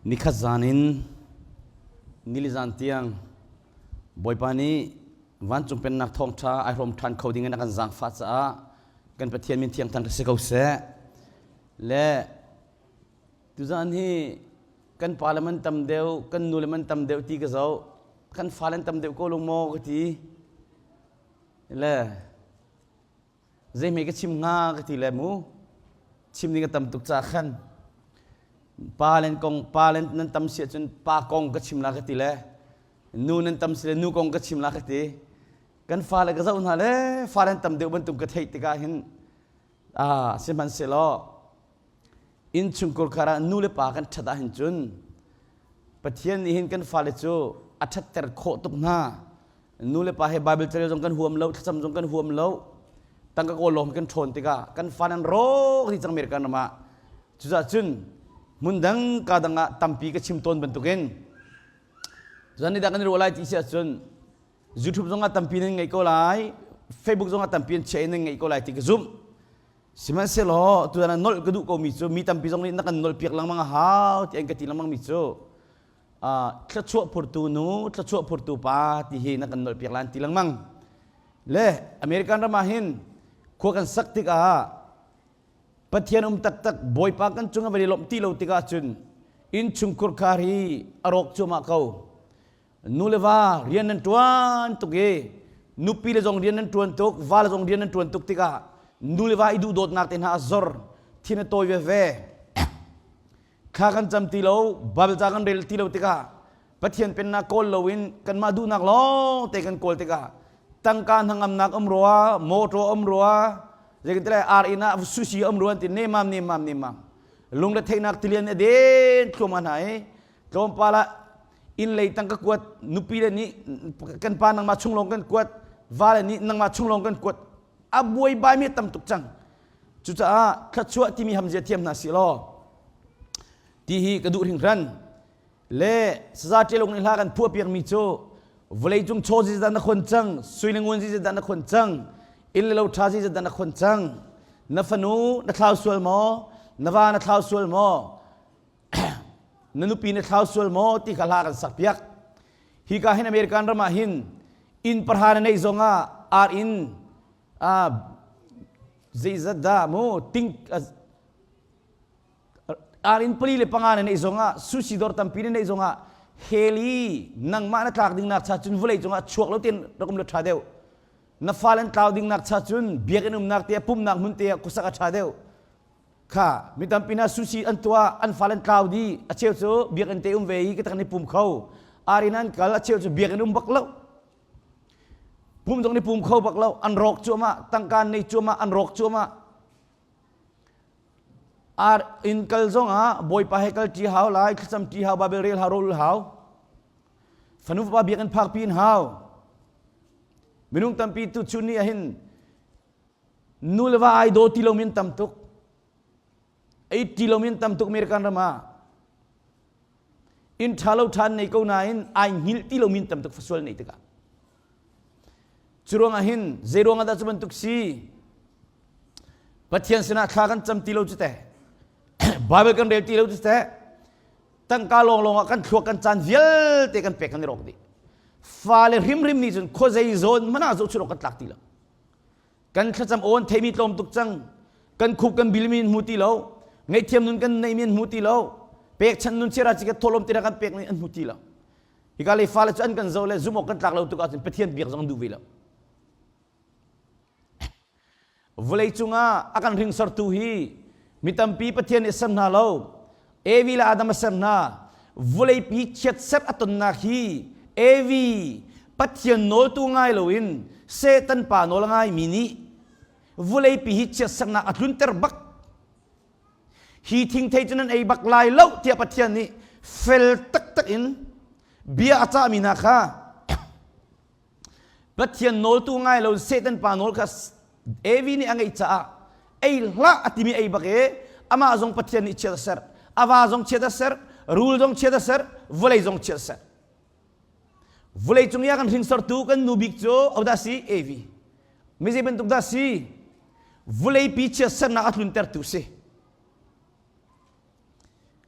Nikhat zan in nili zan tiang Bawipa nih vancung pennak thawngṭha ai hrawm ṭhan kho ding in a kan zaangfah caah kan Pathian min thiang thang si ko seh. Le tuzan hi kan pa le man tam deuh, kan nu le man tam deuh ti ka zoh, kan fale an tam deuh ko lo maw ka ti. Le Zeihme ka chim hnga ka ti le mu. Chim ding a tam tuk caah khan pa len kong pa len nan tam si ahcun pa kong ka chim la ka ti le nu nan tam si le nu kong ka chim la ka ti. Kan fale ka zoh hna le fale an tam deuh bantuk ka theih tikah hin ah sihmanhsehlaw innchungkhar khar ah nu le pa kan ṭhat ahhin cun Pathian nih hin kan fale cu a ṭhatter khawh tuk hna. Nu le pa he Bible carel zong kan huam lo, thlacam zong kan huam lo. Tangka kawl lawng kan ṭhawn tikah kan fa nan rawk dih cang American ram ah. Cucaah cun hmun dang ka dang ah tampi ka chim tawn bantukin zan ni dah kan i ruah lai ti si ahcun YouTube zong ah tampi nan ngeih ko lai, Facebook zong ah tampi an chiah in nan ngeih ko lai ti ka zumh. Sihmanhsehlaw tutan ah nolh ka duh komi cu mi tampi zong nih na kan nolhpiak lengmang a hau ti an ka ti lengmang mi cu thluachuah phurtu nu, thluachuah phurtu pa ti hi na kan nolhpiak lan ti lengmang. Le American ram ah hin khua kan sak tikah Pathian um taktak Bawipa kan cung a van i lawmh ti lo tikah cun innchungkhur khar hi a rawk cuahmah ko. Nu le va rian nan ṭuan tuk i nupi le zong rian nan ṭuan tuk, va le zong rian nan ṭuan tuk tikah nu le va i duhdawtnak te hna a zor, thin a tawi veve. Thla kan cam ti lo, Bible ca kan rel ti lo tikah Pathian pennak kawl loin kanmah duhnak lawng te kan kawl tikah tangka hnangamnak um rua, motor um rua, zeitin ar inn ah sushi um rua ti nemam nemam nemam. Lungre theihnak tilian a den thluam hna i tlawmpal ah inn lei tangka kuat nupi le nih kan pa nangmah chung lawng kan kuat va le nih nangmah chung lawng kan kuat a buaibai mi tam tuk cang Cucaah thluachuah timi hamzia thiam hna sih law ti hi ka duh hringhran. Le saza ṭelung nih hla kan phuah piakmi cu vawleicung chaw zeizat na khon cang, sui le ngun zeizat na khon cang, inn le lo ṭha zeizat na khon cang, na fanu na thlau sual maw, na va na thlau sual maw, na nupi na thlau sual maw ti kha hla kan sak piak. Hika hin American ram ah hin inn pahra na neih zong ah ar inn zeizat dah mu ting ar in pali le panga na neih zongah sushi dawr tampi na neih zongah heli nangmah na tlak ding nak cha cun vawlei cungah chuak lo ten rak um lo tha deuh na fale an tlau ding nak cha cun biakinn umnak te pumnak hmun te khuasak a tha deuh kha mi tampi na sushi an tuah an fale an tlau di a cheu cu biakinn te um ve i ka tak ni pum kho arin an kal a cheu cu biakinn um bak lo Pum zong nih pum kho bak lo, an rawk cuahmah, tangka an nei cuahmah, an rawk cuahmah. Ar in kal zong ah Bawipa he kal ṭi hau lai, thlacam ṭi hau, Bible rel hau, rawl hau. Fanu fapa biakinn phakpi in hau. Minung tampi tu chun ni ahhin nu le va ai daw ti lomi an tam tuk. Ei ti lomi an tam tuk American ram ah. Inn ṭha lo ṭha an nei ko nain ai hngilh ti lomi an tam tuk fasual neih tikah. Cu ruangah hin zei ruangah dah cu bantuk si? Pathian sinah thla kan cam ti lo cu teh. Bible kan rel ti lo cu teh. Tangka lawnglawng ah kan thluak kan caan vialte kan pek kan i rawk dih. Fale hrimhrim nih cun khuazei zawn hmanh ah zohchun awk kan tlak ti lo. Kan thlacam aw an theimi tlawm tuk cang. Kan khup kan bilmi an hmu ti lo. Ngaihthiam nun kan neimi an hmu ti lo. Pekchanh nun chiara chi ka tholom tira kan pek an hmu ti lo. Hika lei fale cu an kan zo le zum awk kan tlak lo tuk ahcun Pathian biak zong an duh ve lo. Vawlei cungah a kan hringsortu hi mi tampi Pathian nih a ser hna lo. Evi le Adam a ser hna. Vawleipi chiatserh a tonnak hi Evi Pathian nawltu ngai loin Satan pa nawl a ngaimi nih vawleipi hi chiatserhnak a tlunter bak. Hi thingthei cu nan ei bak lai lo tiah Pathian nih fel taktak in bia a cahmi hna kha Pathian nawltu ngai lo Satan pa nawl kha Evi nih a ngeih caah ei hlah a timi ei bak i amah zong Pathian nih chiat a serh a va zong chiat a serh rul zong chiat a serh vawlei zong chiat a serh vawlei cung i a kan hringsortu kan nu bik cu odah si Evi mi zei bantuk dah si vawleipi chiat sernak a tluntertu si.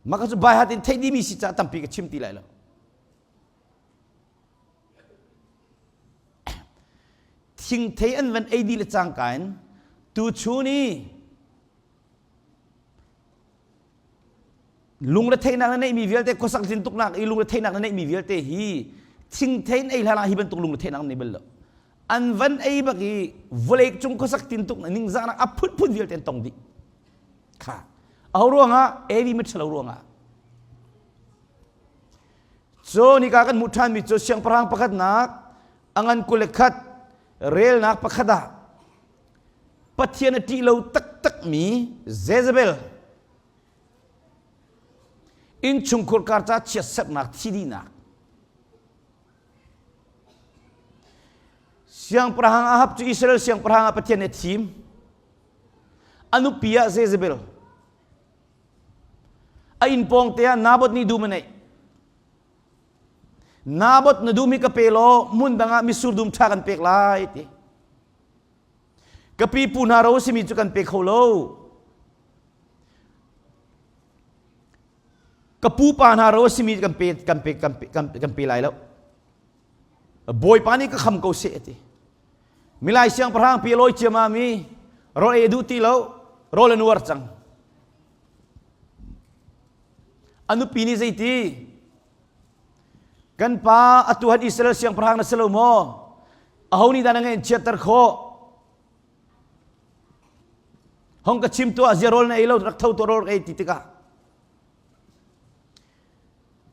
Mah ka cu baihat in theih dihmi si caah tampi ka chim ti lai lo. Thingthei an van ei dih le cangka in tuchun i lungretheihnak na neihmi vialte khuasak zintuknak i lungretheihnak na neihmi vialte hi thingthei in ei hlan ah hi bantuk lungretheihnak an nei bal lo. An van ei bak i vawlei cung khuasak tintuk ningzahnak a phunphun vialte an tong dih. Kha. Aho ruangah? Evi miṭhalo ruangah. Cu nika kan hmuh ṭhanmi cu siangpahrang pakhatnak a ngan 21 relnak pakhat ah Pathian a ṭih lo taktakmi Jezebel innchungkhur kar ca chiatserhnak thi dihnak Siangpahrang Ahab cu Israel siangpahrang ah Pathian nih a thim. A nupi ah Jezebel. A inn pawng te ah Naboth nih dum a neih. Naboth na dum hi ka pe law hmun dang ah mitsur dum ṭha kan pek lai ti. Ka pipu hna ro a simi cu kan pe kho lo. Ka pupa hna ro a simi kan pe kan pe kan pe kan, kan pe lai lo. Bawipa nih ka kham ko seh a ti. Milai siangpahrang pi lawi ciamam i rawl ei duh ti lo, rawl a nuar cang. A nupi nih zeiti? Kan pa atu han Israel siangpahrang na si lo maw? Aho nih dah na ngeih chiatter khawh? Hong ka chim tuah zia rawl na ei lo rak tho tuah rawl ei ti tikah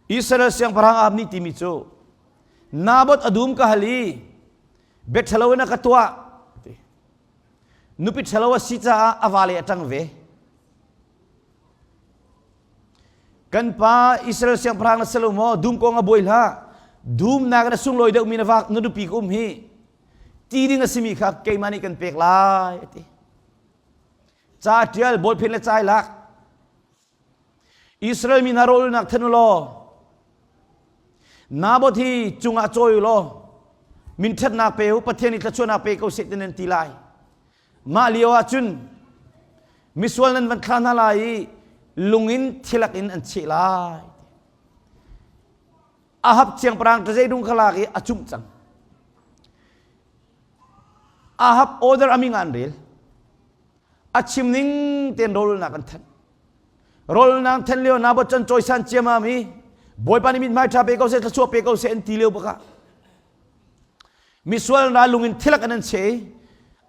Israel siangpahrang Ahab nih timi cu Naboth a dum ka hal i bia ṭhalo in a ka tuah ti. Nupi ṭhalo a si caah a vale a ṭang ve. Kan pa Israel siangpahrang na si lo maw? Dum kong a buai hlah. Dum nak na sunglawi deuhmi na vak na nupi ka um hi. Ti ding a simi kha keimah nih kan pek lai a ti. Ca ṭial bawlphen le cai lak. Israel mi hna rawlnak then u law Naboth hi cungah cawi u law minṭhatnak pe u Pathian nih thluachuahnak pe ko seh ti nan ti lai. Mah lio ah cun misual nan van thla hna lai i lung in thilak in an cheh lai. Ahab siangpahrang ṭazeidung kha lak i a cumh cang. Ahab order a ming ah an rel. A chim ning tein rawlulnak an thanh. Rawlulnak thanh lio Naboth can cawisan ciamam i Bawipa nih mithmai ṭha pe ko seh, thluachuah pe ko seh an ti lio bakah misual hna lung in thilak an an che i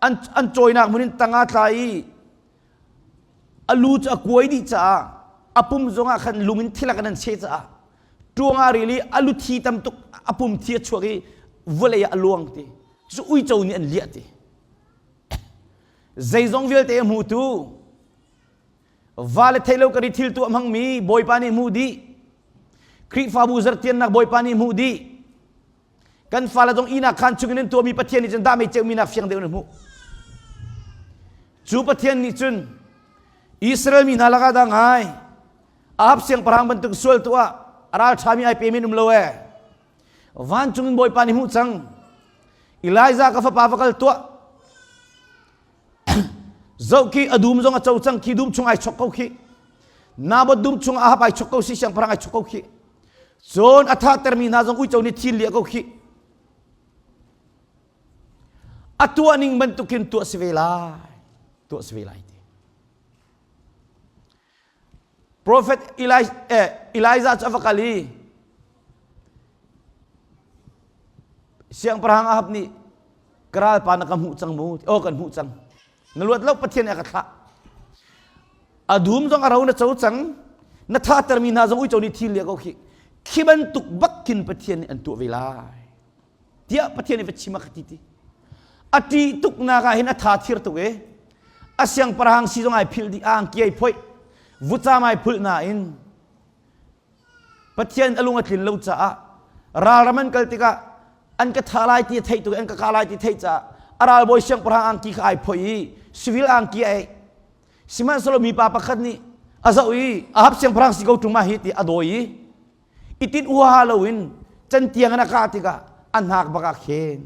an, an cawinak hmun in tangah tla i a lu cu a kuai dih caah a pum zongah khan lung in thilak an an che caah ṭuang ah ril i a lu thi tam tuk a pum thi a chuak i vawlei ah a luang ti cu uico nih an liah ti Zeizong vialte a hmutu va le theilo kar i thil tuah hmangmi Bawipa nih hmuh dih. Khrihfabu zartiannak Bawipa nih hmuh dih. Kan fale zong ihnak khaan chungin an tuahmi Pathian nih cun dah mei ceumi nak fiang deuh in a hmuh. Cu Pathian nih cun Israel mi hna lakah dah ngai Ahab siangpahrang bantuk sual tuah a ralṭhami ai pemi an um lo ee. Vancung in Bawipa nih hmuh cang. Elijah ka fapa va kal tuah. Zoh khi a dum zong a co cang khi dum chung ai chok ko khi. Naboth dum chung Ahab ai chok ko si siangpahrang ai chok ko khi. Cun a thahtermi hna zong uico nih thil liah ko khi. A tuah ning bantukin tuah si ve lai. Tuah si ve lai ti. Prophet Elijah cu a va kal i siangpahrang Ahab nih ka ralpa na ka hmuh cang mu aw kan hmuh cang na luat lo Pathian nih a ka thlah a dum zong a ro na co cang na thahtermi hna zong uico nih thil lia ko khi khi bantuk bak khin Pathian nih an tuah ve lai tiah Pathian nih va chim a ka ti ti a ṭih tuknak ah hin a tha thir tuk i a siangpahrang si zong ai philh dih a angki ai phoih vucam ai phulh nain Pathian a lung a tlin lo caah ralram an kal tikah an ka tha lai ti a theih tuk an ka kah lai ti theih caah a ralbawi siangpahrang angki kha ai phoih i civil angki a ei sihmanhsehlaw mipa pakhat nih a zoh i Ahab siangpahrang si ko ṭung ma hi ti a dawi i i tinh huaha loin cantiang in a kah tikah a hnak bak ah khin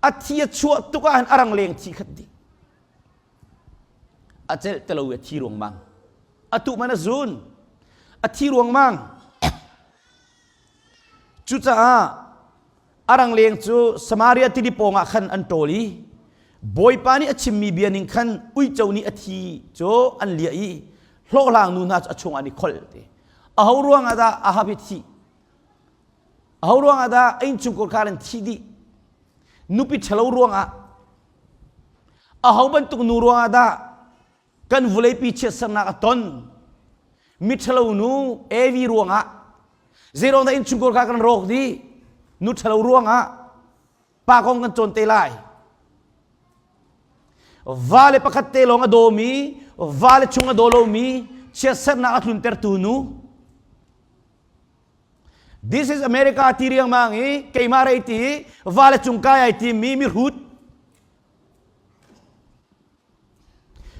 a thi a chuah tuk ah hin a rang leng thi khat dih a celh te lo i a thi ruangmang a tuh man a zun. A thi ruangmang. Cucaah a rangleng cu Samaria tili pawngah khan an ṭawl i Bawipa nih a chimmi bia ning khan uico nih a thi cu an liah i hlawhhlang nu hna cu a chungah an i kholh ti. Aho ruangah dah Ahab hi thih? Aho ruangah dah a innchungkhar khar in thih dih? Nupi ṭhalo ruangah aho bantuk nu ruangah dah kan vawleipi chiatsernak a ton? Miṭhalo nu Evi ruangah zeiruang dah innchungkhar kha kan rawk dih? Nu ṭhalo ruangah pa kong kan cawn te lai. Vale pakhat te lawng a dawmi, vale chung a daw lomi, chiatsernak a tluntertu nu. This is America ti riangmang i keimah rei ti vale cung kai ai timi mihrut.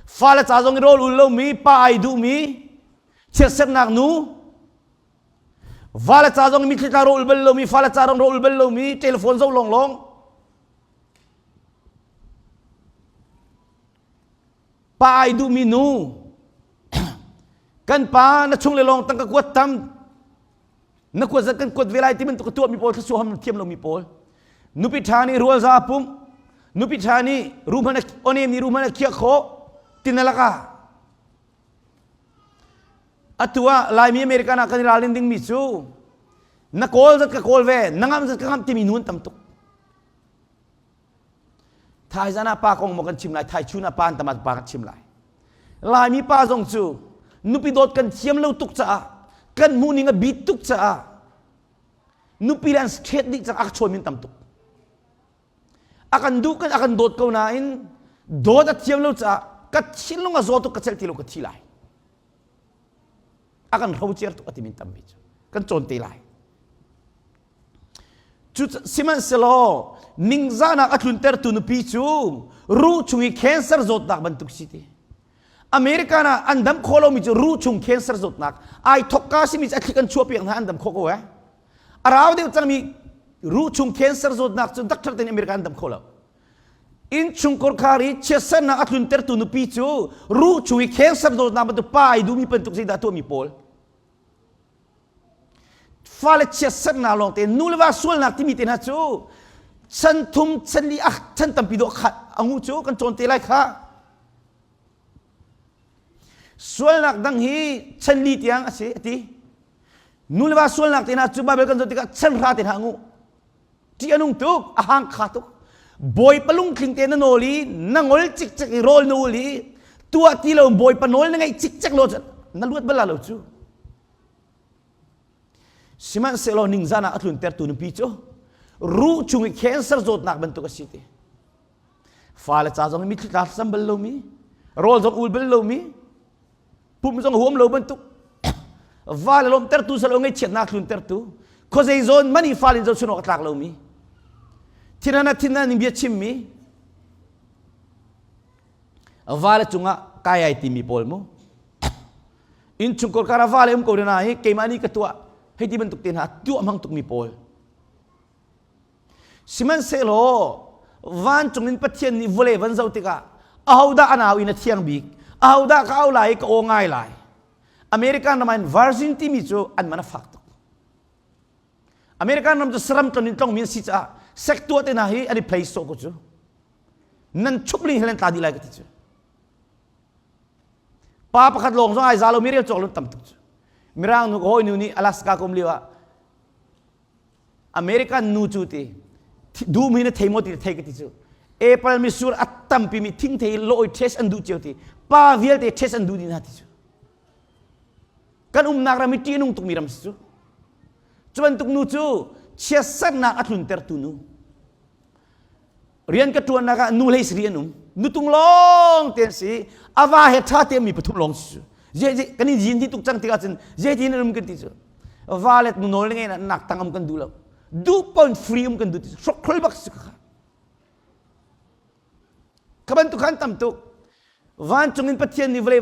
Fale ca zong i rawl ul lomi, pa ai duhmi, chiatsernak nu, vale ca zong mitthli tla rawl ul bal lomi, fale ca zong rawl ul bal lomi, telephone zoh lawnglawng. Pa ai duhmi nu, kan pa na chung le lawng tang ka kuat tam, na kuat zat kan kuat ve lai ti bantuk ka tuahmi pawl thluachuah ham thiam lomi pawl nupi ṭha nih rual za pumh nupi ṭha nih ruhman onem nih ruhman a khiah khawh tina lakah atu ah Laimi American ah kan i ralrin dingmi cu na kawl zat ka kawl ve na ngam zat ka ngam timi nu an tam tuk Thaizan ah pa kong maw kan chim lai, thaichun ah pa an tam ah pa kan chim lai. Laimi pa zong cu nupi dawt kan thiam lo tuk caah kan hmuhning a bit tuk caah nupi le an straight dih cang a ka chawn min tam tuk. A kan duh kan a kan dawt ko nain dawt a thiam lo caah ka thinlung a zaw tuk ka celh ti lo ka thi lai. A kan hrocer tuk a ti min tampi cu kan cawn te lai. Cu sihmanhsehlaw ningzahnak a tluntertu nupi cu ruh chung i cancer zawtnak bantuk si ti. American ah an dam khawh lomi cu ruh chung cancer zawtnak ai thokka simi cu a thlik an chuahpiak hna an dam khawh ko eh. A rau deuh cangmi ruh chung cancer zawtnak cu doctor tein America an dam kho lo. Innchungkhar khar i chiatsernak a tluntertu nupi cu ruh chung i cancer zawtnak bantuk pa ai duhmi bantuk zeidah tuahmi pawl Fale chiatsernak lawngte nu le va sualnak timi te hna cu chan thum chan li ah chan tampi dawh khat angu cu kan cawn te lai kha. Sualnak dang hi chan li tiang a si a ti. Nu le va sualnak te hna cu Bible kan zoh tikah chan hra te hna angu. Ṭih a nung tuk, a hang kha tuk. Bawipa lungtling te na nawl i na ngol cikcek i rawl na ul i tuah ti lo Bawipa nawl na ngeih cikcek lo na luat bal lo cu. Sihmanhsehlaw ningzan ah a tluntertu nupi cu ruh chung i cancer zawtnak bantuk a si ti. Fale ca zong mitthli tla sam bal lomi, rawl zong ul bal lomi, pum zong huam lo bantuk va le lawmtertu salo ngaihchiatnak tluntertu khuazei zawn mani fal in zohchun awk a tlak lomi thinana thinana ning bia chimmi va le cungah kai ai timi pawl mu innchungkhar kara va le um ko na hi keimah nih ka tuah hei ti bantuk te hna tuah hmang tukmi pawl Sihmanhsehlaw vancung in Pathian nih vawlei van zoh tikah ahodah a nau in a thiang bik ahodah ka au lai i ka aw ngai lai American ram ah in virgin timi cu an man a fak tuk American ram cu saram tlon in tlongmi an si caah sek tuah te hna hi an i play sawh ko cu nan chup ling helen tla dih lai ka ti cu pa pakhat lawng zong ai za lomi rel cawk lo tam tuk cu mirang nu ka hawi nu nih Alaska ka um lio ah American nu cu ti dum hi na thei maw ti thei ka ti cu April misur a tampi mi thingthei lawi test an duh cio ti pa vialte test an duh dih hna ti cu kan umnak ram hi ṭih a nung tukmi ram si cu cu bantuk nu cu chiatsernak a tluntertu nu rian ka ṭuannak ah nu hlei sari an um nutung lawng te an si a va he ṭha te mi pathum lawng si cu kan in zin hi tuk cang tikah cun zeitin an um kan ti cu va le nu nawl ngei nak tang um kan duh lo duh pon free um kan duh ti hrokhrol bak si kha ka bantuk khan tam tuk vancung in Pathian nih vawlei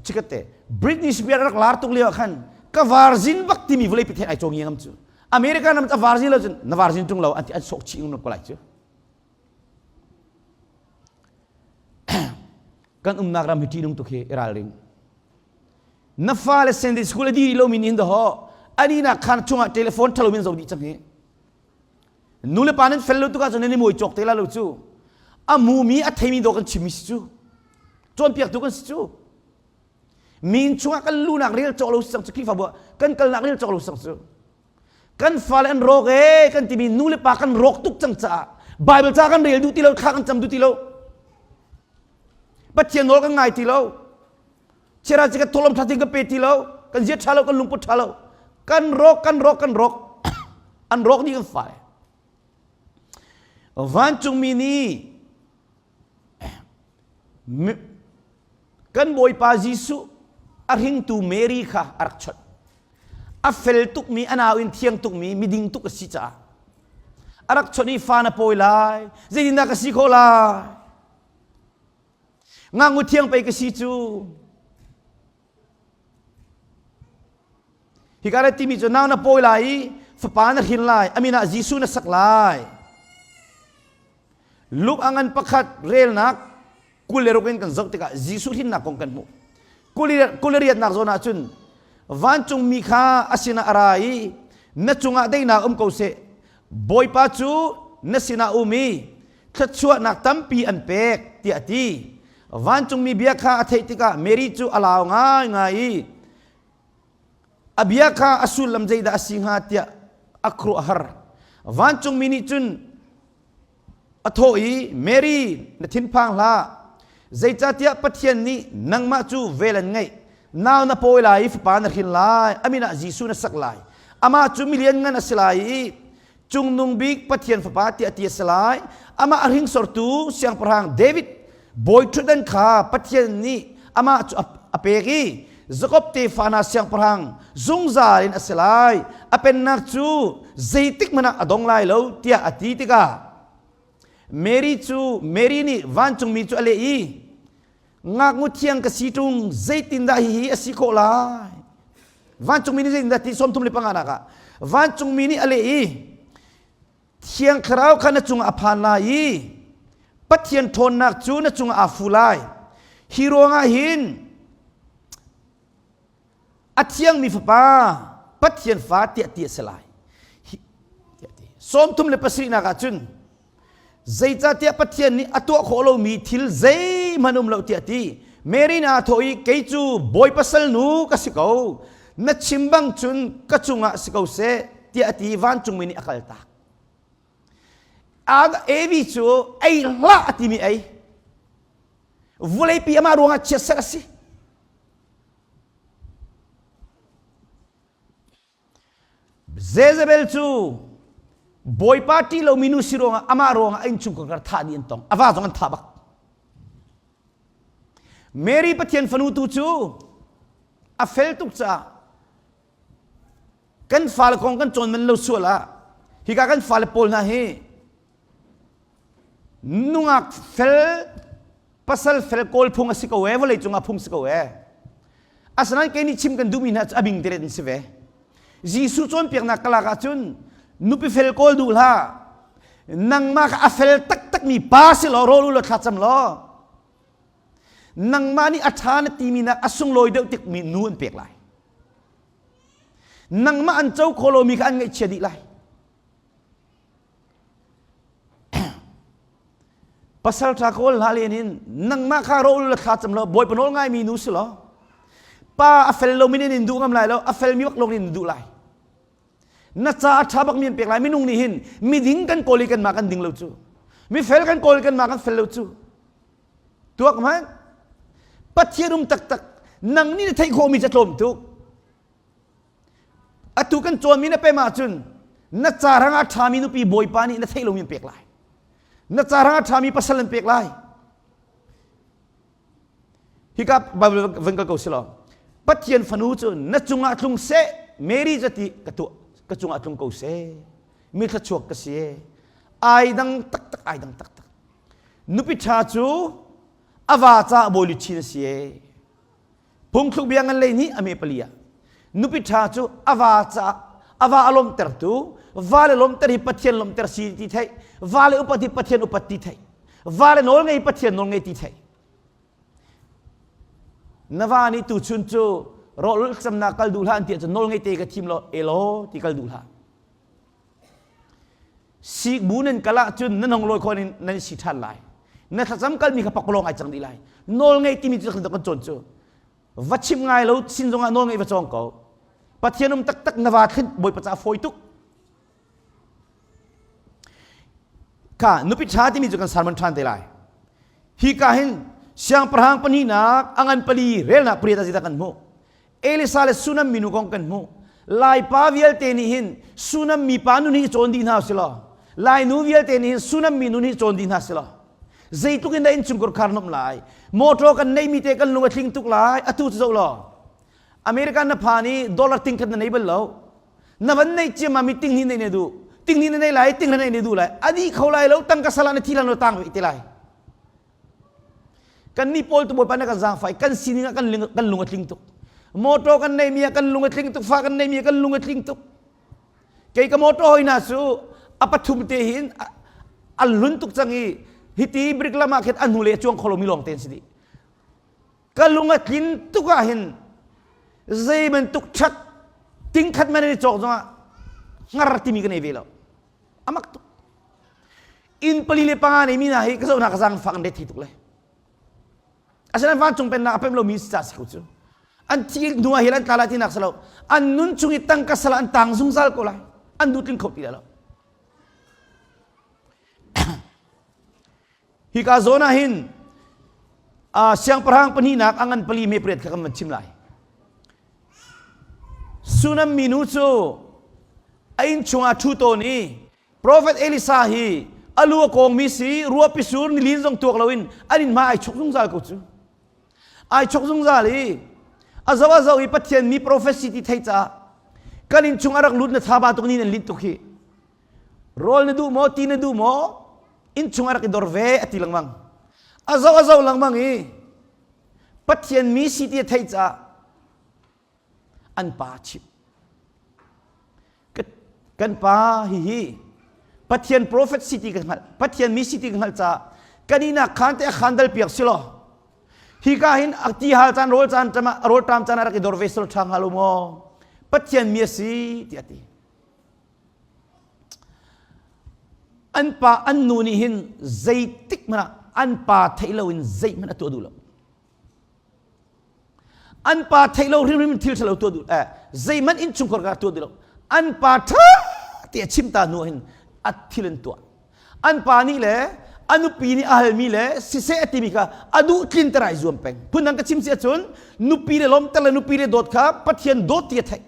chikate Britney Spears rak lar tuk lio ah khan ka varzin bak timi vawlei Pathian ai cawng ngam cu America ram a varzin lo cun na varzin tung lo an ti an sok chih ngam ko lai cu kan umnak ram hi ṭihnung tuk hi i ralring. Na fale Sunday school a dih lomi nih hin daw ani nak khan chungah telephone ṭhalo min zo dih cang hi. Nu le pa nan fel lo tukah cun nan i muai cawk te la lo cu. A mumi a theimi dawh kan chimmi si cu. Cawnpiaktu kan si cu. Mi inn chungah kan lunak rel cawk lo si cang cu Khrihfabu ah kan kalnak rel cawk lo si cang cu. Kan fale an rawk ee kan timi nu le pa kan rawk tuk cang caah Bible ca kan rel duh ti lo, thla kan cam duh ti lo. Pathian nawl kan ngai ti lo. Chiara ci ka tholom tha ting ka pe ti lo. Kan zia tha lo, kan lungput tha lo. Kan rawk, kan rawk, kan rawk. An rawk dih kan fale. Vancungmi nih kan Bawipa Jesuh a hringtu Mary kha a rak chawnh. A fel tukmi, a nau in thiang tukmi, miding tuk a si caah a rak chawnh i fa na pawi lai, zeitindah ka si khawh lai? Ngaknu thiang pei ka si cu. Hika na timi cu nau na pawi lai i fapa na hrin lai, a min ah Jesuh na sak lai. Luke a ngan pakhat relnak 26 in kan zoh tikah Jesuh hrinnak kong kan hmuh. 28nak zawn ah cun vancungmi kha a sinah a ra i na cungah daihnak um ko seh. Bawipa cu na sinah um i thluachuahnak tampi an pek tiah a ti. Vancungmi bia kha a theih tikah Mary cu a lau ngaingai i a bia kha a sullam zeidah a si hnga tiah a khuaruah a har. Vancungmi nih cun a thawh i Mary na thinphang hlah zeicahtiah Pathian nih nangmah cu vel an ngeih nau na pawi lai i fapa na hrin lai a min ah Jesuh na sak lai amah cu milian ngan a si lai i Cungnung bik Pathian fapa tiah ti a si lai. Amah a hringsortu siangpahrang David bawi ṭhutdan kha Pathian nih amah cu a pek i Jakob tefa hna siangpahrang zungzal in a si lai. A pennak cu zeitik hmanh ah a dong lai lo tiah a ti tikah Mary cu Mary nih vancungmi cu a leh i ngaknu thiang ka si ṭung zeitindah hihi a si khawh lai vancungmi nih zeitindah ti 35 nak ah vancungmi nih a leh i thiang thlarau kha na cungah a phan lai i Pathian ṭhawnnak cu na cungah aa fu lai hi ruangah hin a thiangmi fapa Pathian fa tiah ti a si lai 37 ah cun Zeicahtiah Pathian nih a tuah khawh lomi thil zeihmanh um lo tiah ti. Mary nih aa thawh i kei cu Bawipa salnu ka si ko. Na chim bang cun ka cungah si ko seh tiah a ti i vancungmi nih a kaltak. Evi cu ei hlah a timi ei. Vawleipi amah ruangah chiatserh a si. Jezebel cu Bawipa ṭih lomi nu si ruangah amah ruangah a innchungkhar thah dih an tong. A va zong an thah bak. Mary Pathian fanu tu cu a fel tuk caah kan fale kong kan cawn man lo sual ah hika kan fale pawl hna hi Nungak fel pasal fel kawl phung a si ko ee vawlei cungah phung si ko ee. Asinain kei nih chim kan duhmi hna cu a bing teret an si ve. Jesuh cawnpiaknak ka lak ahcun nupi fel kawl duh hlah. Nangmah kha a fel taktakmi pa si law rawl u law thlacam law nangmah nih a ṭha na timi nak a sunglawi deuh tikmi nu an pek lai. Nangmah an co kho lomi kha an ngaihchia dih lai. Pasal ṭha kawl hlah len in nangmah kha rawl la thla cam lo bawipa nawl ngaimi nu si law pa a fel lomi nih in duh ngam lai lo a felmi bak lawng in duh lai na ca a ṭha bakmi an pek lai minung nih hin miding kan kawl i kanmah kan ding lo cu mifel kan kawl i kanmah kan fel lo cu tuak hmanh Pathian um taktak nang nih na theih khawhmi ca tlawm tuk Atu kan cawnmi na pem ahcun na ca hrang a ṭhami nupi bawipa nih na theih lomi an pek lai. Na ca hrang a ṭhami pasal an pek lai. Hika Bible van kal ko silaw. Pathian fanu cu na cungah tlung seh Mary cu ti ka tuah ka cungah tlung ko seh mi thluachuak ka si ai dang taktak ai dang taktak nupi ṭha cu a va ca bawi luchin a si e Phungthluk bia ngan lei nih a me pali ah nupi ṭha cu a va caah a va a lawmhtertu vale lawmhter hi Pathian lawmhter si ti theih vale upat hi Pathian upat ti theih vale nawl ngei Pathian nawl ngei ti theih na va nih tuchun cu Rawl camnak kal duh hlah an ti ahcun nawl ngei te ka thim law elaw ti kal duh hlah. Sikbu nan kal ahcun nan hong lawi khawh in nan si ṭhan lai. Na thlacam kalmi kha pakpalawng ai cang dih lai. Nawl ngei timi cu kan cawn cu. Va chim ngai lo sin zongah nawl ngei va cawng ko. Pathian um taktak na va thlin Bawipa ca fawi tuk. Kha nupi ṭha timi cu kan sermon ṭhan te lai. Hi ka hin siangpahrang pahnihnak a ngan pali relnak pariat ah kan hmuh. Elisa le Sunam minu kong kan hmuh. Laipa vialte nih hin Sunam mipa nun hi cawn dih hna usih law Lainu vialte nih hin Sunam mi nun hi cawn dih hna sih law zeitluk in dah innchungkhar khar nuamh lai motor kan neihmi te kan lung a tling tuk lai atu cu zoh law America na phan i dollar ting khat na nei bal lo na van neih ciammam mi ting hnih neih na duh ting hnih na nei lai ting hra neih na duh lai a dih kho lai lo tangka sal ah na thi lan lo tang ve te lai kan nih pawl tu bawipa na kan zaangfai kan sining ah kan kan lung a tling tuk motor kan nei mi ah kan lung a tling tuk fa kan nei mi ah kan lung a tling tuk kei ka motor hoi na cu a pathum te hin an hlun tuk cang i hiti brick lam ah khin an hnu le a cuang kho lomi lawng te an si dih ka lung a tlin tuk ah hin zei bantuk ṭhat tingkhat man i cawk zongah hngar timi ka nei ve lo amak tuk inn pali le panga nei mi hna hi ka zoh hna ka zang fak an re thi tuk le asinain vancung pennak a pem lomi si ca si ko cu an thi hnu ah hin an tla lai tinak si lo an nun chung i tangka sal an tang zungzal ko lai an duh tling kho ti lo Hika zawn ah hin siangpahrang pahnihnak a ngan pali me pariat kha kan van chim lai. Sunam minu cu a inn chungah ṭhu tawn i Profet Elisa hi a lu a kawngmi si ruahpi sur nilin zong tuak loin an inn hma ai chok zungzal ko cu. Ai chok zungzal i a zoh a zoh i Pathian mi profet si ti thei caah kan inn chung a rak lut na thaba tuk ni nan linh tuk hi. Rawl na duh maw ti na duh maw inn chung a rak i dor ve a ti lengmang. A zoh a zoh lengmang i Pathian mi si ti a theih caah an pa a chimh. Kan pa hihi Pathian prophet si ti ka hngalh Pathian mi si ti ka hngalh caah kan ihnak khaan te a khaan dal piak si law hika hin a ti hal caan rawl caan ṭam ah rawl ṭam caan ah rak i dor ve selaw ṭha hnga lo maw Pathian mi a si tiah a ti. An pa an nu nih hin zeitik hmanh ah an pa theih loin zeihmanh a tuah duh lo. An pa theih lo hrimhrim thil ṭhalo tuah duh eh zeihmanh innchungkhar ka tuah duh lo. An pa ṭha te a chim ta hnu hin a thil an tuah. An pa nih le a nupi nih a halmi le siseh a timi kha a duh tlinter ai zuam peng. Phundang ka chim si ahcun nupi le lawmter le nupi le dawt kha Pathian dawt ti a theih.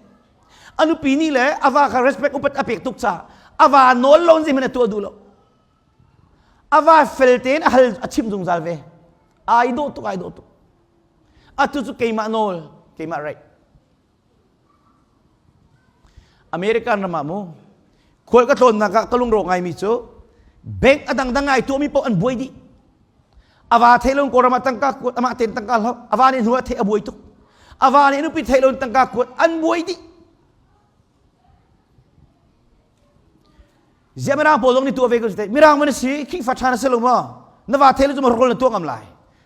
A nupi nih le a va kha respect upat a pek tuk caah a va nawl lo zeihmanh a tuah duh lo. A va fel tein a hal a chim zungzal ve. Ai dawh tuk ai dawh tuk. Atu cu keimah nawl, keimah right. American ram ah mu khual ka tlawnnak ah ka lungrawk ngaimi cu bank a dangdang ngai tuahmi paoh an buai dih. A va thei lo Kawlram ah tangka kuat amah tein tangka hlo a va nih hnu ah theih a buai tuk. A va nih nupi thei lo tangka kuat an buai dih. Ziah mirang pawl zong nih tuah ve ko si mirang man si Khrihfa ṭha na si lo maw? Na va thei lo cu maw na tuah ngam lai.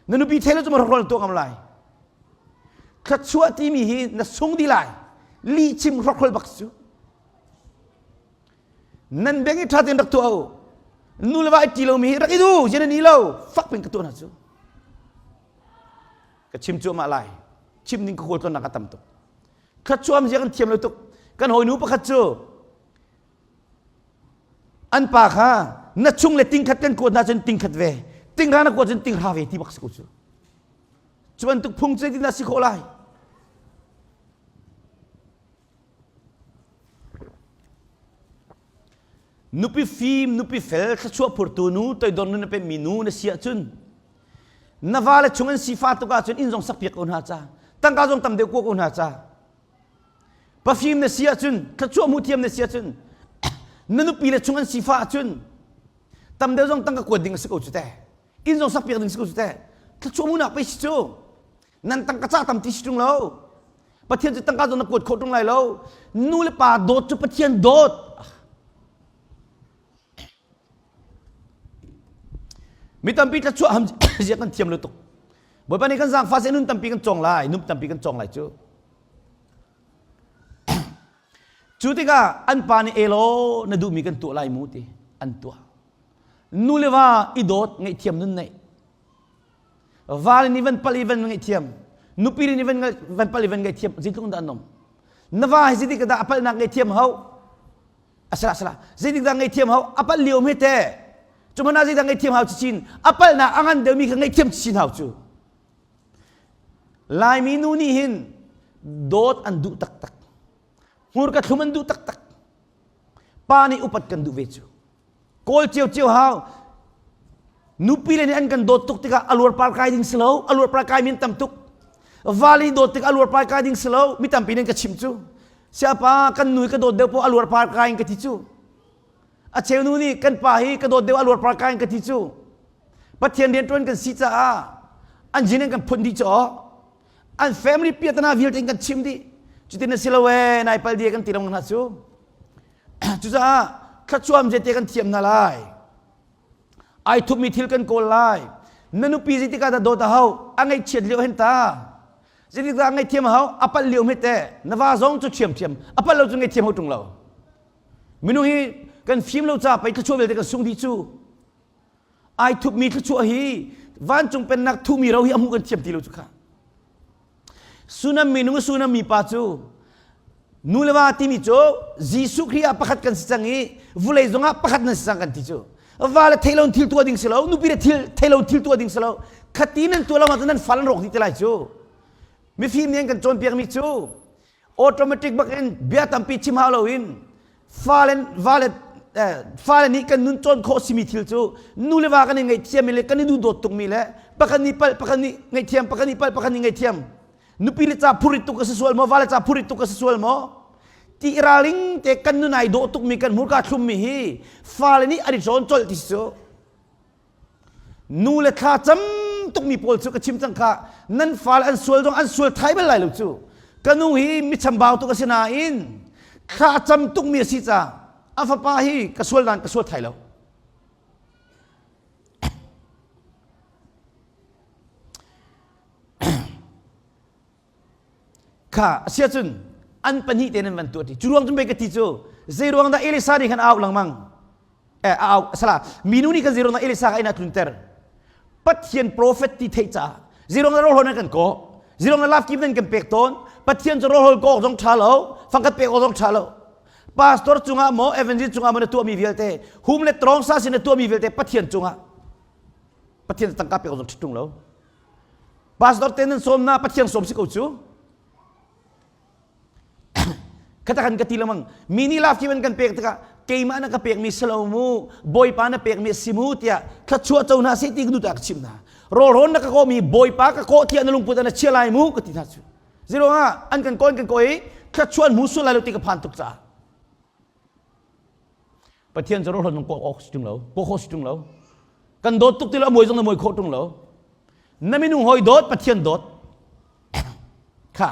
Na nupi thei lo cu maw na tuah ngam lai. Thluachuah timi hi na sung dih lai. Lihchim hrokhrol bak cu. Nan beng i ṭha tein rak tuah u. Nu le va i ṭi lomi hi rak i du, zian an i lo. Fak pin ka tuah hna cu. Ka chim cuahmah lai. Chim ding ka kawl tawnnak a tam tuk. Thluachuah zia kan thiam lo tuk. Kan hawinu pakhat cu an pa kha na chung le tingkhat kan kuat hna cun tingkhat ve tinghra na kuat cun tinghra ve ti bak si ko cu cu bantuk phung cu zeitindah si khawh lai Nupi fim, nupi fel, thluachuah phurtu nu, toidor nun a pemmi nu na si ahcun na vale chung an sifa tuk ahcun inn zong sakpiak ko hna ca, tangka zong tam deuh kua ko hna ca. Pafim na si ahcun, thluachuah hmu thiam na si ahcun, na nupi le chung an sifa ahcun tam deuh zong tangka kuat ding a si ko cu te. Inn zong sakpiak ding si ko cu te. Thluachuah hmuhnak pei si cu. Nan tangka ca tam ti si ṭung lo. Pathian cu tangka zong na kuat khawh ṭung lai lo. Nu le pa dawt cu Pathian dawt. Mi tampi thluachuah ham zia kan thiam lo tuk. Bawipa nih kan zaangfah seh nun tampi kan cawng lai, nun tampi kan cawng lai cu. Cu tikah an pa nih elaw na duhmi kan tuah lai mu ti an tuah. Nu le va i dawt ngaihthiam nun neih. Val nih van pal i van ngaihthiam. Nupi nih van van pal i van ngaihthiam zeitluk dah an um. Na va hi zeitik dah a palhnak ngaihthiam hau? Asala sala. Zeitik dah ngaihthiam hau? A palh lio hme te. Cu hmanh ah zeidah ngaihthiam hau chin? A palhnak a ngan deuhmi kha ngaihthiam chin hau cu. Laimi nu nih hin dawt an duh taktak. Hmurka thlum an duh taktak. Pa nih upat kan duh ve cu. Kawl ciocio hau. Nupi le nih an kan dawt tuk tikah a luar par kai ding si lo. A luar par kai mi an tam tuk. Vali dawt tikah a luar par kai ding si lo. Mi tampi nih an ka chimh cu. Siapa kan nu hi ka dawt deuh poh a luar par kai in ka ti cu. A cheu nu nih kan pa hi ka dawt deuh a luar par kai in ka ti cu. Pathian rianṭuan kan si caah an jin an kan phun dih cu an family piatana vialte in kan chim dih cutin a si lo ee nai pal dia kan ti lo hna cu cucaah thlachuam je te kan thiam hna lai ai thupmi thil kan kawl lai na nupi zeitik ah dah dawt a hau a ngaihchiat lio hen ta zeitik dah a ngaihthiam a hau a palh lio hme te na va zong cu ṭhiamṭhiam a palh lo cu ngaihthiam hau ṭung lo minung hi kan fim lo ca pei thluachuah vialte kan sung dih cu ai thupmi thluachuah hi vancung pennak thumi ro hi a hmuh kan thiam ti lo cu kha Sunam minung sunam mi pa cu nu le va timi cu Jesuh Khrih ah pakhat kan si cang i vulei zongah pakhat nan si cang kan ti cu va le theilo thil tuah ding si lo nupi le thil theilo thil tuah ding si lo khati nan tuah lo ahcun nan fal an rawk dih te lai cu mifim nih an kan cawnpiak mi cu automatic bak in bia tampi chim hau loin fale vale fale nih kan nun cawn khawh simi thil cu nu le va kan i ngaihthiam le kan i duhdawt tukmi le pakhat nih palh pakhat nih ngaihthiam pakhat nih palh pakhat nih ngaihthiam nupi le ca phurit tuk a si sual maw vale ca phurit tuk a si sual maw ti ralring te kan nun ai dawh tukmi kan hmurka thlummi hi fale nih an i cawn colh ti si cu Nu le thla cam tukmi pawl cu ka chim cang kha nan fale an sual zong an sual thai bal lai lo cu. Ka nu hi mi chambau tuk a si nain thla cam tukmi a si caah a fapa hi ka sual dan ka sual thai lo. Kha asiahcun an pahnih te nan van tuah ti. Cu ruang cun pei ka ti cu zei ruang dah Elisa nih khan a auh lengmang? Eh, a auh sala minu nih khan zei ruang dah Elisa kha inn ah tlunter? Pathian prophet ti theih caah zei ruang dah rawlhawl nan kan kawh? Zei ruang dah lafkim nan kan pek tawn? Pathian cu rawlhawl kawk zong ṭha lo, fangkhat pek awk zong ṭha lo. Pastor cungah maw, evangelist cungah maw na tuahmi vialte, hum le trawng sa sin na tuahmi vialte Pathian cungah Pathian tangka pek awk zong ṭhit ṭung lo. Pastor te nan sawm na Pathian sawm si ko cu. Khata kan ka ti lengmang mi nih laf an kan pek tikah keimah na ka pekmi si lo mu bawipa na pekmi si mu tiah thluachuah co hna seh ti ka duh ka chim hna rawlrawn na ka kawhmi bawipa ka kawh tiah na lungput ah na chia lai mu ka ti hna cu ziruangah an kan kaw an kan kaw i thluachuah an hmu sual lai lo ti ka phan tuk caah Pathian cu rawlrawn nung kawh awk si ṭung lo kawh khawh si ṭung lo kan dawt tuk ti lo a muai zong na muai khawh ṭung lo na minung hawi dawt Pathian dawt kha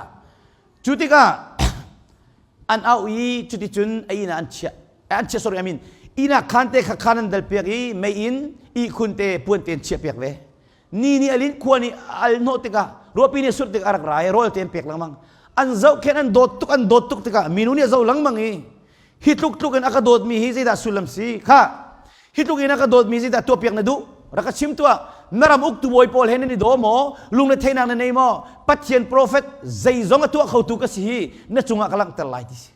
cu tikah an auh i cuticun a inn ah an chiah an chiah sorry I mean inn ah khan te kha khan an dal piak i mei in ihkhun te puan te an chiah piak ve ni nih a linh khua nih a al hnawh tikah ruahpi nih a surh tikah a rak ra i rawl te an pek lengmang an zohkhenh an dawt tuk an dawt tuk tikah minu nih a zoh lengmang i hi tluk tluk in a ka dawtmi hi zeidah sullam si kha hi tluk in a ka dawtmi zeidah tuahpiak na duh rak ka chim tuah na ram uktu bawi pawl he nan i daw maw lungre theihnak na nei maw pathian profet zeizong a tuah khotu ka si hi na cungah ka langhter lai ti si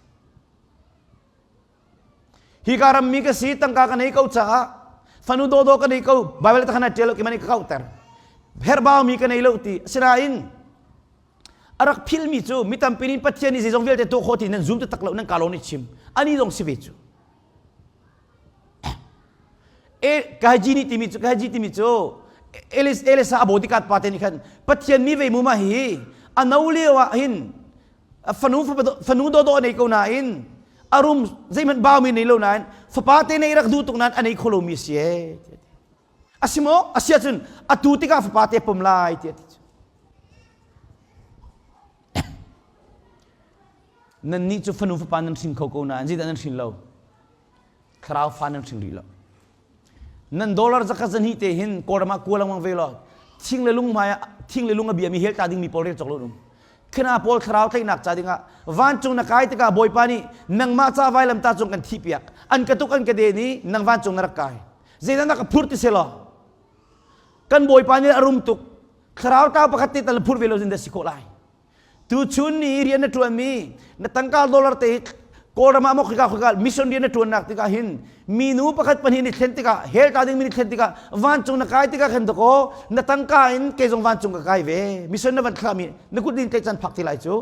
hi ka rammi ka si tangka ka nei ko caah fanu dawdawh ka nei ko bible ta khana ṭial lo ki mani ka kauhter herhbau mi ka nei lo ti asinain a rak philmi cu mi tampi nih Pathian nih zeizong vialte tuah khawh ti nan zum taktak lo nan ka lo nih chim ani zong si ve cu e Kaji nih timi cu Kaji timi cu Elis Elisa a bodyguard pa te nih khan Pathian mi ve mu ma hi a no lio ah hin fanu fanu dawdawh nei ko nain a rum zeihmanh bau mi nei lo nain fapa te nei rak duh tuk nain a nei kho lomi si e a si maw a si ahcun atu tikah fapa te pom lai ti a ti cu Nannih cu fanu fapa nan hrin kho ko nain zeidah nan hrin lo? Thlarau fa nan hring rih lo. Nan dollar zakhat zahnih te hin Kawlram ah kua lengmang ve law thing le lung hmai ah thing le lung a biami hel ta dingmi pawl rel cawk lo um. Khina pawl thlarau tlaihnak ca dingah vancung na kai tikah Bawipa nih nangmah ca vailamtah cung kan thihpiak. An ka tuk an ka den i nang vancung na rak kai. Zeidah na ka phur ti selaw kan Bawipa nih a rum tuk. Thlarau tlau pakhat te tal phur ve lo zin dah si khawh lai. Tuchun ni rian na ṭuanmi na tangka dollar te hi Kawlram ah maw khika khika mission rian na ṭuannak tikah hin minu pakhat pahnih ni thlen tikah hell ta ding mi ni thlen tikah vancung na kai tikah khan dakaw na tangka in kei zong vancung ka kai ve mission na van thlami na kut din tlaih can phak ti lai cu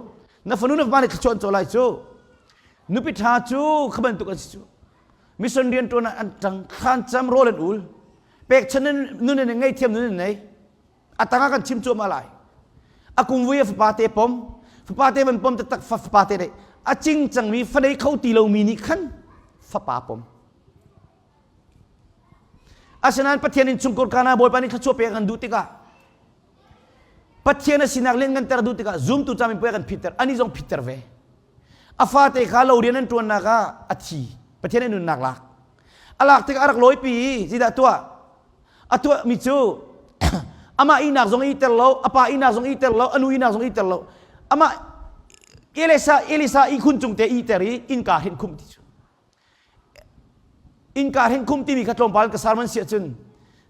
na fanu na fapa nih thluachuah an co lai cu nupi ṭha cu kha bantuk an si cu mission rian ṭuan ah an ṭang thlan cam rawl an ul pekchan nun in ngei thiam nun in nei a tangah kan chim cuahmah lai a kumvui a fapa te pom fapa te van pom taktak fapa te dei a cing cangmi fanei kho ti lomi nih khan fapa pom asinain Pathian in chungkur kana Bawipa nih thluachuah pek kan duh tikah Pathian a sinak lian kan ter duh tikah zumtu cami puai kan phiter ani zong phiter ve a fate kha lo rian an ṭuannak ah a thi Pathian in nunnak lak a lak tikah a rak lawipi zeidah tuah a tuahmi cu amah ihnak zong i ter lo a pa ihnak zong i ter lo a nu ihnak zong i ter lo amah Elisa Elisa ihkhun cung te i ter i innka hin khum ti cu innka hin khum timi kha tlawmpal ka sermon siah cun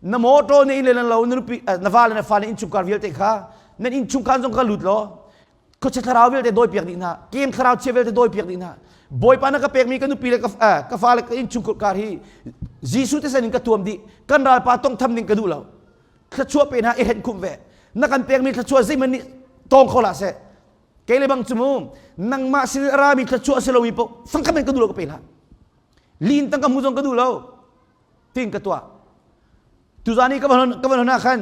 na motor na inn le na lo na nupi na va le na fa na innchungkhar vialte kha nan innchungkhar zong kha lut law khuachia thlarau vialte dawipiak dih hna kem thlarau chia vialte dawipiak dih hna bawipa na ka pekmi ka nupi le ka, eh, ka fale ka innchungkhar kar hi Jesuh thisen in ka tuam dih kan ralpa tongtham ding ka duh lo thluachuah pe hna i henh khum ve na kan pekmi thluachuah zeihmanh nih tawng kho hlah seh kei le bang cu mu nangmah sin a rami thluachuah si lomi paoh fangkhat men ka duh lo ka pe hlah lin tang ka hmu zong ka duh lo tin ka tuah tuzan i ka van ka van hon ah khan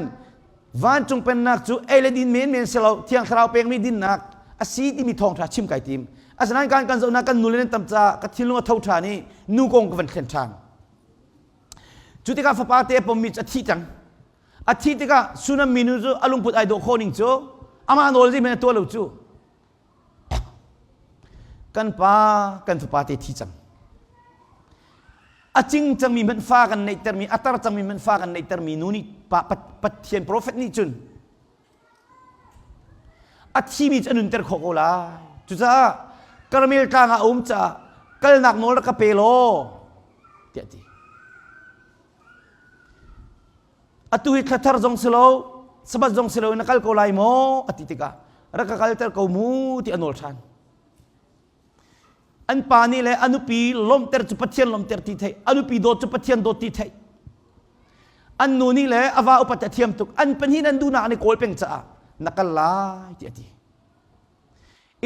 vancung pennak cu ei le din men men si lo thiang thlarau pekmi dinnak a si timi thawngṭha chim kai tim asinain kan kan zohnak kan nule nan tam caah ka thinlung a tho ṭhan i nu kong ka van thlen ṭhan cu tikah fapa te a pommi cu a thi cang a thi tikah Sunam minu cu a lungput ai dawh khawh ning cu amah nawl zeihmanh a tuah lo cu Kan pa kan fapa te thi cang. A cing cangmi hmanh fa kan neihtermi, a tar cangmi hmanh fa kan neihtermi nu nih pa, Pathian profet nih cun a thimi cu a nunter khawh ko lai. Cucaah Karmel tlang ah a um caah kalnak nawl rak ka pe law tiah a ti. Atu hi thlathar zong si lo, Sabbath zong si lo in na kal ko lai maw? A ti tikah rak ka kalter ko mu ti a nawl ṭhan. An pa nih le a nupi lawmhter cu Pathian lawmhter ti theih, a nupi dawt cu Pathian dawt ti theih. An nu nih le a va upat a thiam tuk. An pahnih an duhnak an i kawl peng caah na kal lai ti a ti.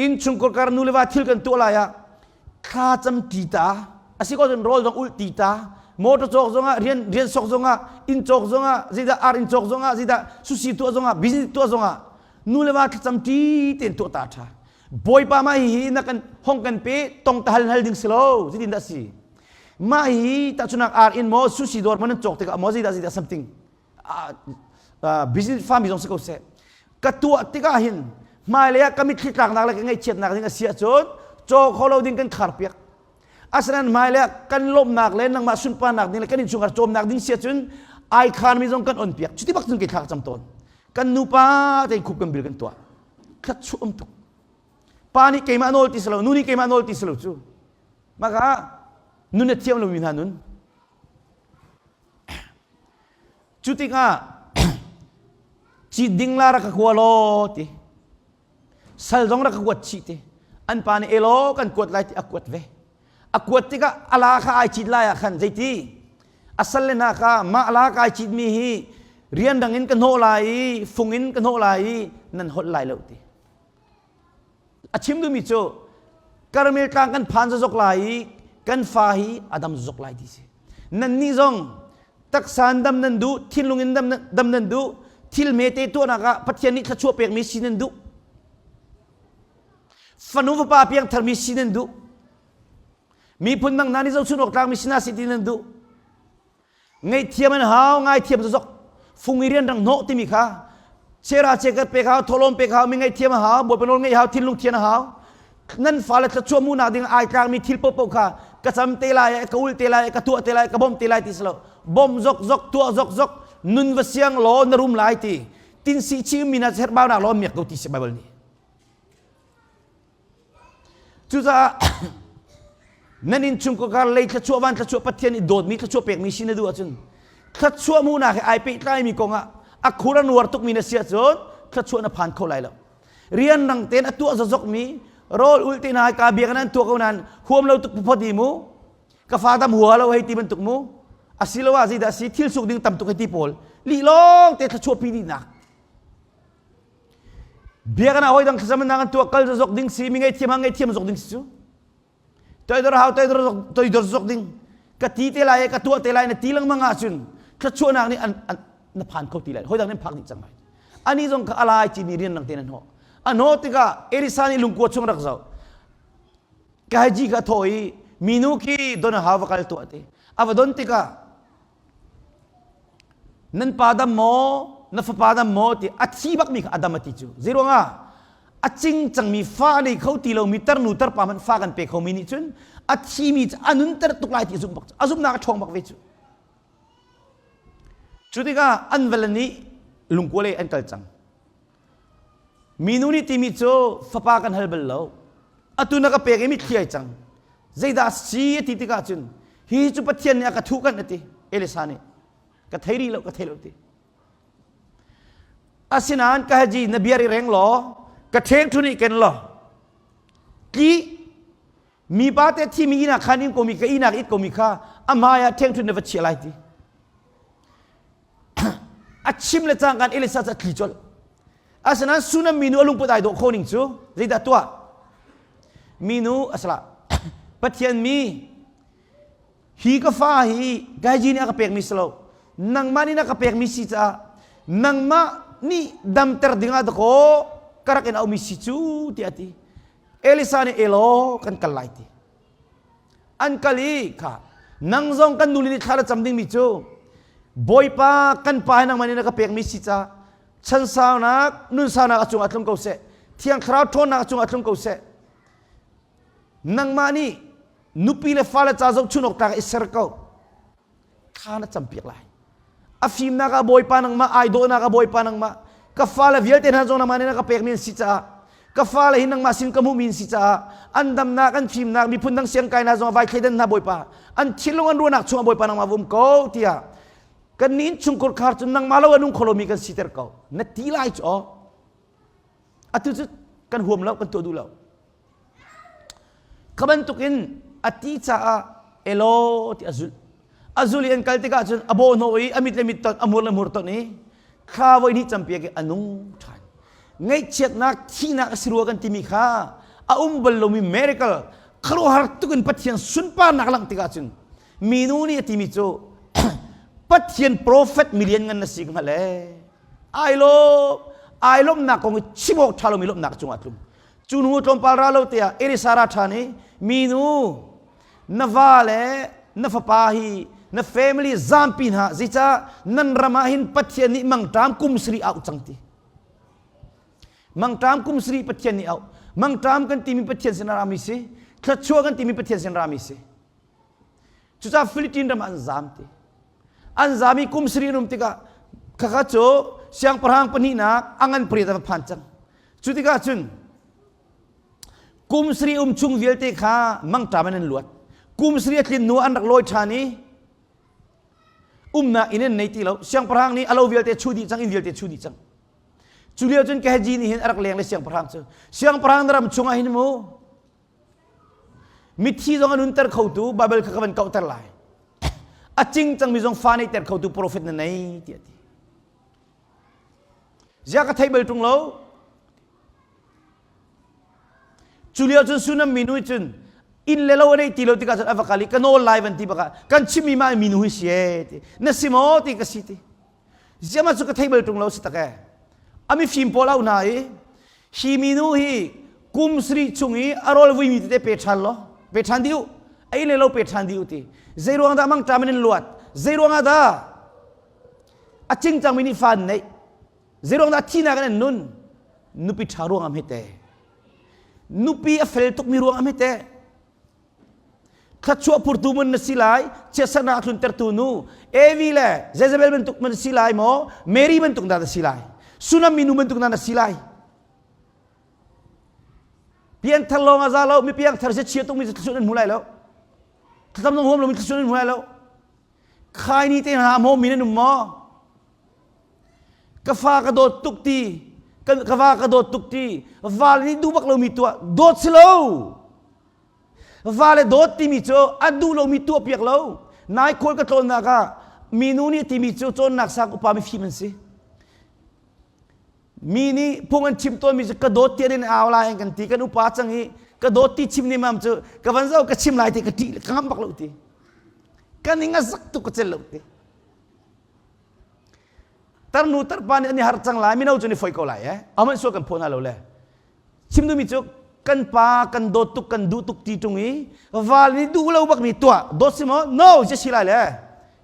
Innchungkhar kar nu le va thil kan tuah lai ah thla cam ṭi ta a si ko cun rawl zong ulh ti ta motor cawk zongah rian rian sok zongah inn cawk zongah zeidah ar inn cawk zongah zeidah susi tuah zongah business tuah zongah nu le va thlacam ṭi tein tuah ta ṭha bawipa mah hi na kan hong kan pe tong ta hal hal ding si lo zeitin dah si mah hi tahchunak ar in maw susi dawr maw nan cawk tikah maw zeidah zeidah something business fami zong si ko seh ka tuah tikah hin hmailei ah ka mitthli tlaknak le ka ngaihchiatnak ding a si ahcun caw kho lo ding kan kharpiak asinain hmailei ah kan lawmhnak le nangmah sunparnak ding le kan innchungkhar cawmnak ding si ahcun ai kharmi zong kan on piak cuti bak cun kei thla ka cam tawn kan nupa tein khup kan bil kan tuah thluachuah um tuk pa nih keimah nawl ti si lo nu nih keimah nawl ti si lo cu maka nun a thiam lomi hna nun Cu tikah cit ding la rak ka kua law ti sal zong rak ka kuat chih ti an pa nih elaw kan kuat lai ti a kuat ve a kuat tikah a la kha ai cit lai ah khan zeiti a sal le hna kha mah la kai cit mi hi rian dang in ka hnawh lai i fung in ka hnawh lai i nan holh lai lo ti A chim duhmi cu Karmel tlang kan phan zok lai i kan fa hi a dam zok lai ti si. Nannih zong taksa in dam nan duh, thinlung in dam, dam nan duh, thil mete tuahnak ah Pathian nih thluachuah pekmi si nan duh. Fanu fapa piangtharmi si nan duh. Miphun dang hna nih zohchun awk tlakmi si hna si ti nan duh. Ngaihthiam an hau, ngaithiam zok fung i rianrang hnawh timi kha chera chekat pek hau, tholawm pek hau, mi ngaihthiam a hau, Bawipa nawl ngeih hau, thinlung thian a hau. Nan fale thluachuah munak ding ai tlakmi thil paohpaoh kha ka cam te lai, ka ul te lai, ka tuah te lai, ka bawmh te lai ti si lo. Bawmh zok zok, tuah zok zok, nun va siang law na rum lai ti. Tin si chi mi na herhbaunak law miak ko ti si Bible nih. Cucaah nan innchungkhar lei thluachuah van thluachuah Pathian i dawtmi thluachuah pekmi si na duh ahcun thluachuah hmuhnak he ai pehtlaimi kongah a khur a nuar tukmi na si ahcun thluachuah na phan kho lai lo. Rianrang tein a tuah zokzokmi rawl ulh te hna ka biakinn an tuah ko nain huam lo tuk phot hi mu ka fa dam hua lo hei ti bantuk mu asiloah zeidah si thil suk ding tam tuk hei ti pawl lih lawng te thluachuah pi dihnak biakinn ah hawi dang thlacam an tuah kal zok ding si mi ngei thiam ha ngei thiam zok ding si cu toidor hau toidor toidor zok ding ka ti te lai ka tuah te lai na ti lengmang ahcun thluachuahnak nih an, an na phan kho ti lai hawi dang nih phak dih cang lai ani zong kha alai ci mi rian lang te nan ho an ho tikah Elisa nih lungkua chung rak zoh Kaiji kha thaw i minu khi don a hau va kal tuah ti a va don tikah Nan pa dam maw? Na fapa dam maw? Ti a thi bakmi kha a dam a ti cu. Zeiruangah? A cing cangmi fa nei kho ti lomi tarnu tarpa hmanh fa kan pe khomi nih cun a thimi cu a nunter tuk lai ti a zumh bak cu. A zumhnak a ṭhawng bak ve cu. Cu tikah an va le nih lungkua lei an kal cang. Minu nih timi cu fapa kan hal bal lo. Atu na ka pek i mitthli ai cang. Zeidah si a ti tikah cun hi cu Pathian nih a ka thuh kan a ti. Elisa nih ka thei rih lo ka thei lo ti. Asinain ka haji na bia ri reng law ka ṭheng ṭhu nih ken law tli mipa te thimi inn ah khan in komi ka inak it komi kha a hmai ah ṭheng ṭhu na va chia lai ti. a chim le cangkan Elisa cu a tli colh. Asinain Sunam minu a lungput ai dawh kho ning cu zeidah tuah? Minu asala Pathian mi hi ka fa hi gaji nih a ka pekmi si lo nangmah nih na ka pekmi si caah nangmah nih damter dingah dakaw ka rak in aumi si cu tiah a ti Elisa nih elaw kan kal lai ti An kal i kha nang zong kan nule nih thla na cam dingmi cu Bawipa kan pa hi nangmah nih na ka pekmi si ca chansaunak nunsaunak a cungah tlung ko seh Thiang Thlarau ṭhawnnak a cungah tlung ko seh nangmah nih nupi le fale ca zohchun awk tlak i ser ko thla na campiak lai a fimnak ah bawipa nangmah ai dawhnak ah bawipa nangmah ka fale vialte hna zong nangmah nih na ka pekmi an si caah ka fale hi nangmah sin ka hmuhmi an si caah an damnak an fimnak miphun dang siangkai hna zong vai thleidan hna bawipa an thinlung an ruahnak chungah bawipa nangmah va um ko tiah kan nih innchungkhar khar cu nangmah lo a nung kho lomi kan siter ko na ti lai cu aw atu cu kan huam lo kan tuah duh lo Kha bantukin a ti caah elaw ti a zulh. A zul i an kal tikah cun a bawh hnawh i a mit le mit ton, a hmur le hmur ton i thla voi hnih campiak i a nung ṭhan. Ngaihchiatnak, thihnak a si rua kan timi kha a um bal lomi miracle khuaruahhar tuk in Pathian sunparnak langh tikah cun minu nih a timi cu Pathian prophet milian ngan na si ka hngalh ee. Ai lawm, ai lawmhnak kong i chim awk ṭha lomi lawmhnak cungah a tlung. Cu hnu tlawmpal ra lo tiah Elisa ra ṭhan i minu na va le na fapa hi na family zampi hna zeicah nan ram ah hin Pathian nih mangṭam kum sarih auh cang ti. Mangṭam kum sarih Pathian nih auh. Mangṭam kan timi Pathian sin a rami si. Thluachuah kan timi Pathian sin rami si. Cucaah Philippine ram ah an zam ti. An zam i kum sarih an um tikah khakha cu siangpahrang pahnihnak a ngan pariat a va phan cang. Cu tikah cun kum sarih um chung vialte kha mangṭam in an luat. Kum sarih a tlin hnu an rak lawi ṭhan i umnak inn an nei ti lo. Siangpahrang nih a lo vialte chuh dih cang, inn vialte chuh dih cang. Cu lio cun Gehazi nih hin a rak leng le siangpahrang cu siangpahrang na ram chungah hin mu mithi zong a nunter khotu Bible kha ka van kauhter lai. A cing cangmi zong fa neihter khotu profet na nei tiah a ti. Ziah ka thei bal ṭung lo. Cu lio cun Sunam minu cun inn le lo a neih ti lo tikah cun a va kal i ka nawl lai van ti bakah kan chimmi mah minu hi si ee ti na si maw ti ka si ti ziah mah cu ka thei bal ṭung lo si tak ee a mifim pawl au hna i hi minu hi kum sarih chung i a rawl vuimi tete pe ṭhan law pe ṭhan dih u a inn le lo pe ṭhan dih u ti zei ruang dah mangṭam in an luat zei ruangah dah A cingcangmi nih fa an neih. Zeiruang dah thihnak in an nun? Nupi ṭha ruangah hmete. Nupi a fel tukmi ruangah hmete. Thluachuah phurtu mun na si lai, chiatsernak a tluntertu nu, Evi le Jezebel bantuk man si lai maw? Mary bantuk dah na si lai? Sunami nu bantuk dah na si lai? Piangthar lawng a za lo, mi piangthar si chia tukmi cu thluachuah nan hmu lai lo. Thlacam zong huam lomi thluachuah nan hmu lai lo. Khaini te hna maw mi nan um maw? Ka fa ka dawt tuk ti, ka va ka dawt tuk ti, val nih duh bak lomi tuah, dawt si lo. Va le dawt timi cu a duh lomi tuah piak lo. Nai khual ka tlawnnak ah minu nih timi cu cawnnak sang upa mifim an si. Mi nih phung an chim tawnmi cu ka dawt tiah in au lai an kan ti kan upa cang i ka dawt ti chim ni mam cu ka van zo ka chim lai ti ka ṭih ka ngam bak lo ti. Ka ning a zak tuk ka cel lo ti. Tarnu tarpa nih an i har cang lai mino cu ni foi ko lai eh. Aman sual kan phaw hna lo le. Chim duhmi cu kan pa kan dawt tuk kan duh tuk ti ṭung i val nih duh lo bakmi tuah dawt si maw no si si lai le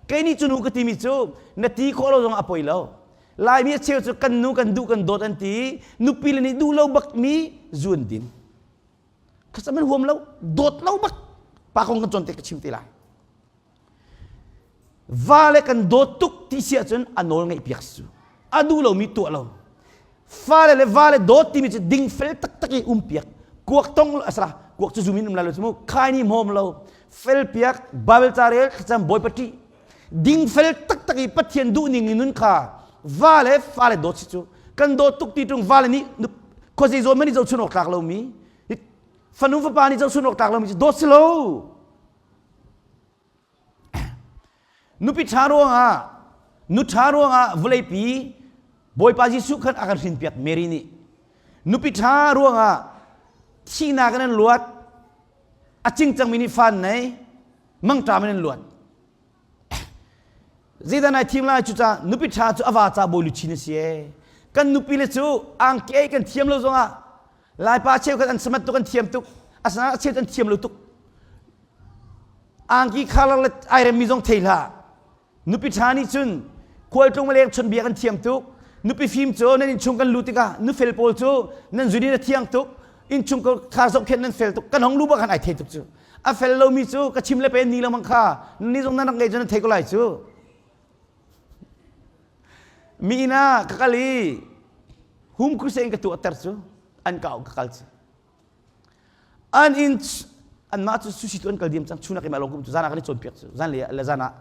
kei nih cu nu ka timi cu na ti khawh lo zong a poi lo Laimi a cheu cu kan nu kan duh kan dawt an ti nupi le nih duh lo bakmi zu an din khasam an huam lo dawt lo bak pa kong kan cawn te ka chim te lai Va le kan dawt tuk ti si ahcun a nawl ngeih piak si cu. A duh lomi tuah lo. Fale le va le dawt timi cu dingfel taktak i um piak. Kuak tong asara kuak cu zum in um lai lo cu mu. Khai ni hmawm lo. Fel piak Bible ca rel thlacam Bawipa ṭih. Dingfel taktak i Pathian duh ning in nun kha va le fale dawt si cu. Kan dawt tuk ti ṭung vale nih khuazei zawn man i zohchun awk tlak lomi fanu fapa nih zohchun awk tlak lomi cu dawt si lo. Nupi ṭha ruangah nu ṭha ruangah vawleipi Bawipa Jesuh khan a kan hrinpiak Mary nih. Nupi ṭha ruangah thihnak in an luat, a cingcangmi nih fa an nei, mangṭam in an luat. Zeidah nai thim lai cucaah nupi ṭha cu a va ca bawi luchin a si ee. Kan nupi le cu angki ei kan thiam lo zongah Laipa cheukhat an samat tuk an thiam tuk asinain a cheu an thiam lo tuk angki khalar le ai remmi zong thei hlah nupi ṭha nih cun khualtlung leng chonbia kan thiam tuk nupi fim cu nan innchung kan lu tikah nufel pawl cu nan zudin a thiang tuk innchung kha zohkhenh nan fel tuk kan hong lu bak khan ai thei tuk cu a fel lomi cu ka chim le pe ni lengmang kha ni zong nan rak ngei cu nan thei ko lai cu mi inn ah ka kal i hum crusade in ka tuahter cu an ka ka kal cu an inn anmah cu sushi tu an kal diam cang chunak i lawng kum cu zan ah kan i cawnpiak cu zan le le zan ah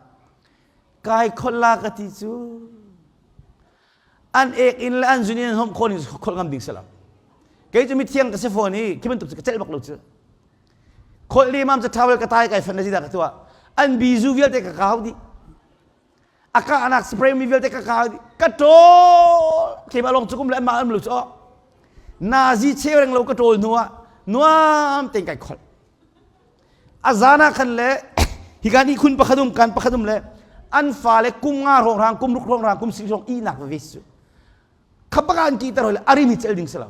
kai khol la ka ti cu an ek in le an zun in an hom khawn in khol ngam ding si lo kei cu mithiang ka si fawn i khi bantuk cu ka celh bak lo cu khol limam cu towel ka tai kai fan na zida ka tuah an bizu vialte ka kau dih a kahnak spray mi vialte ka kau dih ka ṭawl keimah lawng cu kum le anmah an lu cu nazi cheu reng lo ka ṭawl hnu ah nuam tein kai kholh a zan ah khan le hika nih khun pakhat um kan pakhat um le an fale kum nga hrawng hrang kum ruk hrawng hrang kum sing hrawng ihnak veve su khabaka an ki tar hoi le ari mi cel ding si lo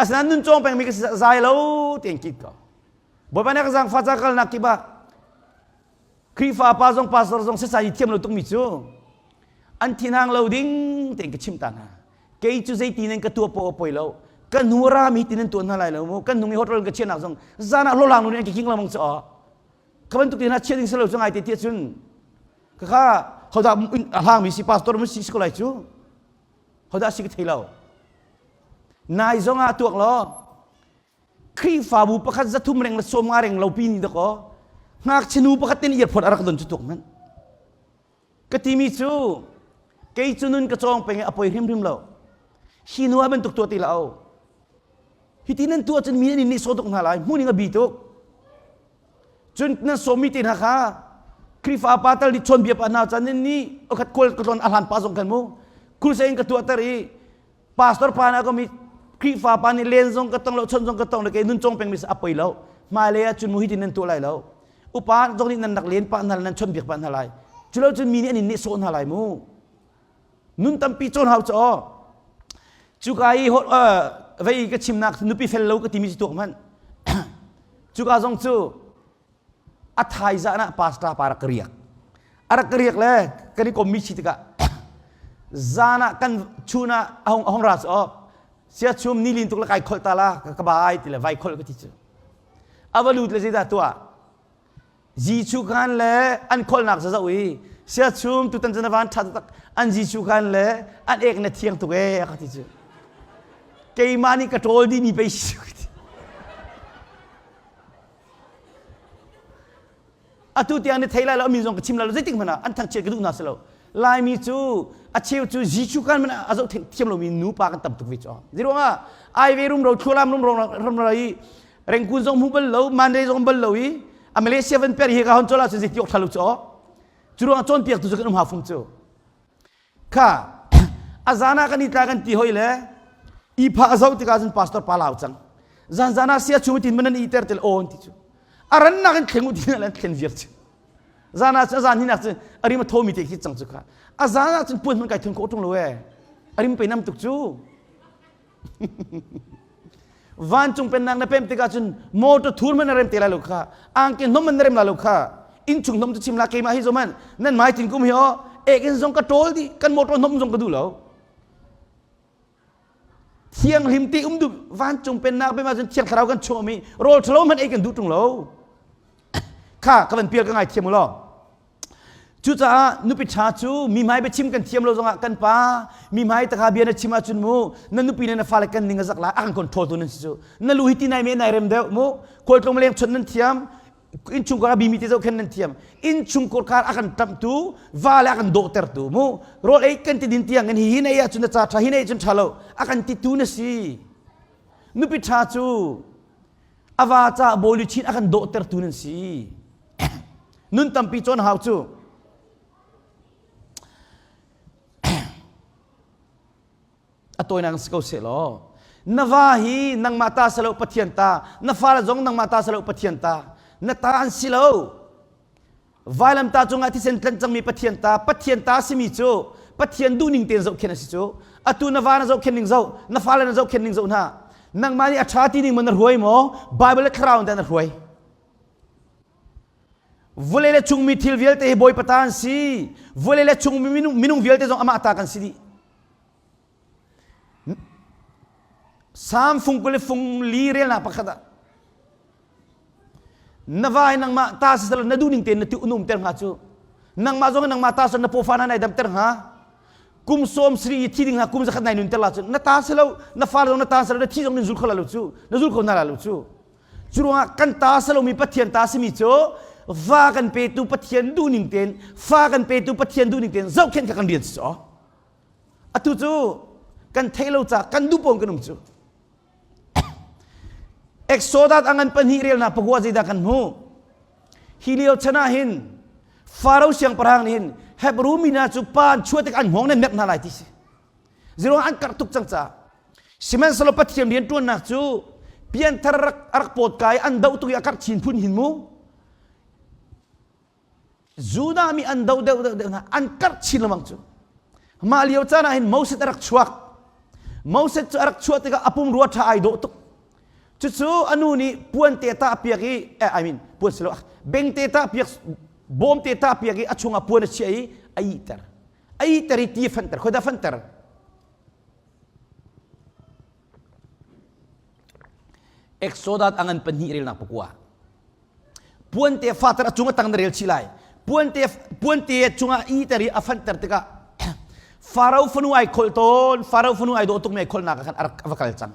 asinain nun cawng peng mi ka si zai lo tein kit ko bawipa nih ka zaangfah ca kalnak kip ah Khrihfa pa zong pastor zong sasai i thiam lo tukmi cu an thinhang lo ding tein ka chimh ta hna. Kei cu zeiti nan ka tuah poah poi lo. Ka hnu rami ti nan tuah hna lai lo mu. Kan hnung i hotel ka chiahnak zong zan ah hlawhlang nu nih an ka king lengmang cu aw. Ka bantuk te hna chiah ding si lo cu ngai te tiah cun ka kha hodah a hlangmi si pastor mun si si ko lai cu. Hodah si ka thei lo. Nai zong ah tuak law Khrihfabu pakhat 300 reng le 50 reng lo pi ni dakaw ngakchia nu pakhat ten earphone a rak don cu tuk hmanh ka timi cu kei cu nun ka cawng peng i a poi hrimhrim lo hi nu ah bantuk tuah ti lo hi ti nan tuah cun mi nan nih sawh tuk hna lai hmuning a bi tuk cun nan sawmmi te hna kha Khrihfa pa tal nih chawnbia pa hna chan nin nih okhat kual ka tlawn a hlan pa zong khan mu crusade in ka tuahter i pastor pa na ka mi Khrihfa pa nih len zong ka tong lo chon zong ka tong lo ke nun chong peng mi a poi lo hmailei ah cun mu hi tin nan tuah lai lo upa zong nih nan rak len pa hna nan chon biak pa hna lai cu lo cun mi nih an in nih sawh hna lai mu nun tampi cawn hau cho cuka i vei ka chimnak nupi fel lo ka timi cu tuak hmanh cuka zong cu a thaizan ah pastor pa rak riak a rak riak le kan i kommi chi tikah zan ah kan chun ah a hong a hong ra cu oh sia chum ni lin tuk le kai kholh ta la ka bai ti le vai kholh ka ti cu a va lut le zeidah tuah Jesuh khan le an kholnak za zoh i sia chum tutan cu na van ṭha tak an Jesuh khan le an ek na thiang tuk ee ka ti cu keimah nih ka ṭawl dih mi pei si ka ti. Atu tiang ni thei lai lo amin zong ka chim lai lo zeitik hmanh ah an thangchiat ka duh hna si lo. Laimi cu a cheu cu Jesuh kan man a zoh thiam lomi nupa kan tam tuk ve cu. Ziruangah ai ve rumro thlualam rumro rumro i Rengkun zong hmu bal lo, Mandai zong bal lo i a Malaysia van per hi ka hon chola cun zeiti awk tha lo cu. Cu ruangah cawnpiaktu cu kan um hau fung cu. Kha a zan ah kan i tla kan ti hoi le ipha a zoh tikah cun pastor pa lau cang. Zan zan ah sia chung tin man an i ter tel aw an ti cu. A rannak in thleng u ti an thlen viar cu. Zan ah cun a zan hinak cun a rim a thomi te khi cang cu kha. A zan ah cun puan hman kai thun ko tung lo e. A rim pe nam tuk cu. Vancung pennak na pem tikah cun motor thur man na rem te lai lo kha angki hnom man na rem lai lo kha innchung hnom cu chim la keimah hi zoman nan mai tin kum hi o ek in zong ka ṭawl dih kan motor hnom zong ka duh lo thianghlim ti um duh vancung pennak bem ahcun thiang thlarau kan chung mi rawl ṭhalo hmanh ei kan duh ṭung lo kha ka van pial ka ngai thiam u law Cucaah nupi ṭha cu mi hmai biachim kan thiam lo zongah kan pa mi hmai taka bia na chim ahcun mu na nupi le na fale kan ning a zak lai a kan control tu nan si cu na lu hi ti nai me nai rem deuh mu khualtlung leng chawnh nan thiam innchungkhar a bimi te zohkhen nan thiam innchungkhar a kan ṭamhtu va le a kan dawhtertu mu rawl ei kan ti din tiang in hi hi na ei ahcun na ca ṭha hi na ei cun ṭha lo a kan titu na si nupi ṭha cu a va ca bawi luchin a kan dawhtertu nan si Nun tampi cawn hau cu. A tawinak si ko seh law. Na va hi nangmah ta si lo Pathian ta. Na fale zong nangmah ta si lo Pathian ta. Na ta an si lo. Vailamta cungah thisen tlanh cangmi Pathian ta, Pathian ta simi cu Pathian duhning tein zohkhenh a si cu. Atu na va na zohkhenh ning zoh, na fale na zohkhenh ning zoh hna. Nangmah nih a ṭha ti ning maw na hruai maw? Bible le thlarau in dah na hruai? Vawlei le chungmi thil vialte hi Bawipa ta an si. Vawlei le chungmi minung, minung vialte zong amah ta kan si dih. Salm fung 20 le fung li relnak pakhat ah na vai nangmah ta si na duh ning tein na ti unum ter hnga cu nangmah zong nangmah ta na pawfa na nai dam ter hnga kum sawm sri i thi ding hnga kum zakhat nai nun ter la cu na ta si lo na fa zong na ta si lo na thi zong nin zul kho la lo cu na zul kho na la lo cu Cu ruangah kan ta si lomi Pathian ta simi cu va kan petu Pathian duhning tein fa kan petu Pathian duhning tein zohkhenh kha kan rian si cu. Atu cu kan theih lo ca kan duh pawn kan um cu. Exodus a ngan pahnih relnak pakua zeidah kan hmuh? Hi lio chan ah hin Faro siangpahrang nih hin Hebrew mi hna cu pa an chuah tik an hngawng nan mep hna lai ti si. Ziruang an karh tuk cang caah. Sihmanhsehlaw Pathian rianṭuannak cu pianthar rak, a rak pawt ka i an doh tuk i a karh chin phun hin mu. Judah mi an doh deuh deuh deuh hna an karh chin lengmang cu. Mah lio caan ah hin Moses a rak chuak. Moses cu a rak chuah tikah a pumrua ṭha ai dawh tuk. Cucu a nu nih puan te tah piak i eh, I mean puan si lo beng te tah piak bawm te tah piak i a chungah puan a chiah i a ihter. A ihter i ti a fanter. Khoi dah fanter? Exodus a ngan pahnih relnak pakua. Puante fater a cung a tang na rel chih lai. Puante puante cungah i ter i a fanter tikah Farao fanu ai kholh tawn, Farao fanu ai dawh tukmi ai kholhnak ah khan a rak a va kal cang.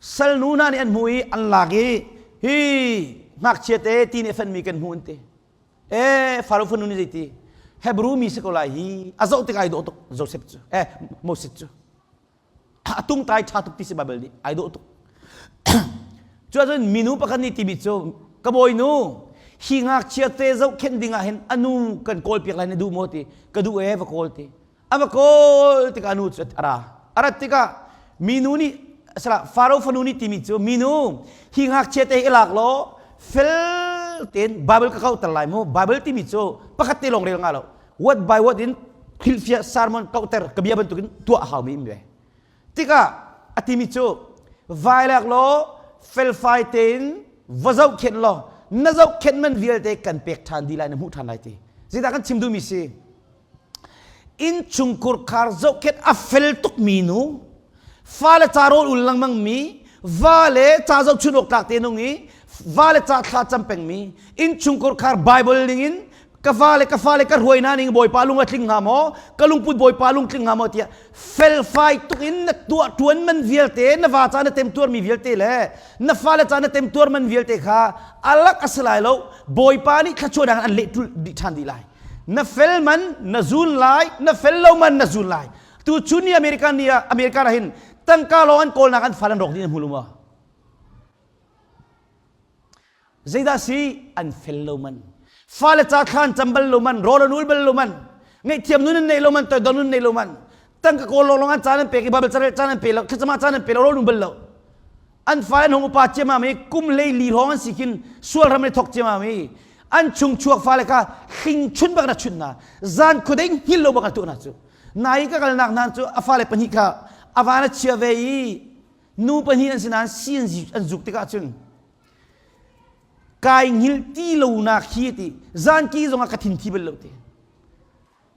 Salnu hna nih an hmuh i an lak i hi ngakchia te ti nih a fenmi kan hmuh an ti. E Farao fanu nih zeiti Hebrew mi si ko lai hi a zoh tikah ai dawh tuk Joseph cu eh Moses cu a tungtai ṭha tuk ti si Bible nih ai dawh tuk cu ahcun minu pakhat nih timi cu ka bawinu hi ngakchia te zohkhenh ding ah hin a nu kan kawl piak lai na duh maw ti ka duh ee va kawl ti a va kawl tikah a nu cu a ra a rat tikah minu nih sala Faro fanu nih timi cu minu hi ngakchia te hi i lak law fel tein Bible ka kauhter lai mu Bible timi cu pakhat te lawng rel nga lo word by word in hrilhfiah sermon kauhter ka bia bantukin tuah a haumi in ve tikah a timi cu vailak law felfai tein va zohkhenh law na zohkhenh man vialte kan pek ṭhan dih lai na hmuh ṭhan lai ti zeidah kan chim duhmi si innchungkhur khar zohkhenh a fel tukmi nu fale ca rawl ul lengmang mi va le ca zohchun awk tlak te nung i va le ca thla cam pengmi innchungkhur khar Bible ning in Ka fale ka fale ka hruai hna ning Bawipa lung a tling hnga maw? Ka lungput Bawipa lung tling hnga maw tiah felfai tuk in na tuah ṭuan man vialte, na va ca na temtuar mi vialte le na fale ca na temtuar man vialte kha alak a si lai lo. Bawipa nih thluachuahnak an leh dih ṭhan dih lai. Na fel man na zun lai, na fel lo man na zun lai. Tu chun ni America ni ah America ah hin tangka lawng an kawlnak an fale an rawk dih na hmu lo maw? Zeidah si an fel lo man. Fale ca thla an cam bal lo man, rawl an ul bal lo man, ngaihthiam nun an nei lo man, toidor nun nei lo man. Tangka kawl lawnglawng an caan an pek i Bible carel caan an pe lo, thlacam ah caan an pe lo, rawl um bal lo. An fale an hung upa ciammam i kum 14 hrawng an si khin sual ram an i thok ciammam i an chung chuak fale kha hling chun bak na chun hna. Zan khuadei hngil lo bak na tuah hna cu. Nai ka kalnak hna cu a fale pahnih kha a van a chia ve i nu pahnih an si nain si an zuk tikah cun kai hngilh ti lonak hi ti zanki zongah ka thin thi bal lo ti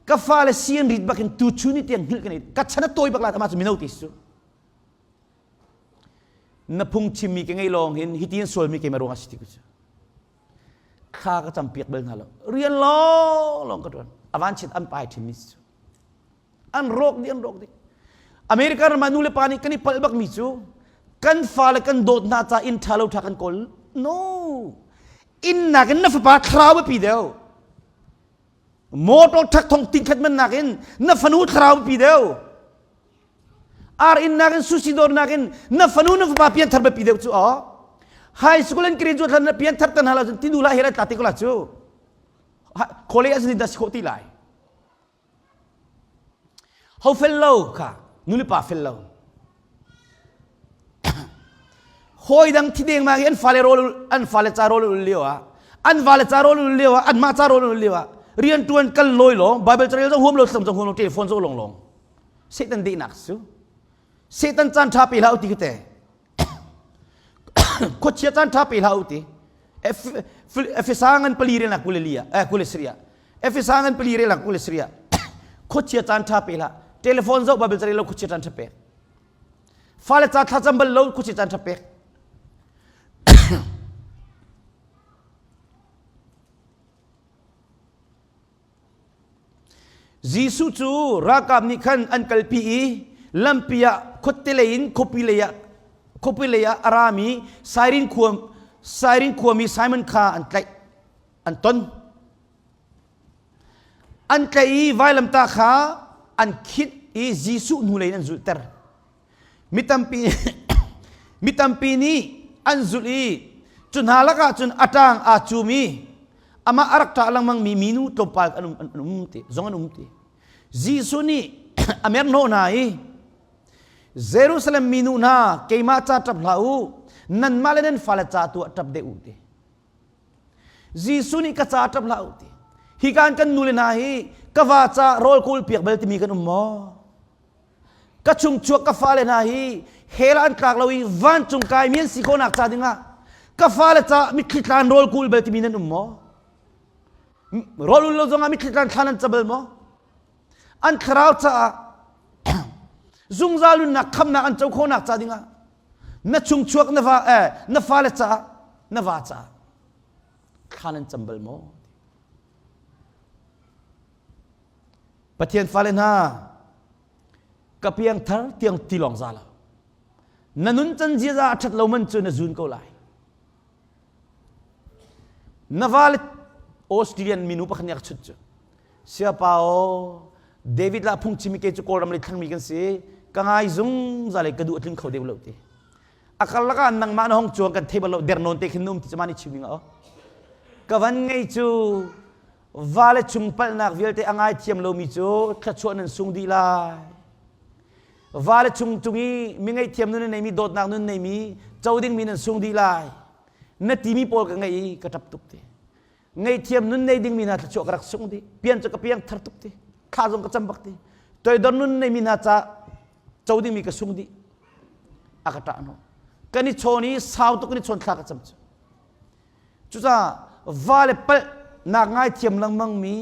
ka fale si an rit bakin tu chun ni tiang hngilh kan ka chan a tawi bak la ama cu mino ti su na phung chimmi ka ngei lawng hin hiti in sualmi keimah ruangah si ti ku cu thla ka cam piak bal hna lo rian lawng lawng ka tuan avan chit an pai thin mi cu An rawk dih, an rawk dih. America ram ah nu le pa nih kan i palh bakmi cu kan fale kan dawt hna ca inn ṭha lo ṭha kan kawl. No. Inn nakin na fapa thlarau biapi deuh. Motor ṭhak thong ting khat man nakin na fanu thlarau biapi deuh. Ar inn nakin sushi dawr nakin na fanu na fapa pianthar biapi deuh cu aw. High school an graduate hlan na pianthar tan hna lo cun ti nu la he rai tla te ko la cu. College ah dah si khawh ti lai. Ho fel lo kha nulepa fel lo. Hawi dang thi dengmang i an fale rawl an fale ca rawl ul lio ah an vale ca rawl ul lio ah anmah ca rawl ul lio ah rian tuan kal lawi law Bible carel zong huam lo thlam zong huam lo telephone zong long long Satan dehnak cu Satan caan tha pe hlah u ti khi te khuachia caan ṭha pe hlah u ti Efesa ngan pali rel nak kule li ah kule sria Efesa ngan pali rel nak kule sria khuachia caan ṭha pe hlah telephone zoh Bible carel lo khuachia caan ṭha pek fale ca thlacam bal lo khuachia caan ṭha pek Jesuh cu ralkap nih khan an kalpi i lampi ah khuate lei in khuapi lei ah khuapi lei ah a rami Sairin khua Sairin khuami Simon kha an tlaih an ton. An tlaih i vailamtah kha an khinh i Jesuh hnulei in an zulhter. Mi tampi mi tampi nih an zulh i cu hna lakah cun a ṭang aa cum i amah a rak ṭah lengmangmi minu tlawmpal an um, an um ti zong an um ti. Jesuh nih a merhnawh hna i Jerusalem minu hna keimah ca ṭap hlah u nanmah le nan fale ca tu ah ṭap deuh u ti. Jesuh nih ka ca ṭap hlah u ti. Hi kan kan nule hna hi ka va ca rawl kawl piak bal timi kan um maw? Ka chungchuak ka fale hna hi hell an tlak lo i vancung kaimi an si khawhnak ca dingah ka fale ca mitthli tlan rawl kul bal timi nan um maw? Rawl ul lo zongah mitthli tlan thlan an ca bal maw? An thlarau caah zungzal nunnak khamnak an co khawhnak ca dingah na chungchuak na va eh, na fale caah na va caah thlan an cam bal maw? Pathian fale hna ka piangthar tiang ti lawng za lo na nun can ziaza a ṭhat lo man cu na zun ko lai na vale Australian minu pakhat nih a ka chut cu siapa o David la phungchimi ke cu Kawlram lei thlangmi kan si ka ngai zungzal i ka duh a tling kho deuh lo ti a karlak ah nangmah na hong cuang kan thei bal lo der nawn te khin na um ti cu ma ni chim ding ah ka van ngei cu Vale chung palhnak vialte a ngaithiam lomi cu thluachuah nan sung dih lai. Vale chung cung i mi ngaihthiam nun a neimi dawtnak nun neimi co dingmi nan sung dih lai. Na timi pawl ka ngei i ka ṭap tuk ti. Ngaihthiam nun nei dingmi hna thluachuah ka rak sung dih. Pian cu ka piang thar tuk ti. Thla zong ka cam bak ti. Toidor nun neimi hna ca co dingmi ka sung dih. A ka ṭah hnawh. Kan i chawn i sau tuk kan i chawn thla ka cam cu. Cucaah vale palhnak ngaithiam lengmangmi,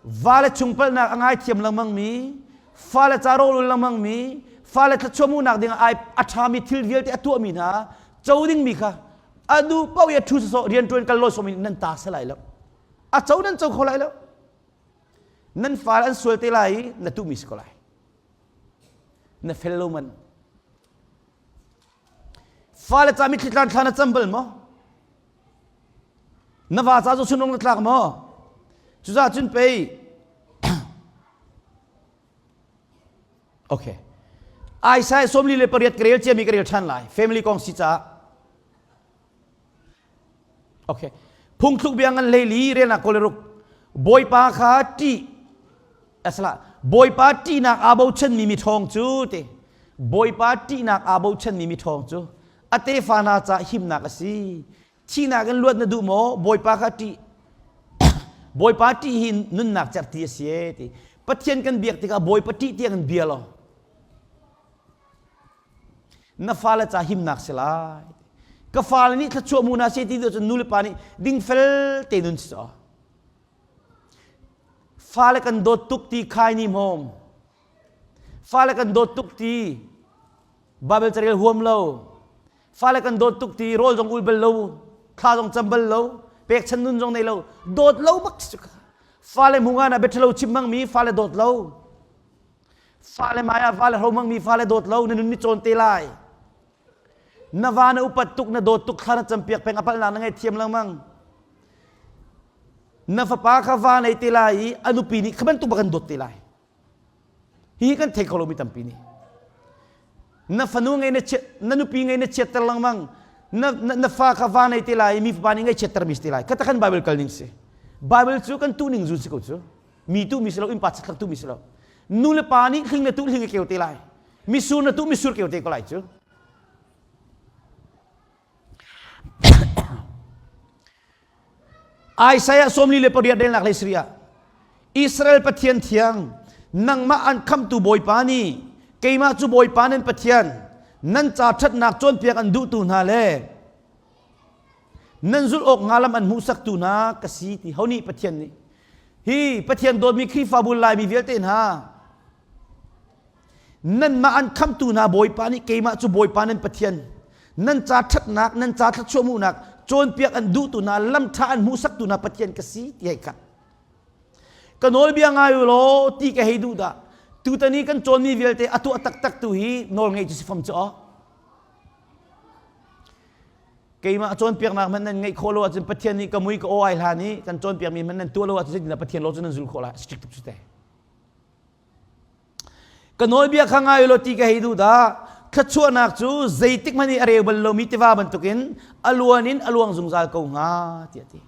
vale chung palhnak a ngaithiam lengmangmi, fale ca rawlul lengmangmi, fale thluachuah hmuhnak ding ah a ṭhami thil vialte a tuahmi hna co dingmi kha a duh paoh i a ṭhu sawsawh rianṭuan kal lawi sawm in nan ta se lai lo. A co nan co kho lai lo. Nan fale an sual te lai i na tuhmi si ko lai. Na fel lo man. Fale ca mitthli tlan thla na cam bal maw? Na va ca cu sunung na tlak maw? Cucaah cun pei Okay. Isaiah 48 ka rel ciami ka rel ṭhan lai. Family kong si caah. Okay. Phungthluk bia ngan hleili relnak kawleruk. Bawipa kha ṭih asala Bawipa ṭihnak aa bochanmi mi ṭhawng cu te Bawipa ṭihnak aa bochanmi mi ṭhawng cu a tefa hna caah himnak a si. Thihnak in luat na duh maw? Bawipa kha ṭih. Bawipa ṭih hi nunnak cerhti a si ee ti. Pathian kan biak tikah Bawipa ṭih tiang in bia law. Na fale ca himnak si lai. Ka fale nih thluachuah mu hna seh ti duh cun nu le pa nih dingfel te nun si caw. Fale kan dawt tuk ti khai ni hmawm. Fale kan dawt tuk ti Bible carel huam lo. Fale kan dawt tuk ti rawl zong ul bal lo, thla zong cam bal lo, pekchan nun zong nei lo, dawt lo bak si cu. Fale hmungan ah biaṭhalo chim hmangmi fale dawt lo. Fale hmai ah fale hro hmangmi fale dawt lo, na nun ni cawn te lai. Na va na upat tuk, na dawt tuk, thla na campiak peng, a palhnak na ngaihthiam lengmang. Na fapa kha va nei te lai i a nupi nih kha bantuk bak an dawt te lai. Hi kan thei kho lomi tampi nih. Na fanu ngei na chiat, na nupi ngei na chiatter lengmang. Na, na, na fa kha va nei te lai, mi fapa nih ngei chiatter mi si te lai. Kata kan Bible kal ning si. Bible cu kan tu ning zun si ko cu. Mi tu mi si lo, innpa chatlak tu mi si lo. Nu le pa nih hling na tu hling a keu te lai. Misur na tu misur keu te ko lai cu. Isaiah 48 relnak lei sari ah Israel Pathian thiang nangmah an khamtu Bawipa nih keimah cu Bawipa nan Pathian nan ca ṭhatnak cawnpiak an duhtu hna le nan zulh awk hnga lam an hmuhsaktu hna ka si ti ho nih Pathian nih hi Pathian dawtmi Khrihfabu Laimi vialte hna Nanmah an khamtu hna Bawipa nih keimah cu Bawipa nan Pathian nan ca ṭhatnak nan ca thluachuah hmuhnak cawnpiak an duhtu hna lamṭha an hmuhsaktu hna Pathian ka si ti hei khat. Ka nawlbia ngai u law ti ka hei duh dah. Tutan i kan cawnmi vialte a tuah taktak tu hi nawl ngei cu si fam cu aw. Keimah cawnpiaknak hmanh nan ngeih khawh lo ahcun Pathian nih ka mui ka aw ai hlan i kan cawnpiakmi hmanh nan tuah lo ahcun zeitindah Pathian law cu nan zul khawh lai? Strict tuk cu te. Ka nawlbia kha ngai u law ti ka hei duh dah. Thluachuahnak cu zeitik hmanh i a reu bal lomi tiva bantukin a luan in a luang zungzal ko hnga tiah a ti.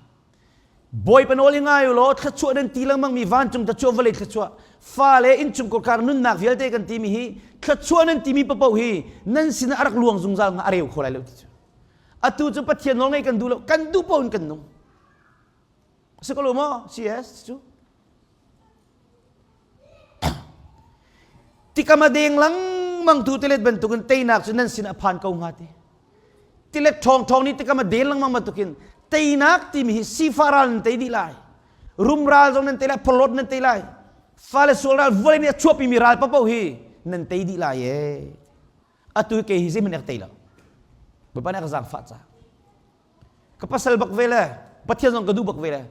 Bawipa nawl hi ngai u law thluachuah nan ti lengmangmi vancung thluachuah vawlei thluachuah fale innchungkhar nunnak vialte kan timi hi thluachuah nan timi paoh hi nan sinah a rak luang zungzal hnga a reu kho lai lo ti cu. Atu cu Pathian nawl ngaih kan duh lo kan duh paoh in kan nung. Si ko lo maw? CS cu. Tikam a deng lengmang tu tilet bantukin teinak cu nan sin a phan ko hnga ti. Tilet ṭhawng ṭhawng nih tikam a den lengmang bantukin teinak timi hi sifah ral nan tei dih lai. Rum ral zong nan tei lai, phorhlawt nan tei lai. Fale sual ral vawlei nih a chuahpimi ral paohpaoh hi nan tei dih lai ee. Atu kei hi zeihmanh ka tei lo. Bawipa nih a ka zaangfah caah. Ka pasal bak ve le Pathian zong ka duh bak ve le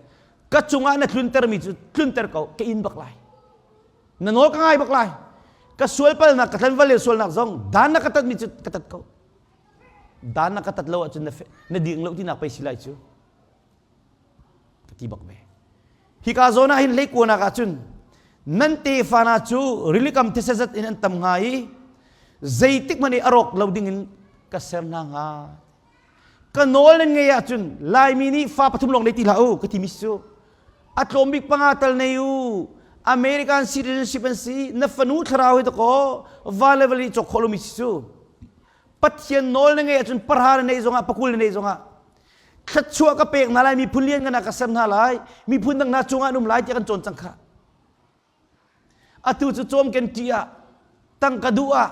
ka cungah na tluntermi cu tlunter ko ka in bak lai. Na nawl ka ngai bak lai. Ka sual palnak ka tlanval le sualnak zong dan na ka tatmi cu ka tat ko. Dan na ka tat lo ahcun na, na ding lo tinak pei si lai cu. Ka ti bak ve. Hika zawn ah hin leikuanak ah cun nan tefa hna cu rilikam these zat in an tam hnga i zeitik hmanh i a rawk lo ding in ka ser hna hnga. Ka nawl nan ngei ahcun Laimi nih fa pathum lawng nei ti hlah u ka timi cu a tlawm bik panga tal nei u American citizenship an si na fanu thlarau hi dakaw va level i cawk khawh lomi si cu Pathian nawl na ngei ahcun parha na neih zongah pakul na neih zongah thluachuah ka pek hna lai miphun lian ngan ah ka ser hna lai miphun dang hna cungah an um lai tiah kan cawn cang kha Atu cu cawmken ṭih ah tangka duh ah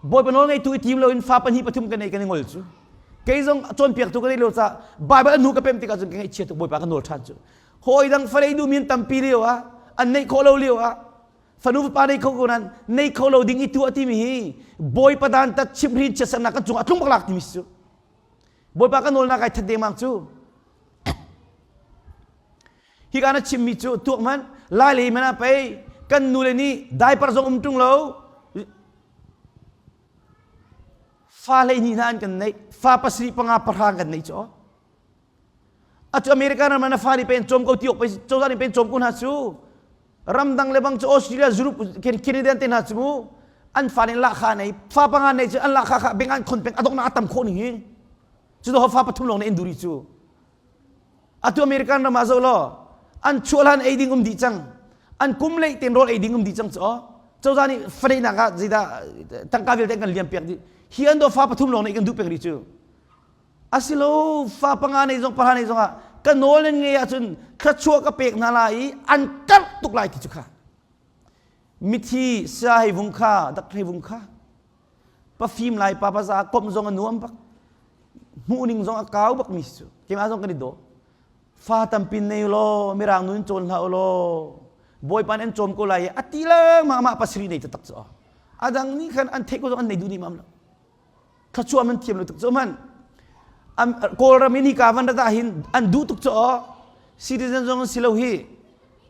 Bawipa nawl ngeitu i tim loin fa pahnih pathum ka nei kan i ngol cu. Kei zong cawnpiaktu ka nei lo caah Baibal an hnu ka pem tikah cun ka ngaihchia tuk Bawipa ka nawl ṭhan cu. Hawi dang falei duhmi an tampi lio ah an neih khawh lo lio ah fanu fapa nei kho ko nain nei kho lo ding i tuah timi hi Bawipa dantat chimhrin chiatsernak kan cungah a tlung bak lak timi si cu. Bawipa ka nawlnak ai that dengmang cu. Hika na chimmi cu tuak hmanh lai lei hmanh ah pei kan nu le nih diaper zong um ṭung lo fa 12 hna an kan neih fa pasarih panga pahra an kan neih cu atu America ram ah na fa nih pei an cawm ko ti awk pei cozah nih pei an cawm ko hna cu ramdang le bang cu Australia Europe Canada te hna cu mu an fa nih lahkhah nei fa panga nei cu an lahkhah kha beng an khon peng adoknak a tam khawh ning hi cu do fa pathum lawng ne in duri cu Atu American ram ah zoh law an chuah hlan ei ding um dih cang. An kum lei ten rawl ei ding um dih cang cu cozah nih faneihnak ah zeidah tangka vialte kan liam piak dih. Hi an do fa pathum lawng nih kan duh peng rih cu. Asilo fa panga nei zong pahra nei zong ah ka nawl nan ngei ahcun thluachuah ka pek hna lai i an karh tuk lai ti cu kha. Mithi sia hei vung kha dak hei vung kha pafim lai pa paza komh zong a nuam bak hmuh ning zong a kau bak mi cu keimah zong kan i daw fa tampi nei law mirang nun cawn hlah law bawipa an cawm ko lai i a ti lengmang mah pasarih nei taktak cu a dang nih khan an theih ko zong an nei duh ni mam lo thluachuah man thiam lo tuk cu man kawlram in hika van rat ah hin an duh tuk cu citizen zong an si lo hi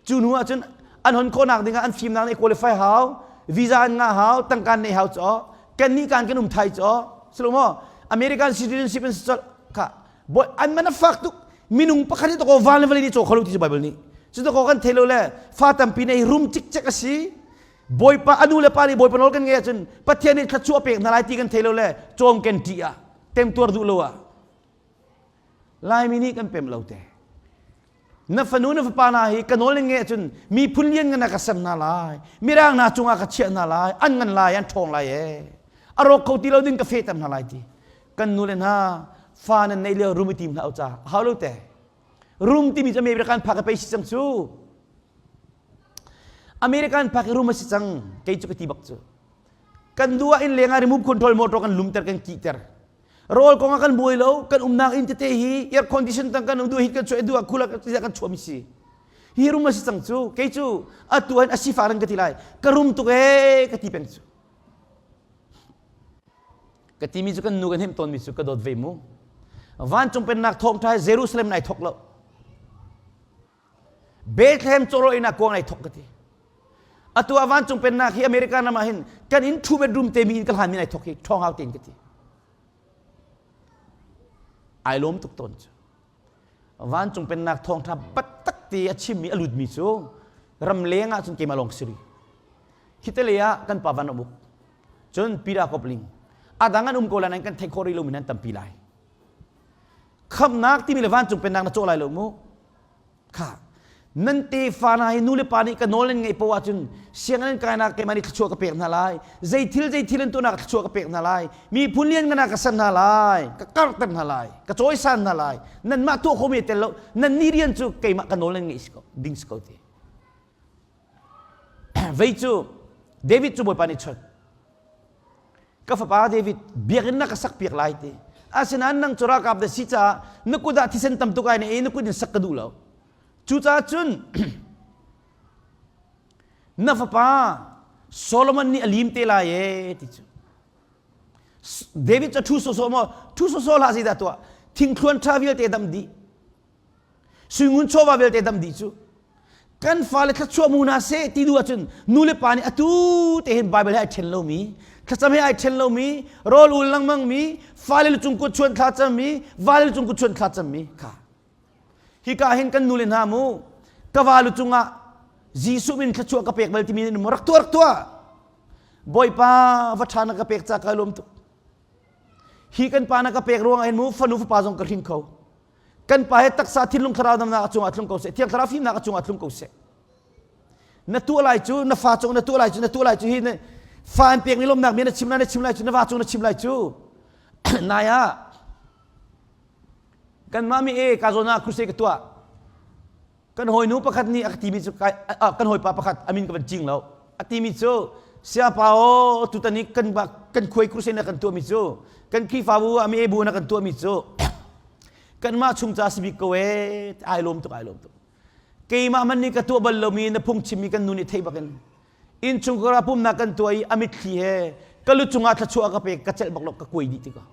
Cu hnu ahcun an hon khawhnak dingah an fimnak nih qualify hau, visa an ngah hau, tangka an neih hau caw, kan nih kan kan um thai caw. Silo maw? American citizenship in si kha boy an man a fak tuk minung pakhat hi to van le vawlei nih caw kho lo ti cu Bible nih. Cu to kan thei lo le fa tampi nei rum cikcek a si. Bawipa anu le pa nih Bawipa nawl kan ngei ahcun Pathian nih thluachuah pek hna lai ti kan thei lo le cawm ken ṭih ah temtuar duh lo ah Laimi nih kan pem lo te. Na fanu na fapa hna hi ka nawl in nge ahcun miphun lian ngan ah ka ser hna lai. Mirang hna cungah ka chiah hna lai. An ngan lai, an ṭhawng lai ee. A rawk kho ti lo ding ka fehter hna lai ti. Kan nu le hna fa nan neih lio rum i tim hlah u ca. Hau lo te. Rum timi cu American phak i pei si cang cu. American phak i rum a si cang. Kei cu ka ti bak cu. Kan duh ah inn leng ah remove control motor kan lumter kan kihter. Rawl kong ah kan buai lo, kan umnak inn tete hi air condition tang kan um duh hit kan chuah duh ah khula kan chuah mi si. Hi rum a si cang cu, kei cu atu an asi fa ka ti lai. Ka rum tuk ee ka ti peng cu. Ka ti mi cu kan nu kan him tawn mi cu ka dawt ve mu. Vancung pennak thawngṭha Jerusalem nai thok lo. Bethlehem cawraw inn ah kuang ai thok ka ti. Atu ah vancung pennak hi America ram ah hin kan inn two bedroom te mi in ka hlan min ai thok hi ṭhawng hau tein ka ti. Ai lawm tuk tawn cu. Vancung pennak thawngṭha taktak te a chimmi a lutmi cu ramleng ah cun keimah lawng si rih. Khitele ah kan pa van um uk. Cun Peter Kopling. Adang an um ko lai nain kan theih khawh rih lomi nan tampi lai. Khamhnak timi le vancung pennak na cawh lai lo mu. Kha nan tefa hna hi nu le pa nih ka nawl nan ngeih poah ahcun sianginn an kainak keimah nih thluachuah ka pek hna lai. Zei thil zei thil an tuahnak thluachuah ka pek hna lai. Miphun lian ngan ah ka ser hna lai. Ka karhter hna lai. Ka cawisan hna lai. Nanmah tuah khomi tel lo. Nan ni rian cu keimah ka nawl nan ngeih si ko ding si ko ti. Vei cu David cu Bawipa nih chawnh. Ka fapa David biakinn na ka sak piak lai ti. Asinain nang cu ralkap na si caah na kut ah thisen tam tuk ai na i na kut in sak ka duh lo. Cucaah cun na fapa Solomon nih a lim te lai ee ti cu. David cu ṭhu sawsawh maw ṭhu sawsawh hlah zeidah tuah thingthluan ṭha vialte dam dih Suingun chawva vialte dam dih cu kan fale thluachuah mu hna seh ti duh ahcun nu le pa nih atu te hin Bible he ai ṭhen lomi thlacam he ai ṭhen lomi rawl ul lengmang mi fale lucung kut chuan thla cammi vale lucung kut chuan thla cammi kha hika hin kan nu le hna mu ka va lu cungah Jesuh min thluachuah ka pek bal timi nih rak tuah rak tuah Bawipa va ṭha na ka pek ca ka lawm tuk hi kan pa na ka pek ruangah hin mu fanu fapa zong ka hring kho kan pa he taksa thinlung thlarau damnak a cungah tlung ko seh thiang thlarau fimnak a cungah tlung ko seh na tuah lai cu na fa cung na tuah lai cu na tuah lai cu hi na fa an pek mi lawmnak mi na chim lai na chim lai cu na va cung na chim lai cu nai ah kan mah mi e ka zawn ah crusade ka tuah Kan hawinu pakhat nih a ka timi cu kan hawipa pakhat a min ka van cing lo. A timi cu siapa aw tutan i kan kan khuai crusade na kan tuahmi cu kan Khrihfabu ah mi bu na kan tuahmi cu kanmah chung ca si bik ko ee ai lawm tuk ai lawm tuk. Keimah man nih ka tuah bal lomi na phungchimmi kan nu nih thei bakin innchungkhar ah pumnak kan tuah i a mitthli he ka lu cungah thluachuah ka pek ka celh bak lo ka kuai dih tikah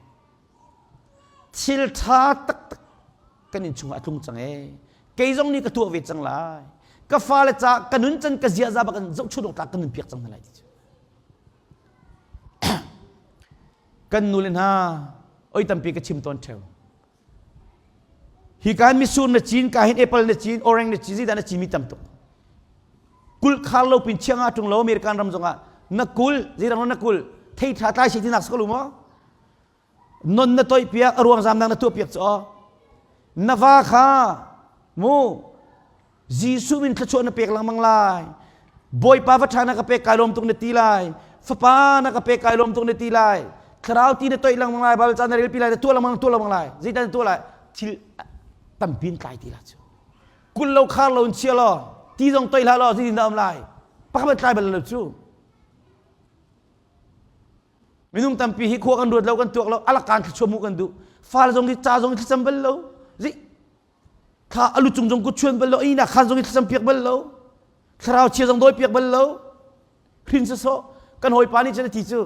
thil ṭha taktak kan innchungah a tlung cang ee. Kei zong nih ka tuah ve cang lai. Ka fale ca ka nun can ka ziaza bak in zohchunh awk tlak ka nun piak cang hna lai ti cu. Kan nu le hna oi tampi ka chim tawn ṭheo. Hi kan misur na cin, ka hin apple na cin, orange na cin, zeidah na cin mi tam tuk. Kul khar lo pin chianga tung lo American ram zongah na kul, zeidang na kul, thei tha tlai si ti nak sakalu maw? Non na toih piak, a ruang zamnak na tuah piak cu Na va kha mu Jesuh min thluachuah na pek lengmang lai. Bawipa va ṭha na ka pek kai lawm tuk na ti lai. Fapa na ka pek kai lawm tuk na ti lai. Thlarau ti na toih lengmang lai. Bible ca na relpi lai. Na tuah lengmang tuah lengmang lai. Zeidah na tuah lai? Thil tampi in tlai ti la cu. Kul lo khar lo in chia law ti zong toih hlah law zeitin dah um lai? Pakhat tlai bal lo cu. Minung tampi hi khua kan ruat lo kan tuak lo alakan thluachuah mu kan duh. Fale zong hi ca zong hi thlacam bal lo. Zi Thla a lu cung zong kut chuan bal lo, ihnak khan zong i thlacam piak bal lo, thlarau chia zong dawi piak bal lo. Hrin sawsawh kan hawipa nih cun a ti cu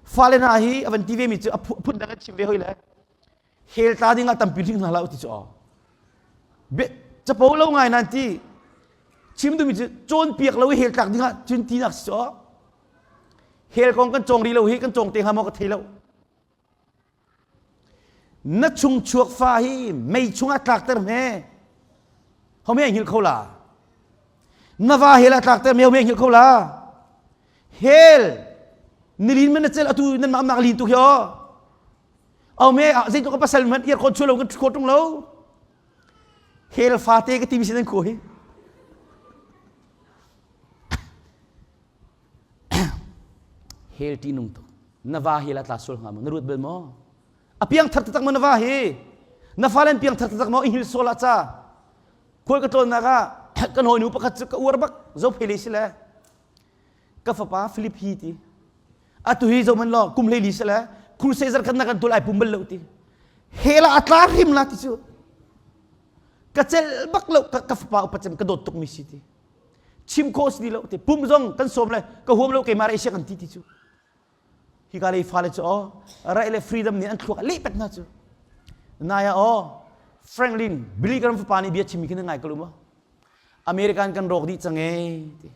fale hna hi a van ti ve mi cu a phun dang an chim ve hoi le hell tla ding ah tampi hring hna hlah u ti cu aw capo lo ngai nan ti chim duhmi cu cawnpiak lo i hell tlak ding ah cun tinak si cu aw hell kong kan cawng rih lo hi kan cawng te hnga maw ka thei lo Na chungchuak fa hi mei chungah tlakter hme. Home hngilh kho la. Na va hel ah tlakter me home hngilh kho la. Hel nilin man na cel atu nan mah mak lin tu khi o. Au me zeitluk ka pasal man ear khon chulo kan kho tung lo. Hel fa te ka ti mi sin an kho hi. Hell ṭihnung tuk. Na va hi la tla sual hnga maw? Na ruat bal maw? A piangthar taktak maw na va hi? Na fale an piangthar taktak maw? I hngil sual ah ca. Khual ka tlawnnak ah kan hawinu pakhat cu ka uar bak zophei si le ka fapa Philip hi ti. Atu hi zo man law kum hleili si le crusade zarkhat na kan tul ai pum bal lo ti. Hell ah a tla hrim la ti cu. Ka celh bak lo ka, ka fapa upa cem ka dawt tuk mi si ti. Chim khawh si ti lo ti pum zong kan sawm le ka huam lo keimah Asia kan ti ti cu hika lei fale cu aw right le freedom nih an thluak a leh pek hna cu naya aw Franklin Billy Graham fapa nih bia chimmi khi na ngai ko lu maw American kan rawk dih cang ee ti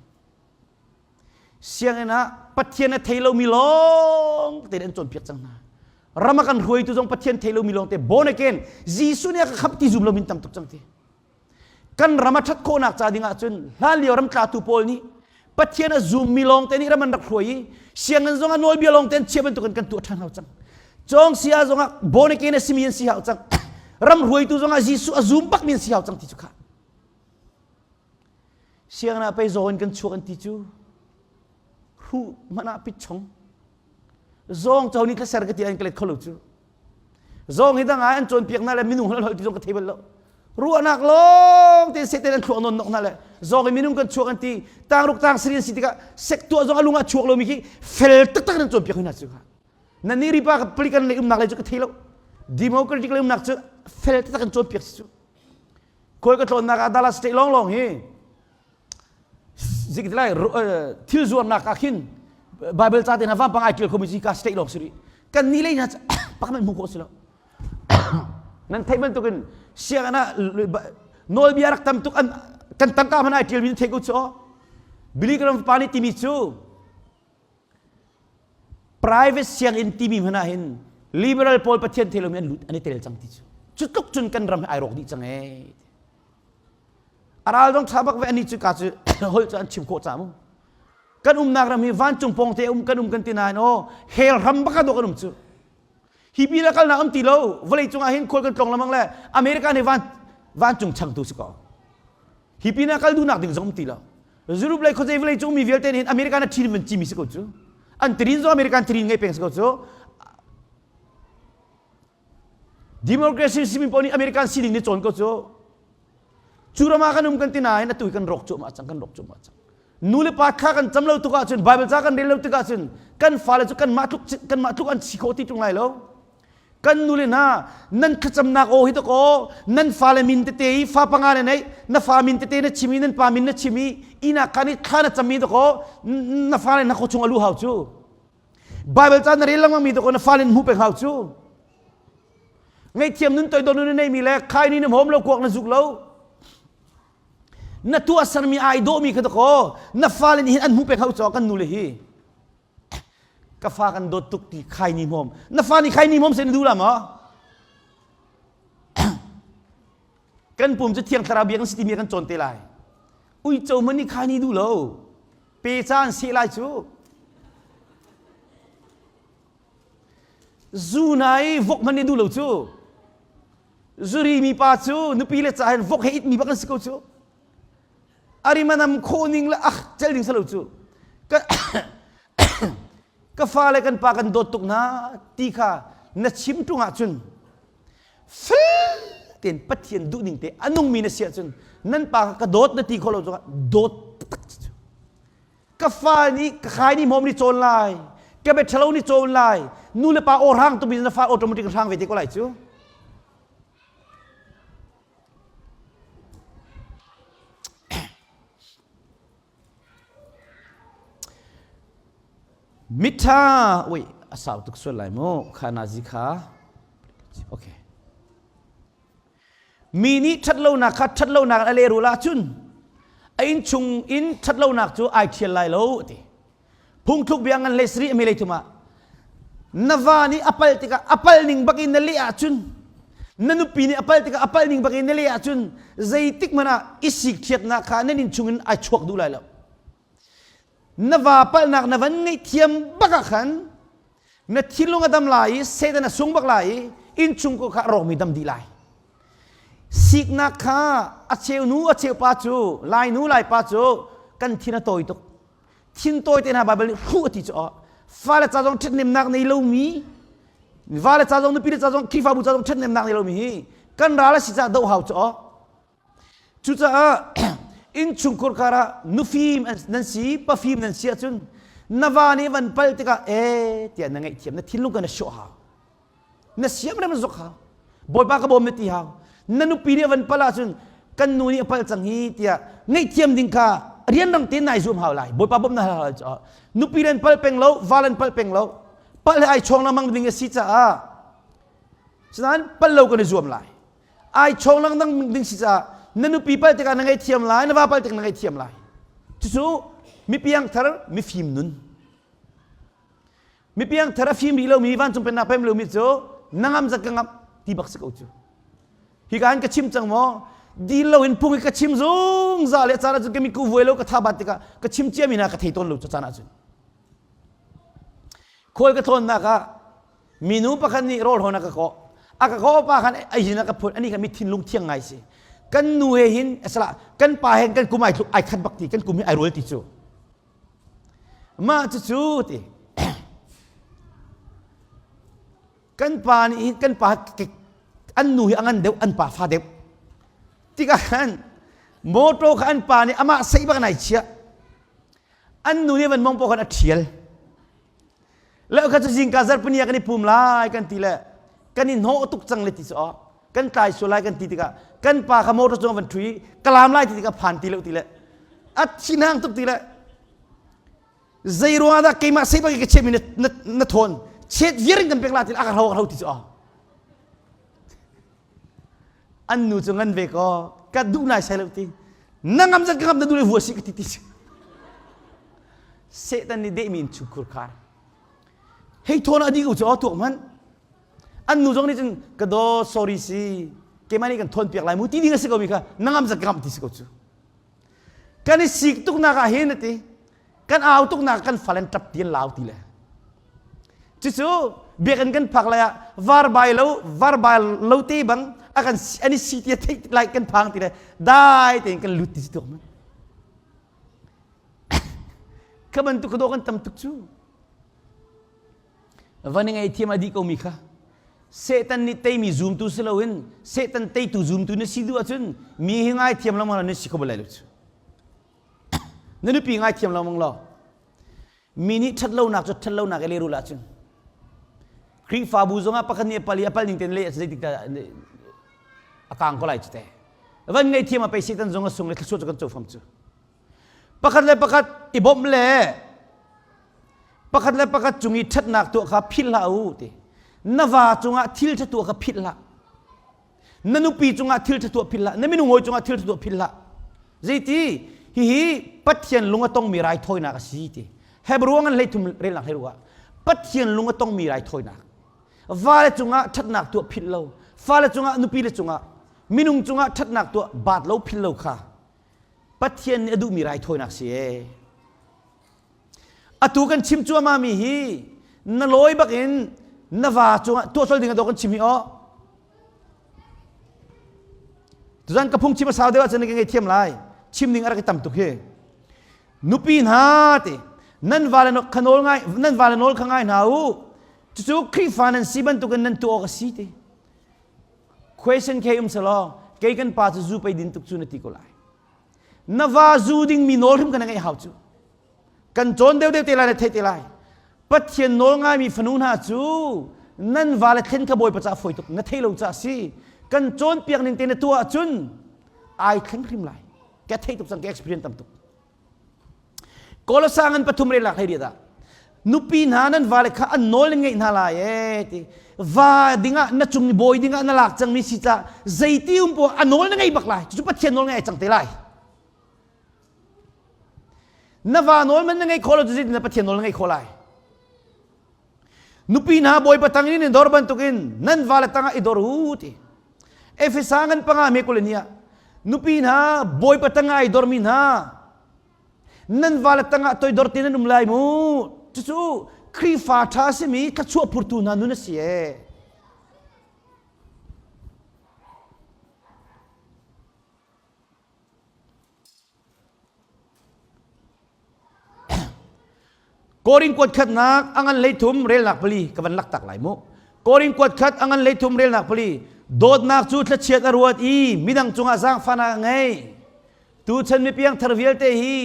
sianginn ah Pathian a thei lomi lawng te an cawnpiak cang hna ram a kan hruaitu zong Pathian thei lomi lawng te born again Jesuh nih a ka khap ti zum lomin tam tuk cang ti Kan ram a ṭhat khawhnak ca ding ahcun hlanlio ram tlatu pawl nih Pathian a zummi lawngte nih ram an rak hruai i sianginn zong ah nawlbia lawngte an chia bantukin kan tuah ṭhan hau cang. Cawng sia zong ah born again a simi an si hau cang. Ram hruaitu zong ah Jesuh a zum bakmi an si hau cang ti cu kha. Sianginn ah pei zaw in kan chuak an ti cu hruh hmanh ah pit chong. Zawng cho nih thlaser ka ti an ka let kho lo cu. Zawng hi dang ah an cawnpiak hna le minung holh holh ti zong ka thei bal lo. Ruahnak lawng te seten an thluak nawn nok hna le zawng i minung kan chuak an ti tangruk tang sari an si tikah sek tuah zong a lung ah chuak lomi khi fel taktak in an cawnpiak hna cu. Na ni ripa ka palikan lei umnak lei cu ka thei lo. Democratic lei umnak cu fel taktak in cawnpiak si cu. Khual ka tlawnnak ah Dallas State lawng lawng hi zik lai thil zuarnak ah khin Bible ca te hna vampang ai ṭial khomi ka state lawng si rih kan nih lei hna pakhat hmuh khawh si lo nan theih bantukin sianginn ah nawlbia rak tam tuk an kan tangka hmanh ai ṭialmi thei ko cu Billy Graham pa nih timi cu private sianginn timi hmanh ah hin liberal pawl Pathian thei lomi an lut an i tel cang ti cu cu tluk cun kan ram hi ai rawk dih cang ee A ral zong ṭha bak ve ani cu ka cu holh cu an chim khawh ca mu. Kan umnak ram hi vancung pawng te um kan um kan ti nain aw hell ram bak ah kan um cu. Hi pi la kalnak um ti lo vawlei cungah hin khual kan tlong lamang le America nih van vancung changtu si ko. Hi pin ah kal duhnak ding zong um ti lo. Europe lei khuazei vawlei cung mi vialte nih hin America na ṭhin man cimi si ko cu. An tirin zong American tirin ngei peng si ko cu. Democracy simi paoh nih American sining nih cawn ko cu. Cu ram ah kan um kan ti nain atu hi kan rawk cuahmah cang, kan rawk cuahmah cang. Nu le pa thla kan cam lo tuk ahcun, Bible ca kan rel lo tik ahcun kan fale cu kanmah tluk kanmah tluk an si khawh ti ṭung lai lo. Kan nu le hna nan thlacamnak aw hi to kaw nan fale min tete i fa panga na neih na fa min tete na chim i nan pa min na chim i inak khan i thla na cam i to kaw na fale na khaw chung a lu hau cu. Bible ca na rel lengmang mi to na fale in hmu peng hau cu. Ngaihthiam nun toidor nun na neimi le khai ni na hmawm lo kuak na zuk lo. Na tuahsermi ai dawhmi kha dakaw na fale nih hin an hmuh peng hau caw kan nu le hi. Ka fa kan dawt tuk ti khai ni hmawm. Na fa nih khai ni hmawm seh na duh la maw? Kan pum cu thiang thlarau bia kan si timi kan cawn te lai. Uico hmanh nih khai ni duh lo. Pe ca an seh lai cu. Zu na i vok hmanh nih duh lo cu. Zuri mi pa cu nupi le ca hin vok he it mi bak an si ko cu. Arimanam khawh ning le ah cel ding salo cu. Ka ka fa le kan pa kan dawt tuk hna ti kha na chim ṭung ahcun fel tein Pathian duh ning te a nungmi na si ahcun nan pa kha ka dawt na ti khawh lo zongah dawt taktak cu. Ka fa nih ka khai nih hmawm nih cawn lai ka bia ṭhalo nih cawn lai nu le pa aw hrang tuk na fa automatic hrang ve te ko lai cu. Mitha wait a sau tuk sual lai mu kha nazi kha okay Mi nih ṭhatlonak kha ṭhatlonak in a lehrul ahcun a innchung in ṭhatlonak cu ai ṭhial lai lo a ti. Phungthluk bia ngan hlei sarih a hme thum ah na va nih a pal tikah a pal ning bak in na leh ahcun na nupi nih a pal tikah a pal ning bak in na leh ahcun zeitik hmanh ah i sikṭhiatnak kha nan innchung in ai chuak duh lai lo. Na va palhnak na van ngaihthiam bak ah khan na thinlung a dam lai i Satan a sung bak lai i innchung ko kha a rawkmi dam dih lai. Siknak kha a cheu nu a cheu pa cu lai nu lai pa cu kan thin a tawi tuk. Thin tawi te hna Bible nih hruh a ti cu fale ca zong ṭhathnemnak nei lomi vale ca zong nupi le ca zong Khrihfabu ca zong ṭhathnemnak nei lomi hi kan ral a si caah doh hau cu Cucaah innchungkhur karah nufim nan si, pafim nan si ahcun na va nih van pal tikah ee tiah na ngaihthiam na thinlung ka na sawh hau. Na siamrem na zok hau. Bawipa ka bawm na ti hau. Na nupi nih van pal ahcun kan nu nih a pal cang hi tiah ngaihthiam ding kha rianrang tein nai zuam hau lai. Bawipa bawmh na hal hau lai caah nupi len pal peng lo, va len pal peng lo. Pal he ai chawng lengmang ding a si caah Sinain pal lo kan i zuam lai. Ai chawng lengmang ding si caah na nupi pal tikah na ngaihthiam lai, na va pal tikah na ngaihthiam lai. Cucu mipiangthar mifim nun. Mipiangthar a fim rih lomi vancung pennak pem lomi cu na ngam zat ka ngamh ti bak si ko cu. Hi ka han ka chim cang maw? Dil loin phung i ka chim zungzal le caan ahcun ka mitku vuai lo ka tha bat tikah ka chim ciami hna ka thei tawn lo cu caan ahcun. Khual ka tlawnnak ah Minu pakhat nih rawl hawn a ka kawh. A ka kawh pa khan a hin a ka phun. Ani kha mi thinlung thiang ngai si. Kan nu he hin asala kan pa he kan kum ai thluk ai khat bak ti kan kum hi ai rual ti cu. Mah cucu ti kan pa nih hin kan pa an nu hi a ngan deuh an pa fa deuh. Tikah khan motor kha an pa nih amah seih bak nai chiah. An nu nih van mong paw khan a ṭhial. Le kha cu zingka zarpini ah kan i pum lai kan ti le kan i hnawh tuk cang le ti cu kan tlai sual lai kan ti tikah kan pa kha motor cung van ṭhui ka lam lai ti tikah phan ti lo ti le a thinhang tuk ti le zei ruangah dah keimah sei bak ka chetmi na, na, na thawn chet viar in kan pek la ti le a ka hro ka hro ti cu an nu cu ngan ve ko ka duh nai sai lo ti na ngam zat ka ngam na duh le vua si ka ti ti Satan nih dehmi in chungkhur khar. Hei thawn a dih ko cu tuak hmanh. An nu zong nih cun ka daw sorry si keimah nih kan thawn piak lai mu ti ding a si ko mi kha na ngam zat ka ngamh ti si ko cu. Kan i sik tuknak ah hin ati kan au tuknak kan fal an tap ti an lau ti le. Cucu biakinn kan phak lai ah var bai lo var bai lo te bang a kan an i si ti a theih lai kan phang ti le dai tein kan lut ti si tuak man. Kha bantuk ka dawh kan tam tuk cu. Van i ngaihthiam a dih komi kha Satan nih teimi zumtu si loin Satan teitu zumtu na si duh ahcun mi hi ngaithiam lengmang na si kho bal lai lo cu. Na nupi ngaithiam lengmang law mi nih ṭhatlonak cu ṭhatlonak i lehrul ahcun Khrihfabu zongah pakhat nih a pal i a pal ning tein leh zeitik dah a kang ko lai cu teh. Van ngaihthiam a pei Satan zong a sung le thluachuah cu kan co fam cu. Pakhat le pakhat i bawmh le pakhat le pakhat cung i ṭhatnak tuah kha philh hlah u ti. Na va cungah thil ṭha tuah kha philh hlah. Na nupi cungah thil ṭha tuah philh hlah. Na minung hawi cungah thil ṭha tuah philh hlah. Zeiti hihi Pathian lung a tongmi raithawinak a si ti. Hebrew ngan hlei thum relnak hlei ruah. Pathian lung a tongmi raithawinak. Vale cungah ṭhatnak tuah philh lo, fale cungah nupi le cungah minung cungah ṭhatnak tuah baat lo philh lo kha Pathian nih a duhmi raithawinak si ee. Atu kan chim cuahmah mi hi na lawi bak in na va cungah tuah colh ding a dawh kan chim hi aw. Tuzan ka phung chim a sau deuh ahcun na ka ngei lai. Chim ding a rak i tam tuk hi. Nupi hna te nan vale kha nawl ngai nan vale nawl kha ngai hna u. Cucu Khrihfa nan si bantukin nan tuah awk a si ti. Question khe um selaw kei kan pa cu zu pei din tuk cu na ti ko lai. Na va zu dingmi nawl hrim kan ngeih hau cu. Kan cawn deuhdeuh te lai le theih te lai. Pathian nawl ngaimi fanu hna cu nan vale thlen kha Bawipa caah fawi tuk na thei lo caah si. Kan cawnpiak ning te na tuah ahcun ai thleng hrim lai. Ka thei tuk cang ka experience tam tuk. Kolosa ngan pathum re lak hlei riat ah nupi hna nan vale kha an nawl in ngeih hna lai ee ti va dingah na cung i bawi dingah na lak cangmi si ca zeiti um poah a nawl na ngei bak lai cucu Pathian nawl ngai ai cang te lai na va nawl man na ngei kho lo cu zeitin na Pathian nawl na ngei kho lai nupi hna bawipa tang in in dor bantukin nan vale tangah i dor u ti Efesa ngan panga me kul ni ah nupi hna bawipa tangah i dormi hna nan vale tangah toidor te nan um lai mu cucu Khrihfa ṭha simi thluachuah phurtu hna nun a si ee Korin kuat khatnak a ngan leithum relnak pali ka van lak tak lai mu. Korin kuat khat a ngan leithum relnak pali dawtnak cu thlachiat a ruat i midang cungah zaangfahnak a ngei. Tuchan mi piangthar vialte hi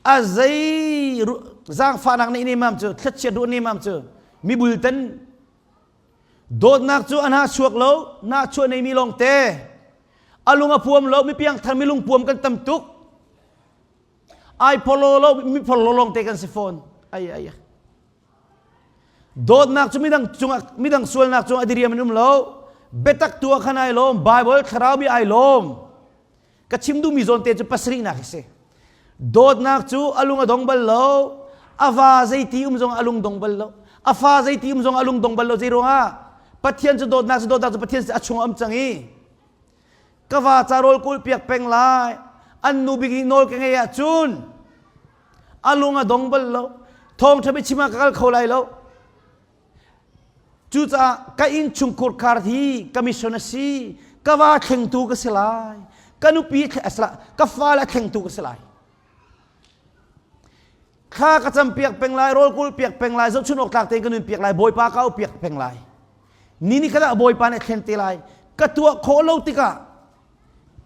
a zei zaangfahnak nih nemam cu thlachiat ruah nemam cu mi bultan dawtnak cu a hna chuak lo na chuah neimi lawngte a lung a puam lo mi piangthar mi lung puam kan tam tuk ai pholo lo mi pholo lawng te kan si fawn ai ai dawtnak cu midang cungah midang sualnak cungah diriam in um lo biatak tu ah khan ai lawm bible thlarau bi ai lawm ka chim duhmi zawn te cu pasarihnak hi si dawtnak cu a lung a dong bal lo a va zeiti um zong a lung dong bal lo a fa zeiti um zong a lung dong bal lo zei ruangah Pathian cu dawtnak cu dawtnak cu Pathian a chung am cang i ka va ca rawl kulh piak peng lai an nu bik nih nawl ka ngei ahcun a lung a dong bal lo thawngṭha biachim ah ka kal kho lai lo Cucaah ka innchungkhur khar hi ka mission a si. Ka va thlengtu ka si lai. Ka nupi ka fale a thlengtu ka si lai. Thla ka cam piak peng lai, rawl kul piak peng lai, zohchun awk tlak tein ka nun piak lai, Bawipa ka au piak peng lai. Ni ni khat ah Bawipa nih a thlen te lai. Ka tuah khawh lo tikah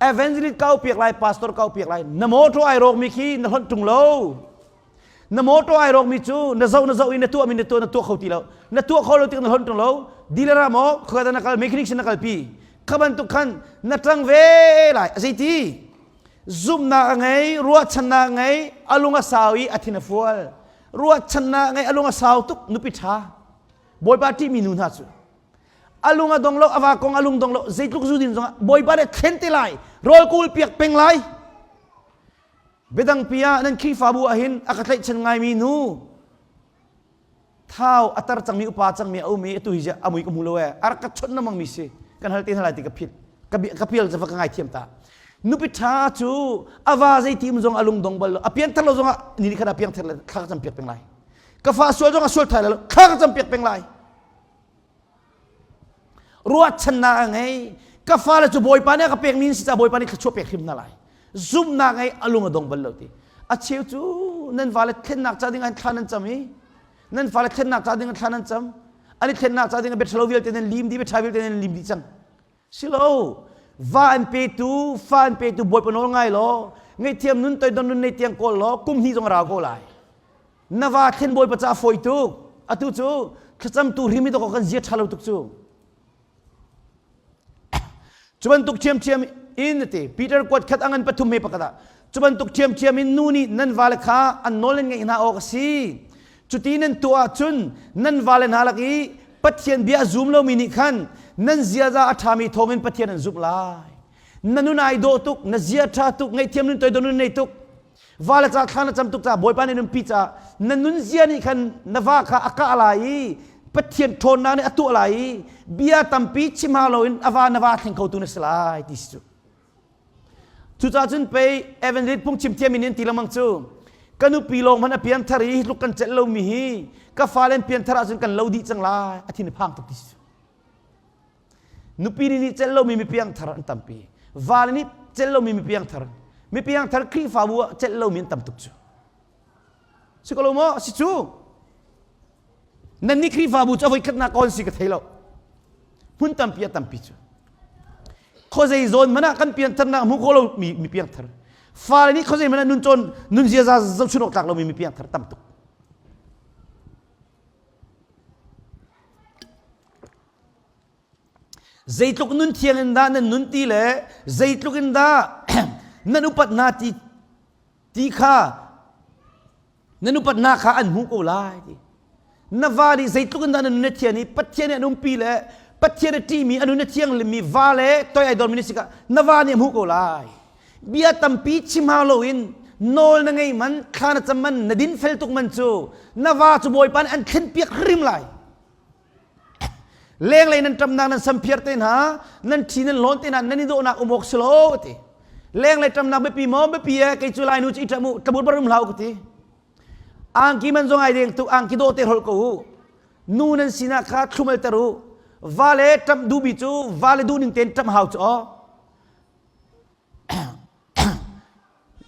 evangelist ka au piak lai, pastor ka au piak lai. Na motor ai rawk mi khi na hlonh ṭung lo. Na motor ai rawkmi cu na zoh na zoh i na tuahmi na tuah na tuah kho ti lo. Na tuah kho lo tik na hlonh ṭung lo. Dealer ah maw khuakhat ah na kal mechanic sin na kalpi. Kha bantuk khan na ṭang ve lai. A zeiti? Zumhnak a ngei, ruahchannak a ngei, a lung a sau i a thin a fual. Ruahchannak a ngei, a lung a sau tuk, nupi ṭha. Bawipa ṭihmi nu hna cu a lung a dong lo, a va kong a lung dong lo, zeitluk zu din zongah Bawipa nih thlen te lai, rawl kawl piak peng lai. Biadangpi ah nan Khrihfabu ahhin a ka tlaihchan ngaimi nu thau a tar cangmi upa cangmi a um i atu hi a mui ka hmu lo ee a rak ka chawnh lengmang mi si kan hal te hna lai ti ka phit ka ka pial cu va ka ngaithiam ta nupi ṭha cu a va zeiti um zong a lung dong bal lo a pianthar lo zongah ni ni khat a piangthar le thla ka cam piak peng lai ka fa sual zong a sual thai lo thla ka cam piak peng lai Ruahchannak a ngei. Ka fale cu Bawipa nih a ka pekmi an si caah Bawipa nih thluachuah pek hrim hna lai. Zumhnak ngei a lung a dong bal lo ti. A cheu cu nan fale thlennak ca ding ah thla nan cam i nan fale thlennak ca ding ah thla nan cam. An i thlennak ca ding ah biaṭhalo vialte nan lim dih, biaṭha vialte nan lim dih cang. Silo, va an petu, fa an petu Bawipa nawl ngai law, ngaihthiam nun toidor nun nei tiang kawl law, kum hnih zong a rau ko lai. Na va thlen bawipa ca fawi tuk. Atu cu thlacamtu hrim i dawk kan zia ṭha lo tuk cu. Cu bantuk ṭhiamṭhiam in a ti. Peter kuat khat a ngan pathum he pakhat ah cu bantuk ṭhiamṭhiam in nu nih nan vale kha an nawl nan ngeih hna awk a si. Cuti nan tuah ahcun nan vale hna lak i Pathian bia a zum lomi nih khan nan ziaza a ṭhami thawngin Pathian an zumh lai. Na nun ai dawh tuk, na zia ṭha tuk, ngaihthiam nun toidor nun nei tuk. Va le ca thla na cam tuk ca Bawipa nih nunpi ca na nun zia nih khan na va kha a kah lai i Pathian ṭhawnnak nih a tuah lai i bia tampi chim hau loin a va na va thleng khotu na si lai ti si cu. Cucaah cun pei evangelist phungchim thiam in ti lengmang cu ka nupi lawng hmanh a pianthar i hi tluk kan celh lomi hi ka fale an pianthar ahcun kan lo dih cang lai a thin a phang tuk ti si. Nupi nih celh lomi mi piangthar an tampi. Vale nih celh lomi mi piangthar. Mi piangthar Khrihfabu ah celh lomi an tam tuk cu. Si ko lo maw? Si cu. Nan nih Khrihfabu cu a voikhatnak kawn si ka thei lo. Hmun tampi a tampi cu. Khuazei zawn hmanh ah kan piantharnak hmu kho lo mi mi piangthar. Fale nih khuazei hmanh ah nun cawn nun ziaza zohchun awk tlak lomi mi piangthar tam tuk. Zeitluk nun thiang in dah nan nun ti le zeitluk in dah nan upat hna ti ti kha nan upat hna kha an hmuh ko lai ti. Na va nih zeitluk in dah na nun a thian i Pathian nih an umpi le Pathian a ṭihmi a nun a thianghlimmi va le toi ai dormi na si kha na va nih a hmuh ko lai. Bia tampi chim hau loin nawl na ngei man, thla na cam man, na dinfel tuk man cu na va cu Bawipa nih an thlenpiak hrim lai. Lenglei nan ṭamnak nan samphiar te hna, nan ṭhi nan hlawn te hna, nan i dawhnak um awk si lo ti. Lenglei ṭamnak biapi maw biapi e kei cu lai nu cu i ṭam u, ṭamur bar um hlah u ka ti. Angki man zong ai deng tuk, angki dawh te hrolh ko u. Nu nan sinak kha thlumal ter u. Va le ṭamh duhmi cu va le duhning tein ṭamh hau cu aw.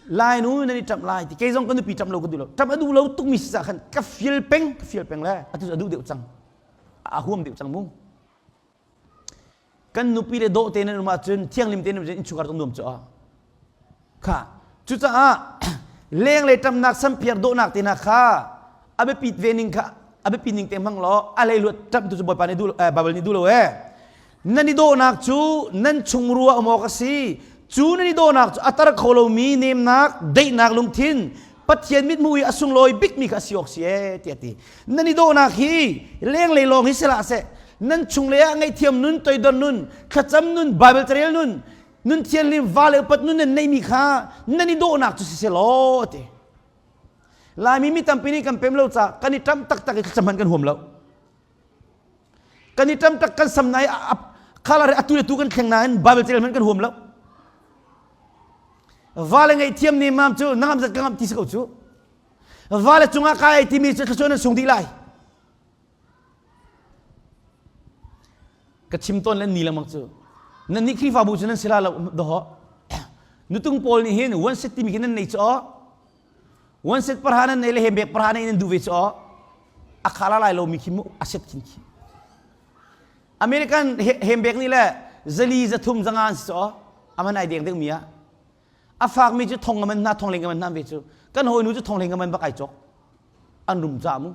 Lainu nan i ṭamh lai ti kei zong ka nupi ṭamh lo ka duh lo ṭamh a duh lo tukmi si caah khan ka feel peng ka feel peng le atu cu a duh deuh cang a huam deuh cang mu kan nupi le dawh te nan um ahcun thianghlim te nan um ahcun innchungkhar cu nuam cu a kha cucaah lenglei ṭamnak samphiar dawhnak te hna kha a biapit ve ning kha a biapi ning te hmang law a hleihluat ṭamh tu cu Bawipa nih duh Bible nih duh lo ee Nan i dawhnak cu nan chung ruah um awk a si. Cu nan i dawhnak cu a tar kho lomi nemnak, daihnak lungthin, Pathian mithmuh i a sunglawi bikmi kha a si awk si ee tiah a ti. Nan i dawhnak hi lenglei lawng hi si hlah seh. Nan chunglei ah ngaihthiam nun, toidor nun, thlacam nun, Baibal carel nun, nun thianhlim, va le upat nun nan neihmi kha nan i dawhnak cu si seh law a ti. Laimi mi tampi nih kan pem lo caah kan i ṭamh taktak i thlacam hmanh kan huam lo. Kan i ṭam tak kan sam nai khala atu le tu kan thleng nain Bible carel hmanh kan huam lo. Va le ngaihthiam ne mam cu na ngam zat ka ngam ti si ko cu. Va le cungah kai ai timi cu thluachuah nan sung dih lai. Ka chim tawn le ni lengmang cu. Nan nih Khrihfabu cu nan si la lo doho. Nutung pawl nih hin one set timi khi nan nei cu aw. One set parha nan nei le he bek parha nei nan duh ve cu aw. A khala lai lomi khi mu a set khin khi. American hembek nih le zali zathum zanga an si cu aw. Aman ai deng deuh mi ah. A fak mi cu thong aman hna thong leng aman hna ve cu. Kan hawi nu cu thong leng aman bak ai cawk. An rum ca mu.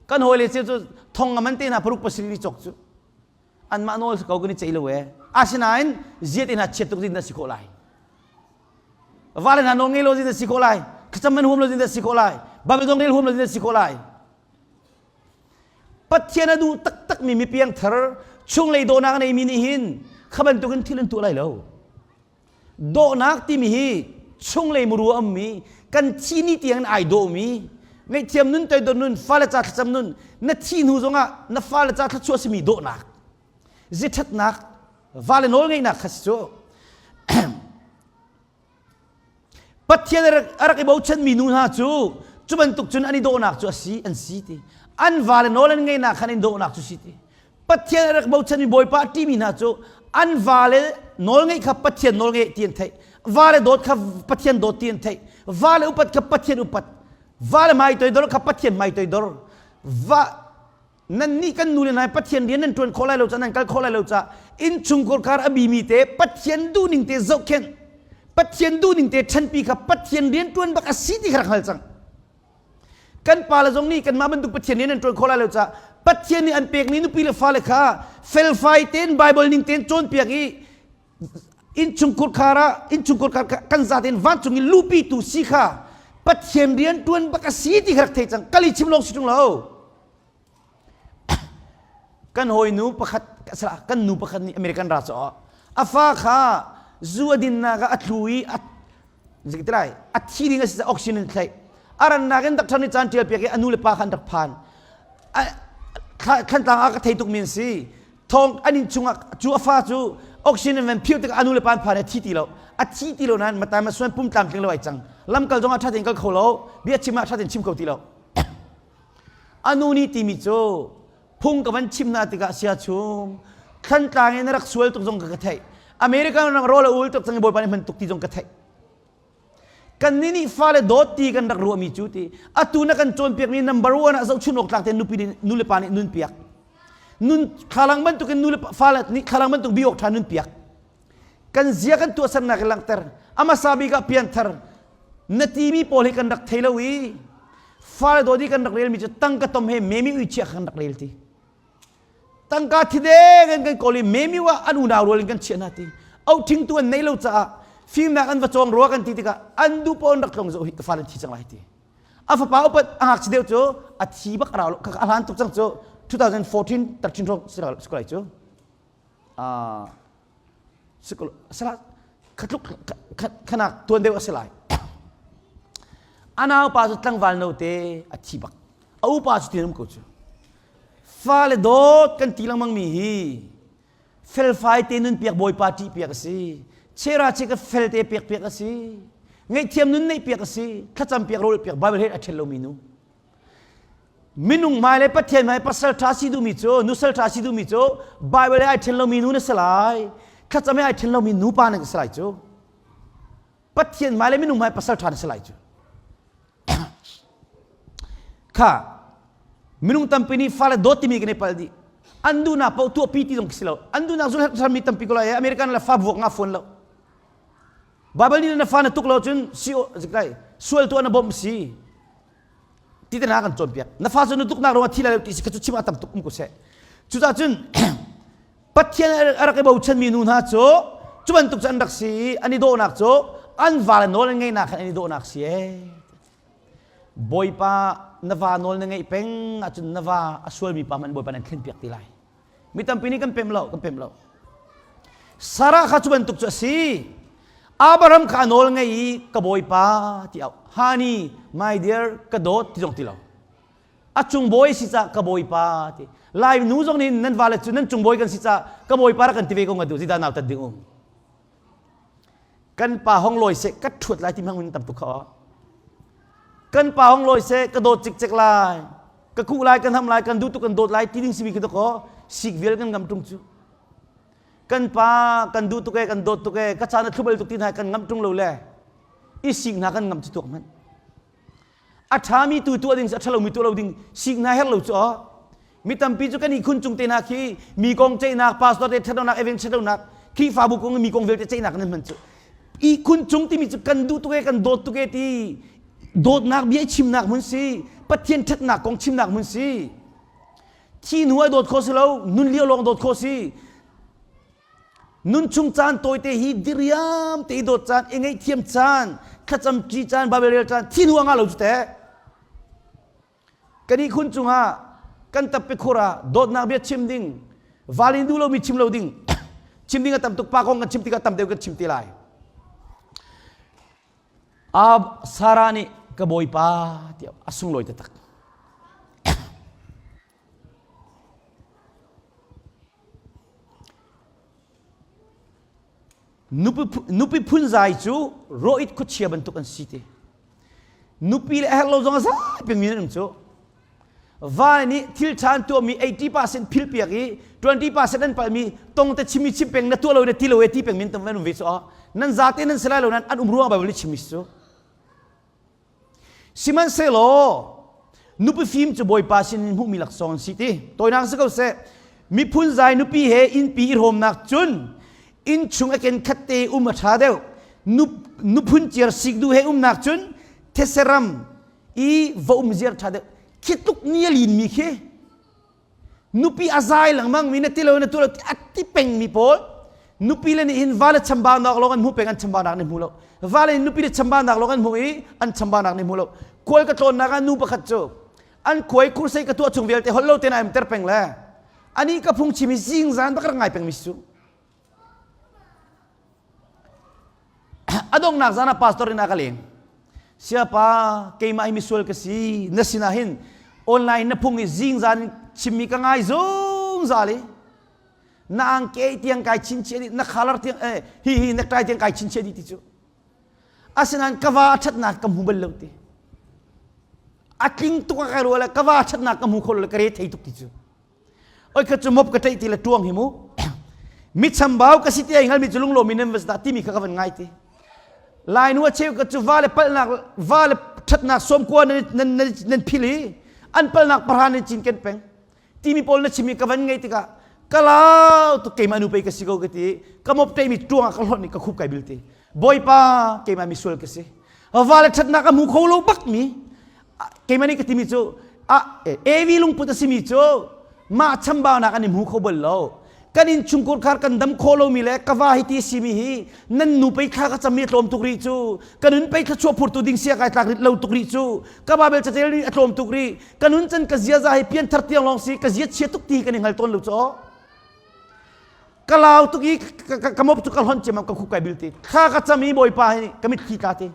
Kan hawi le cu thong aman te hna paruk pasarih ni cawk cu. Anmah nawl ko kan i ceih lo e. Asinain zia te hna chiat tuk din si khawh lai. Vale hna nawl ngei lo zin si khawh lai. Thlacam man huam lo zin si khawh lai. Bible zong rel huam lo zin si khawh lai. Pathian a duh taktakmi mi piangthar chunglei dawhnak a neimi nih hin kha bantukin thil an tuah lai lo. Dawhnak timi hi chunglei muru a ummi kan thi ni tiang in ai dawhmi ngaihthiam nun toidor nun fale ca thlacam nun na thi hnu zongah na fale ca thluachuah simi dawhnak ziṭhatnak vale nawl ngeihnak kha si cu Pathian a rak i bochanmi nu hna cu cu bantuk cun an i dawhnak cu a si an si ti an vale nawl an ngeihnak khan an dawhnak cu si ti Pathian a rak bochanmi Bawipa a ṭihmi hna cu an vale nawl ngeih kha Pathian nawl ngeih ti an theih vale dawt kha Pathian dawt ti an theih vale upat kha Pathian upat vale hmai toidor kha Pathian hmai toidor va Nannih kan nu le hna Pathian rian nan ṭuan khawh lai lo ca nan kal khawh lai lo ca innchungkhar kar a bimi te Pathian duhning te zohkhenh Pathian duhning te ṭhanpi kha Pathian rian ṭuan bak a si ti kha rak hngal cang. Kan pale zong nih kanmah bantuk Pathian rian an ṭuan khawh lai lo ca Pathian nih an pekmi nupi le fale kha felfai tein Bible ning tein cawnpiak i innchungkhar khar ah innchungkhar khar kan zaten vancung i lupi tu si kha Pathian rian ṭuan bak a si ti kha rak thei cang kali chim lawng si ṭung lo. Kan hawinu pakhat kan nu pakhat nih American ra caw a fa kha Zu a dinnak ah a tlu i a zeitilai a thi ding a si oxygen in thlaih. A rannak in doctor nih caan ṭial piak i a nu le pa kha an rak phan. Thlantlang ah ka thei tuk mi an si. Thong an inn chungah cu a fa cu oxygen in van phiu tikah a nu le pa an phan i a thi ti lo. A thi ti lo nain matai ma suan pum tlamtling lo ai cang. Lamkal zong ah ṭha tein kal kho lo. Bia chim ah ṭha tein chim kho ti lo. A nu nih timi cu phung ka van chim hna tikah sia chung Thlantlang in na rak sual tuk zong ka ka theih. American ram rawl a ul tuk cang i Bawipa nih hman tuk ti zong ka theih. Kan nih nih fale dawt ti kan rak ruahmi cu ti atu na kan cawnpiakmi number one ah zohchun awk tlak te nupi nih nu le pa nih nun piak. Nun thlalang bantukin nu le fale nih thlalang bantuk bi awk ṭha nun piak. Kan zia kan tuahsernak in langhter. A hmasa bik ah pianthar na timi pawl hi kan rak thei lo i fale dawt i kan rak relmi cu tangka tom he memi ui chia kan rak rel ti tangka thideng in kan kawl i memi ah an unau rual in kan chiah hna ti authingtu an nei lo caah fimnak an va cawng rua kan ti tikah an duh paoh an rak tlong zoh hi ka fale thi cang lai ti a fapa upat a ngakchia deuh cu a thi bak a rau lo a hlan tuk cang cu 2014 tarchin hrawng si ko lai cu khatluk khanak tuan deuh a si lai a naupa cu tlangval note a thi bak a upa cu tin um ko cu fale dawt kan ti lengmang mi hi felfai te nun piak bawipa ṭih piak a si chera che ka fel te piak piak a si ngaihthiam nun neih piak a si thlacam piak rawl piak bible he a ṭhen lomi nu Minung hmai le Pathian hmai pasal ṭha si duhmi cu nusal ṭha si duhmi cu Bible he ai ṭhen lomi nu na si lai. Thlacam he ai ṭhen lomi nupa na si lai cu. Pathian hmai le minung hmai pasal ṭha na si lai cu. Kha minung tampi nih fale dawt timi kan i palh dih. An duhnak paoh tuahpi ti zong si lo. An duhnak zulh mi tampi ko lai. American le fa vuak nga fawn lo. Bible nih na fa na tuk lo cun si sual tuah na bawmh si. Ti te hna kan cawnpiak. Na fa cu na tuknak ruangah thi lai lo ti si kha cu chim ah tam tuk um ko seh. Cucaah cun Pathian a rak i bochanmi nu hna cu cu bantuk cu an rak si i an i dawhnak cu an va le nawl an ngeihnak khan an i dawhnak si ee. Bawipa na va nawl na ngeih peng ahcun na va a sualmi pa hmanh Bawipa nan thlenpiak ti lai. Mi tampi nih kan pem lo, kan pem lo. Sarah kha cu bantuk cu a si. Abraham kha a nawl ngei i ka bawipa ti au. Honey, my dear, ka dawt ti zong ti lo. A cung bawi si ca ka bawipa ti. Lai nu zong nih nan vale cu nan cung bawi kan si ca ka bawipa rak kan ti ve ko nga du zidah nau tat ding um. Kan pa hong lawi seh ka ṭhuat lai ti hmang in tam tuk kha. Kan pa hong lawi seh ka dawt cikcek lai. Ka kuh lai kan ham lai kan duh tuk kan dawt lai ti ding simi khi dakaw sik vial kan ngam ṭung cu. Kan pa kan duh tuk e kan dawt tuk e ka caan a thlubal tuk ti hna kan ngam ṭung lo le i sik hna kan ngam cu tuak hmanh. A ṭhami tu tuah ding a ṭhalomi tuah lo ding sik hna herh lo cu aw. Mi tampi cu kan ihkhun cung te hna khi mi kong ceihnak, pastor te ṭhatlonak, event ṭhatlonak, Khrihfabu kong mi kong vialte ceihnak nan hman cu. Ihkhun cung timi cu kan duh tuk e, kan dawt tuk e ti dawtnak bia chimnak hmun si, Pathian ṭhatnak kong chimnak hmun si. Thi hnu ah dawt khawh si lo, nun lio lawng dawt khawh si. Nunchung caan tawite hi diriam te i dawt caan, i ngaihthiam caan, thlacam ṭi caan, Bible rel caan, thi hnu ah ngah lo cu teh. Kan ihkhun cungah kan tappi khur ah dawtnak bia chim ding, valin duh lomi chim lo ding, chim ding a tam tuk pa kong kan chim tikah tam deuh kan chim te lai. Ab Sarah nih ka bawipa tiah a sunglawi taktak. Nupi phunzai cu rawit khuachia bantuk an si ti. Nupi le a herh lo zong a zai pengmi an um cu. Va nih thil ṭha an tuahmi 80% phil piak i 20% an palhmi tong te chimi chim peng na tuah lo na ti lo e ti peng min tam an um ve cu nan zate nan si lai lo nan an um ruang Bible nih chimmi si cu. Sihmanhsehlaw nupi fim cu Bawipa sinin hmuhmi laksawng an si ti. Tawinak si ko seh. Miphun zai nupi he innpi i hrawmnak cun innchung a ken khat te um a ṭha deuh. Nuphun ciar sik duh he umnak cun theseram i va um ziar ṭha deuh. Khi tluk ni a linmi khi Nupi a zai lengmang mi na ti lo na tu lo a ti peng mi pawl nupi le nih hin va le chambaunak lawng an hmu peng an chambaunak nih hmu lo va le nupi le chambaunak lawng an hmu i an chambaunak nih hmu lo khual ka tlawnnak ah nu pakhat cu an khuai khursei ka tuah chung vialte holh lo te na em ter peng le ani ka phung chim i zing zan bak rak ngai peng mi su. A donghnak zan ah pastor in a ka leng. Siapa keimah hi misual ka si na sinah hin online na phung i zingzan chimmi ka ngai zungzal i na angke tiang kai chinchiah dih na khalar tiang eh, hi hi necktie tiang kai chinchiah dih ti cu asinain ka va a ṭhatnak ka hmu bal lo ti a tling tuk a kai rua le ka va a ṭhatnak ka hmu kho lo le ka re thei tuk ti cu oi kha cu mop ka tlaih ti le tuang hi mu mi chambau ka si ti ai hngalmi cu lunglawmi nan va dah timi kha ka van ngai ti lai nu a cheu ka cu va le palhnak va le ṭhatnak sawmkua nan nan nan nan phil i an palhnak pahra nan cin ken peng timi pawl na chimi ka van ngei tikah ka lau tuk keimah nu pei ka si ko ka ti ka mop ṭeimi tuang ah ka hlonh i ka khup kai bil ti bawipa keimah misual ka si va le ṭhatnak a hmu kho lo bak mi keimah nih ka timi cu a evi lungput a simi cu mah chambaunak an i hmu kho bal lo kan in chungkur khar kan dam kho lomi le ka va hi ti simi hi nan nu pei thla ka cam mi a tlawm tuk rih cu ka nun pei thla chuah phurtu ding sia kai tlak rit lo tuk rih cu ka babel catel ri a tlawm tuk rih ka nun can ka ziaza hi pianthar tiang lawng si ka zia chia tuk ti kan i hngal tawn lo cu ka lau tuk i ka mop cu ka hlonh ciammam ka khup kai bil ti thla ka cam i bawipa hi ka mitthli tla ti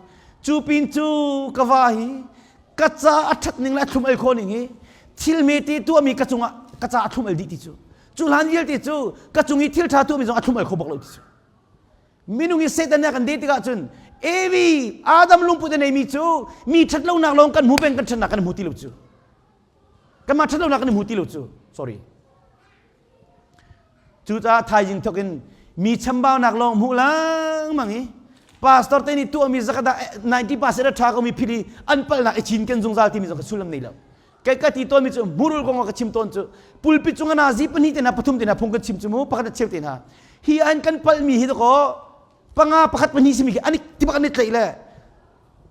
cu pin cu ka va hi ka ca a ṭhat ning le a thlum al khawh ning hi thil mete tuahmi ka cungah ka ca a thlum al dih ti cu cu hlan vialte cu ka cung i thil ṭha tuahmi zong a thlum al kho bak lo ti cu minung i Satan nih a kan deh tikah cun Evi Adam lungput a neimi cu mi ṭhat lonak lawng kan hmu peng kan ṭhatnak kan hmu ti lo cu kanmah ṭhat lonak kan hmu ti lo cu sorry Cucaah thaizing thawk in mi chambaunak lawng hmuh lengmang i pastor te nih tuahmi zakat ah 90% a ṭha komi phil i an palhnak i cinken zungzal timi zong kha sullam nei lo. Kei ka ti tawnmi cu murul kong ah ka chim tawn cu pulpit cung ah zi pahnih te hna pathum te hna phung kan chim cu mu pakhat a cheu te hna. Hi an kan palhmi hi dakaw panga pakhat pahnih simi khi an tibak an i tlaih le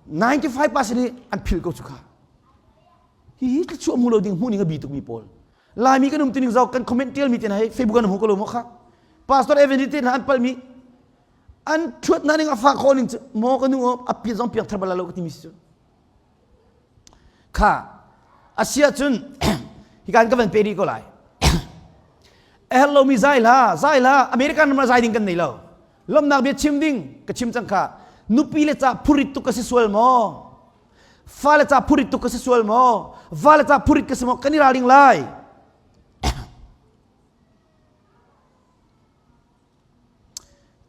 95% hi an phil ko cu kha. Hihi thluachuah hmu lo ding hmuh ning a bi tukmi pawl. Laimi kan um tining zau kan comment tialmi te hna hi Facebook an hmu ko lo maw kha Pastor Evan te hna an palmi an thuat na ning a fa khawh ning cu maw ka nu a pi zong piang thar bal lo ka timi si cu kha asia cun hikan ka van pe rih ko lai a herh lomi zai hla zai hla American ram zai ding kan nei lo lomnak bia chim ding ka chim cang kha nupi le ca phurit tuk ka si sual maw Fale ca phurit tuk ka si sual maw? Vale ca phurit ka si maw? Kan i ralring lai.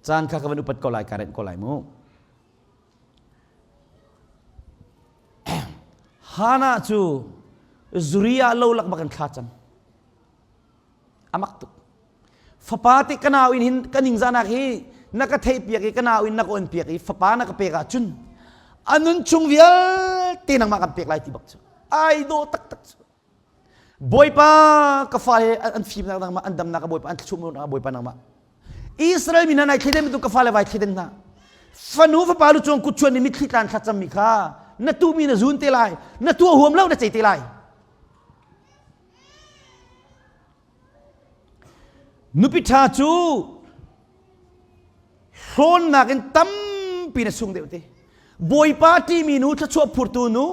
Caan kha ka van upat ko lai, ka renh ko lai mu. Hana cu Zuria lo lak bak in thla cam. Amak tuk. Fapa te ka nau in hin ka ningzahnak hi na ka theih piak i ka nau in na ka on piak i fapa na ka pek ahcun a nun chung vialte nangmah kan pek lai ti bak cu ai dawh taktak cu Bawipa ka fale an fimnak nangmah an damnak ka Bawipa an thluachuahnak Bawipa nangmah Israel mi hna nai thleden bantuk ka fale vai thleden hna fanu fapa lu cung kut chuan i mitthli tlan thlacam mi kha na tuhmi na zun te lai na tuah huam lo na cei te lai Nupi ṭha cu hlawnnak in tampi na sung deuh te. Bawipa ṭihmi nu thluachuah phurtu nu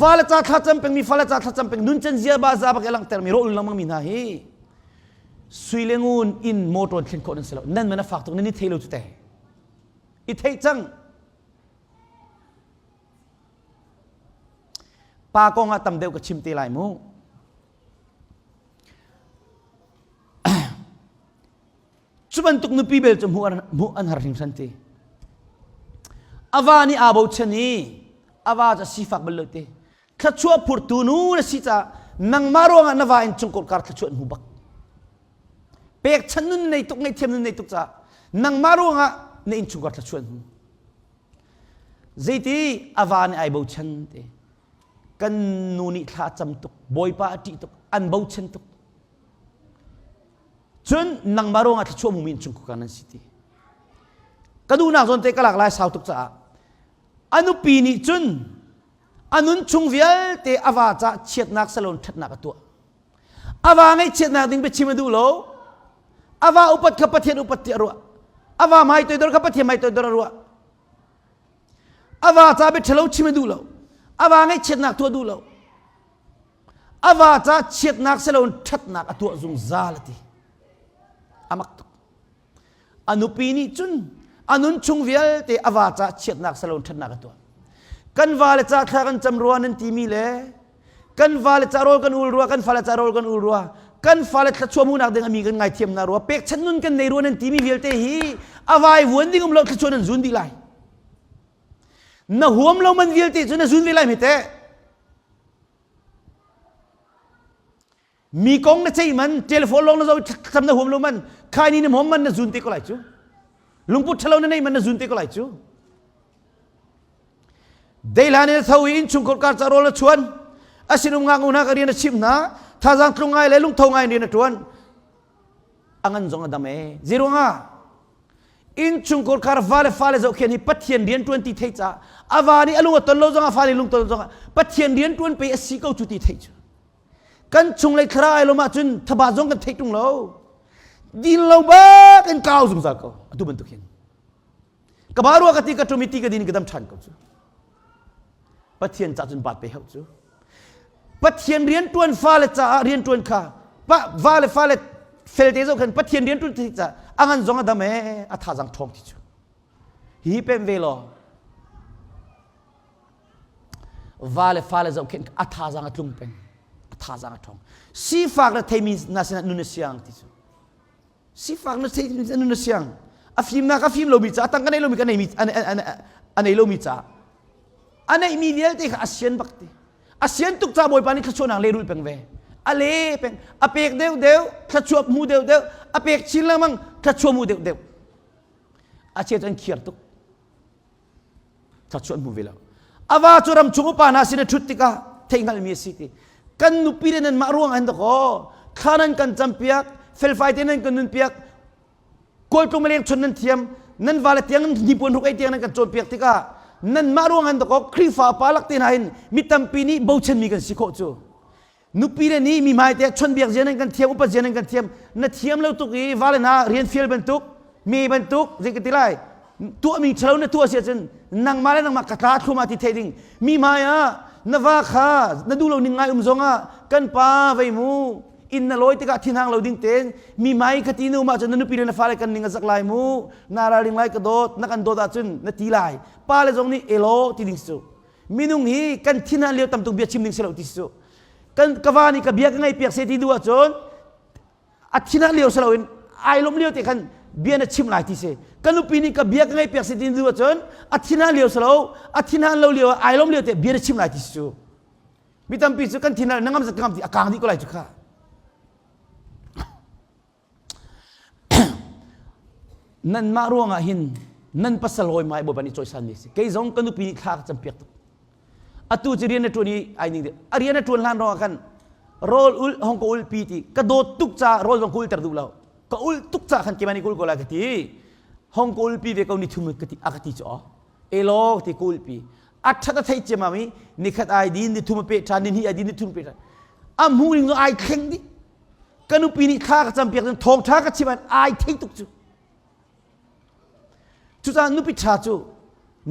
vale ca thlacam pengmi fale ca thlacam peng nunchan zia ba za bak i langhtermi rawh lengmang mi hna hi sui le ngun in motor thlen khawh nan si lo nan man a fak tuk nan i thei lo cu te i thei cang Pa kong ah tam deuh ka chim te lai mu. Cu bantuk nupi bel cu hmuh an har hringhran ti. A va nih aa bochan i a va cu a sifak bal lo ti. Thluachuah phurtu nu na si caah nangmah ruangah na va in chungkur kar thluachuah an hmu bak. Pekchanh nun nei tuk ngaihthiam nun nei tuk caah nangmah ruangah na innchungkhar thluachuah an hmu. Zeiti a va nih ai bochan ti. Kan nu nih thla a cam tuk, Bawipa a ṭih tuk, an bochan tuk. Cun nangmah ruangah thluachuah hmumi innchungkhar nan si ti. Ka duhnak zawn te ka lak lai sau tuk caah a nupi nih cun a nun chung vialte a va caah chiatnak salon ṭhatnak a tuah. A va ngaihchiatnak ding biachim a duh lo. A va upat kha Pathian upat ti a ruah. A va hmai toidor kha Pathian hmai toidor a ruah. A va ca bia ṭhalo chim a duh lo. A va ngaihchiatnak tuah duh lo. A va ca chiatnak siloin ṭhatnak a tuah zungzal a ti. A mak tuk. A nupi nih cun A nun chung vialte a va ca chiatnak salo ṭhatnak a tuah. Kan vale ca thla kan cam rua nan timi le kan vale ca rawl kan ul rua, kan fale ca rawl kan ul rua, kan fale thluachuah hmuhnak ding ami kan ngaithiam na rua, pekchanh nun kan nei rua nan timi vialte hi a vai vuan ding um lo thluachuah nan zun dih lai. Na huam lo man vialte cu na zun ve lai hme teh. Mi kong na ceih man, telephone lawng na zoh thlacam na huam lo man, khaini na hmom man na zun te ko lai cu. Lungput ṭhalo na nei man na zun te ko lai cu. Deihlan in a tho i innchungkhar kar ca rawl a chuan. A sinum ngaknu hna ka rian a chimh hna. Thazaang tlung ngai le lungtho ngai in rian a ṭuan. A ngan zong a dam ee. Zeiruangah? Innchungkhar kar va le fale zohkhen hi Pathian rian ṭuan ti theih caah a va nih a lung a ton lo zongah fa nih lung ton lo zongah Pathian rian ṭuan pei a si ko cu ti theih cu. Kan chunglei thlarau ai lawm ahcun thaba zong kan theih ṭung lo. Din lo bak in kau zungzal ko. Atu bantuk hin. Ka ba rua ka ti ka ṭum i ti ka din ka dam ṭhan ko cu. Pathian ca cun bat pe hau cu. Pathian rian ṭuan fale caah rian ṭuan kha pa va le fale felte zoh khan Pathian rian ṭuan ti ca a ngan zong a dam ee a thazang ṭhawng ti cu. Hi pem ve law va le fale zohkhenh a thazang a tlung peng a thazang a ṭhawng sifak le theimi na sinah nun a siang ti cu sifak na theimi nun a siang a fimnak a fim lomi ca tangka nei lomi ka neimi a nei lomi ca a neihmi vialte kha a sian bak ti a sian tuk ca bawipa nih thluachuahnak lehrulh peng ve a le peng a pek deuh deuh thluachuah hmu deuh deuh a pek chin lengmang thluachuah hmu deuh deuh a chia cu an khiar tuk thluachuah an hmu ve lo a va cu ramchung upa hna sin a ṭhut tikah theihhngalhmi a si ti kan nupi le nanmah ruang an dakaw thla nan kan campiak felfai te nan kan nunpiak kawltlung maleng chun nan thiam nan vale tiang hnipuan hruk ei tiang nan kan cawnpiak tikah nanmah ruang an dakaw Khrihfa pa lak te hna hin mi tampi nih bochanmi kan si khawh cu nupi le nih mi hmai te chonbiak zia nan kan thiam upat zia nan kan thiam na thiam lo tuk i vale hna rian fial bantuk mi bantuk zei ka ti lai tuahmi ṭhalo na tuah si ahcun nangmah le nangmah ka tla thluma ti thei ding mi hmai ah na va kha na duh lo ning ngai um zong ah kan pa vei mu inn na lawi tikah thinhang lo ding ten mi hmai ka ti nu ma cun na nupi le na fale kan ning a zak lai mu na ralring lai ka dawt na kan dawt ahcun na ti lai pa le zong nih elo ti ding su minung hi kan thinhan lio tam tuk bia chim ding si lo ti su kan ka va nih ka bia ka ngaih piak se ti duh ahcun a thinhan lio si loin ai lawm lio te khan bia na chim lai ti si ka nupi nih ka bia ka ngaih piak se ti duh ahcun a thinhan lio si lo a thinhan lo lio ai lawm lio te bia na chim lai ti si cu mi tampi cu kan thinhan na ngam zat ka ngam ti a kang dih ko lai cu kha Nanmah ruangah hin nan pasal hawi hmai Bawipa nih cawisanmi a si. Kei zong ka nupi nih thla ka campiak tuk. Atu cu rian na ṭuan i ai ning a rian a ṭuan hlan ruangah khan rawl ul hong ka ulpi ti ka dawt tuk caah rawl zong ka ulter duh lo. Ka ul tuk caah khan keimah nih ka ul ko lai ka ti. Hong ka ulpi ve ko ni thum ka ti a ka ti cu aw. Elaw ti ka ulpi. A ṭhat a theih ciammam i nikhat ai din ni thum a peh ṭhan ni hnih ai din ni thum a peh ṭhan. A hmuh ning ai thleng dih. Ka nupi nih thla ka campiak cun thawngṭha ka chim ai thei tuk cu. Cucaah nupi ṭha cu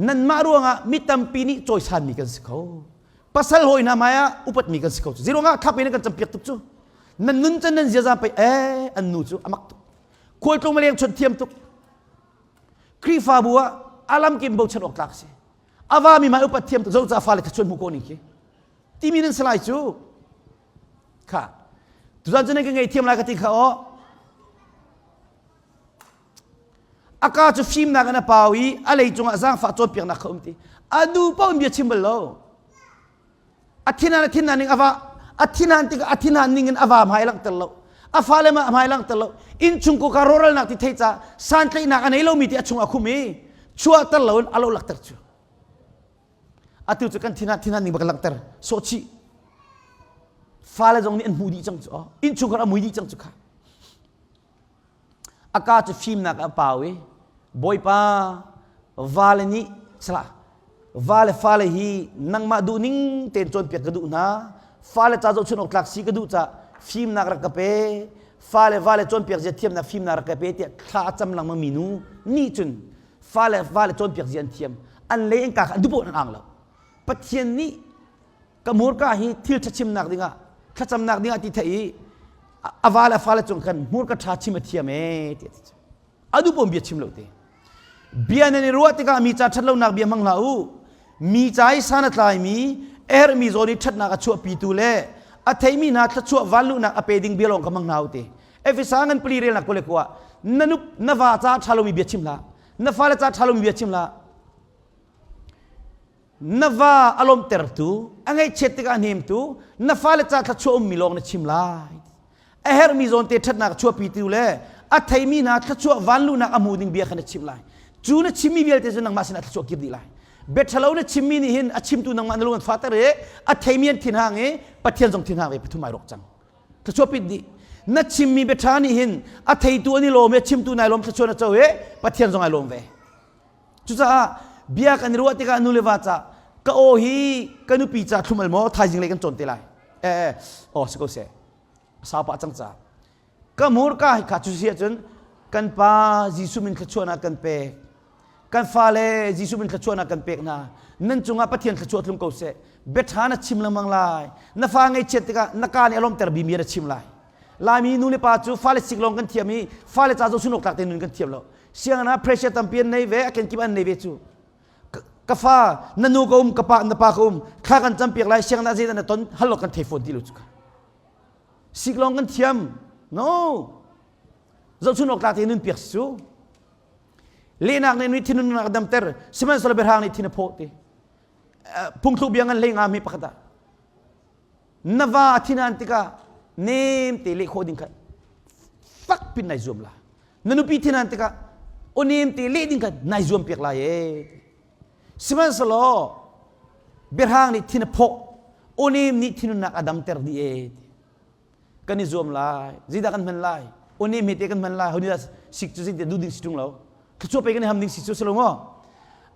nanmah ruangah mi tampi nih cawisanmi kan si kho. Pasal hawi hna hmai ah upatmi kan si kho cu. Zeiruangah thak in kan campiak tuk cu. Nan nun can nan ziaza pei eh an nu cu a mak tuk. Khualtlung maleng chawnh thiam tuk. Khrihfabu ah alam kim bochan awk tlak si. Ava mi mai upat thiam tuk zo ca fale thachuan hmu ko ning khi. Timi nan salai cu. Kha. Tuzan cu nan ka ngei thiam lai ka ti kha aw. A ka cu fimnak in a pau i a lei cungah zaangfah cawnpiaknak kha um ti. A nu paoh in bia chim bal lo. A thinhan a thinhan ning a va a thinhan tikah a thinhan ning in a va hmai langhter lo. A fale ma hmai langhter lo. Innchung ka rawralnak ti thei ca santlaihnak a nei lomi ti a chung a khum i chuahter lo in a lo lakter cu. Atu cu kan thinhan thinhan ning bak langhter sawh chih. Fale zong nih an hmuh dih cang cu. Innchungkhar a mui dih cang cu kha. A ka cu fimnak a pau i Bawipa vale nih salah vale fale hi nangmah duhning tein cawnpiak ka duh hna fale ca zohchun awk tlak si ka duh ca fimnak rak ka pe fale vale cawnpiak zia thiamnak fimnak rak ka pe tiah thla a cam lengmang mi nu nih cun fale vale cawnpiak zia an thiam an lei an ka kha an duh paoh an ang lo Pathian nih ka hmurka hi thil ṭha chimnak dingah thlacamnak dingah ti theih i a va le a fale cung khan hmurka ṭha chim a thiam ee ti a ti a duh bia chim lo te. Bia nan i ruah tikah mi ca ṭhatlonak bia hmang hlah u. Mi ca i san a tlaimi, a herhmi zawn i ṭhatnak a chuahpitu le a theimi hna thluachuah vanluhnak a pe ding bia lawng kha hmang hna u ti. Efesa ngan pali relnak kule kua na nup na va ca ṭha lomi bia chim hlah. Na fale ca ṭha lomi bia chim hlah. Na va a lawmhtertu, a ngaihchiat tikah a hnemtu, na fale ca thluachuah ummi lawng na chim lai. A herhmi zawnte ṭhatnak chuahpitu le a theimi hna thluachuah vanluhnak a hmu ding bia kha na chim lai. Cu na chimmi vialte cu nangmah sinah thluachuah kir dih lai. Bia ṭhalo na chimmi nih hin a chimtu nangmah na lung an fahter i a theimi an thinhang i Pathian zong thinhang ve pathum ai rawk cang. Thluachuah pit dih. Na chimmi bia ṭha nih hin a theitu an i lawm i a chimtu nai lawm thluachuah na co i Pathian zong ai lawm ve. Cucaah bia kan i ruah tikah nu le va ca ka aw hi ka nupi ca thlum al maw thaizing lei kan cawn te lai. Eh, eh aw si ko seh. Sau pah cang ca. Ka hmurka hi kha cu si ahcun kan pa Jesuh min thluachuahnak kan pek. Kan fale Jesuh min thluachuahnak kan pek hna. Nan cungah Pathian thluachuah tlung ko seh. Biaṭha na chim lengmang lai. Na fa ngaihchiat tikah na ka nih a lawmter bimi na chim lai. Laimi nu le pa cu fale sik lawng kan thiam i fale ca zohchun awk tlak tein nun kan thiam lo. Sianginn ah pressure tampi an nei ve, a kenkip an nei ve cu. Ka fa, na nu ka um, ka pa, na pa ka um, thla kan campiak lai, sianginn ah zeidah na ton, hal awk kan thei fawn ti lo cu ka. Sik lawng kan thiam. No. Zohchun awk tlak tein nun piak si cu. Lehnak nih mi thinunnak a damter, sihmanhsehlaw biahrang nih thin a phawh ti. Phungthluk bia ngan hlei nga mi pakhat ah. Na va a thinan tikah nem te leh khawh ding kha fak pin nai zuam la. Na nupi thinan tikah aw nem te leh ding kha nai zuam piak lai e. Sihmanhsehlaw biahrang nih thin a phawh, aw nem nih thinunnak a damter dih e. Kan i zuam lai. Zeidah kan hman lai? Aw nem he te kan hman lai. Ho nih dah sik cu zeidah duh ding si ṭung lo. Thluachuah pe kan i ham ding si cu si lo maw?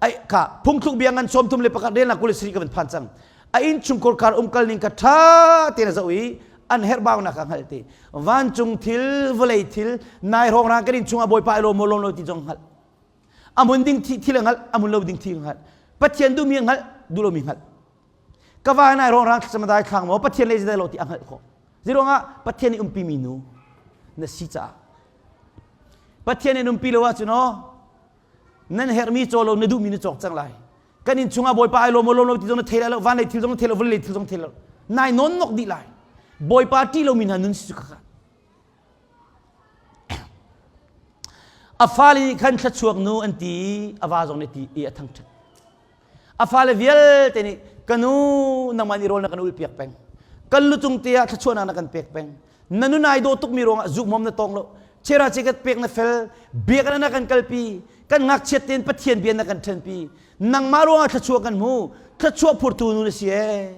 Ai kha phungthluk bia ngan 31 relnak 27 ka van phan cang. A innchungkhar khar umkal ning kha ṭha tein a zoh i an herhbaunak kha hngalh ti. Vancung thil, vawlei thil, nai hrawng kan innchung ah Bawipa ai lawm maw lawm lo ti zong hngalh. A mun ding thi thil a hngalh, a mun lo ding thi a hngalh. Pathian duhmi a hngalh, duh lomi hngalh. Ka va nai hrawng rang thlacam dai thlang maw Pathian le zidai lo ti a hngalh khawh. Zeiruangah Pathian nih umpi mi nu na si caah. Pathian nih umpi lo ahcun aw nan herhmi caw lo na duhmi na cawk cang lai. Kan inn chungah Bawipa ai lawm maw lawm lo ti zong na thei lai lo, van lei thil zong na thei lo, vawlei thil zong thei lo. Nai nawn nok dih lai. Bawipa ṭih lomi hna nun si cu khakha. A fale nih khan thluachuak nu an ti i a va zong nih ti i a thangṭhat. A fale vialte nih ka nu nangmah nih rawl na kan ulpiak peng. Kan lucung te ah thluachuahnak na kan pek peng. Na nun ai dawh tukmi ruangah zuhmawm na tong lo. Chera che kan pek na fel. Biakinn na kan kalpi. Kan ngakchiat tein Pathian bia na kan ṭhenpi. Nangmah ruangah thluachuah kan hmu. Thluachuah phurtu nu na si ee.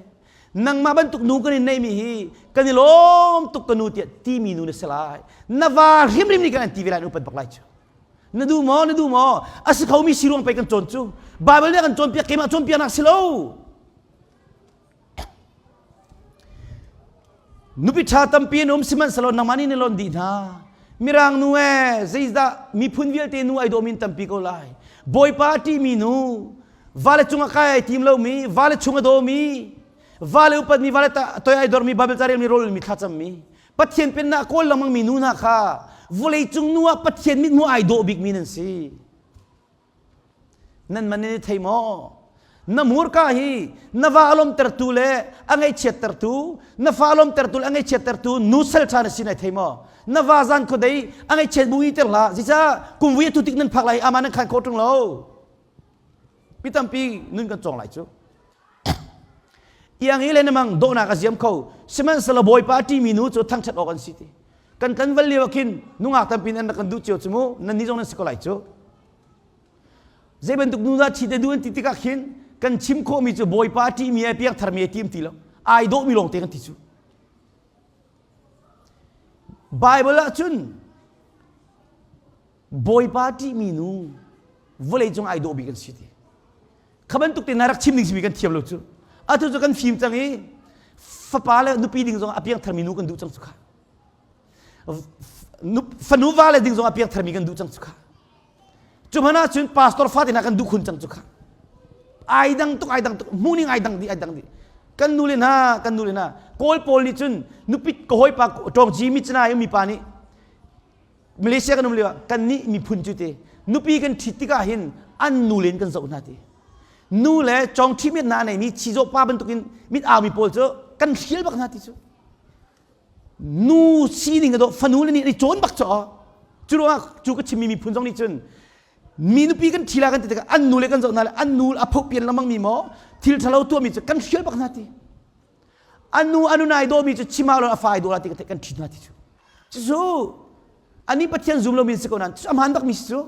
Nangmah bantuk nu kan in neihmi hi kan i lawm tuk ka nu tiah timi nu na si lai. Na va hrimhrim nih kan an ti ve lai na upat bak lai cu. Na duh maw? Na duh maw? A si khomi si ruang pei kan cawn cu. Bible nih a kan cawnpiak keimah cawnpiaknak si lo. Nupi ṭha tampi an um sihmanhsehlaw nangmah nih na lonh dih hna. Mirang nu ee zeidah miphun vialte nu ai dawmi in tampi ko lai. Bawipa a ṭihmi nu, vale cungah kai ai tim lomi, vale chung a dawmi, vale upatmi, vale toi ai dormi, Bible ca relmi, rawl mi thlacammi, Pathian pennak kawl lengmangmi nu hna kha vawleicung nu ah Pathian mithmuh ai dawh bikmi nan si. Nan man in i thei maw? Na hmurka hi na va a lawmtertu le a ngaihchiattertu, na fa a lawmtertu le a ngaihchiattertu nu sal ṭha na si nai thei maw? Na va zan khuadei a ngaihchiat bu i ter hlah. Zeicah kumvui atu tik nan phak lai ama nan khan khawh ṭung lo. Mi tampi nun kan cawng lai cu. Iang i le namang dawhnak a ziam kho. Sihmanhsehlaw Bawipa a ṭihmi nu cu thangṭhat awk an si ti. Kan tlanval lio ah khin nungak tampi nan rak kan duh cio cu mu. Nan nih zong nan si ko lai cu. Zei bantuk nu dah ṭhi te duh an ti tikah khin kan chim khawhmi cu Bawipa a ṭihmi ai piangtharmi ai tim ti lo. Ai dawhmi lawngte kan ti cu. Bible ah cun Bawipa ṭihmi nu vawleicung ai dawh bik an si ti. Kha bantuk te na rak chim ding simi kan thiam lo cu. Atu cu kan fim cang i fapa le nupi ding zong a piangtharmi nu kan duh cang cu kha. Fanu va le ding zong a piangtharmi kan duh cang cu kha. Cu hmanh ah cun pastor fate hna kan duh khun cang cu kha. Ai dang tuk ai dang tuk hmuhning ai dang dih ai dang dih. Kan nu le hna kan nu le hna Kawl pawl nih cun nupi ka hawipa ṭawngci mi cina i mi pa nih. Malaysia kan um lio ah kannih miphun cu ti nupi kan ṭhit tikah hin an nu len kan zoh hna ti. Nu le cawng ṭhi mit hna a neimi chizawh pa bantukin mit aumi pawl cu kan hrial bak hna ti cu. Nu sining a dawh fanu le nih an i cawn bak cu. Cu ruangah cu ka chimmi miphun zong nih cun mi nupi kan ṭhi la kan ti tikah an nu le kan zoh hna le an nu a phoh pian lengmang mi maw thil ṭhalo tuahmi cu kan hrial bak hna ti. Anu anu nai dawmi cu chim ah lo a fa ai daw la ti kan ṭhit hna ti cu. Cucu ani Pathian zum lomi si ko nain cu a hmaan bakmi si cu.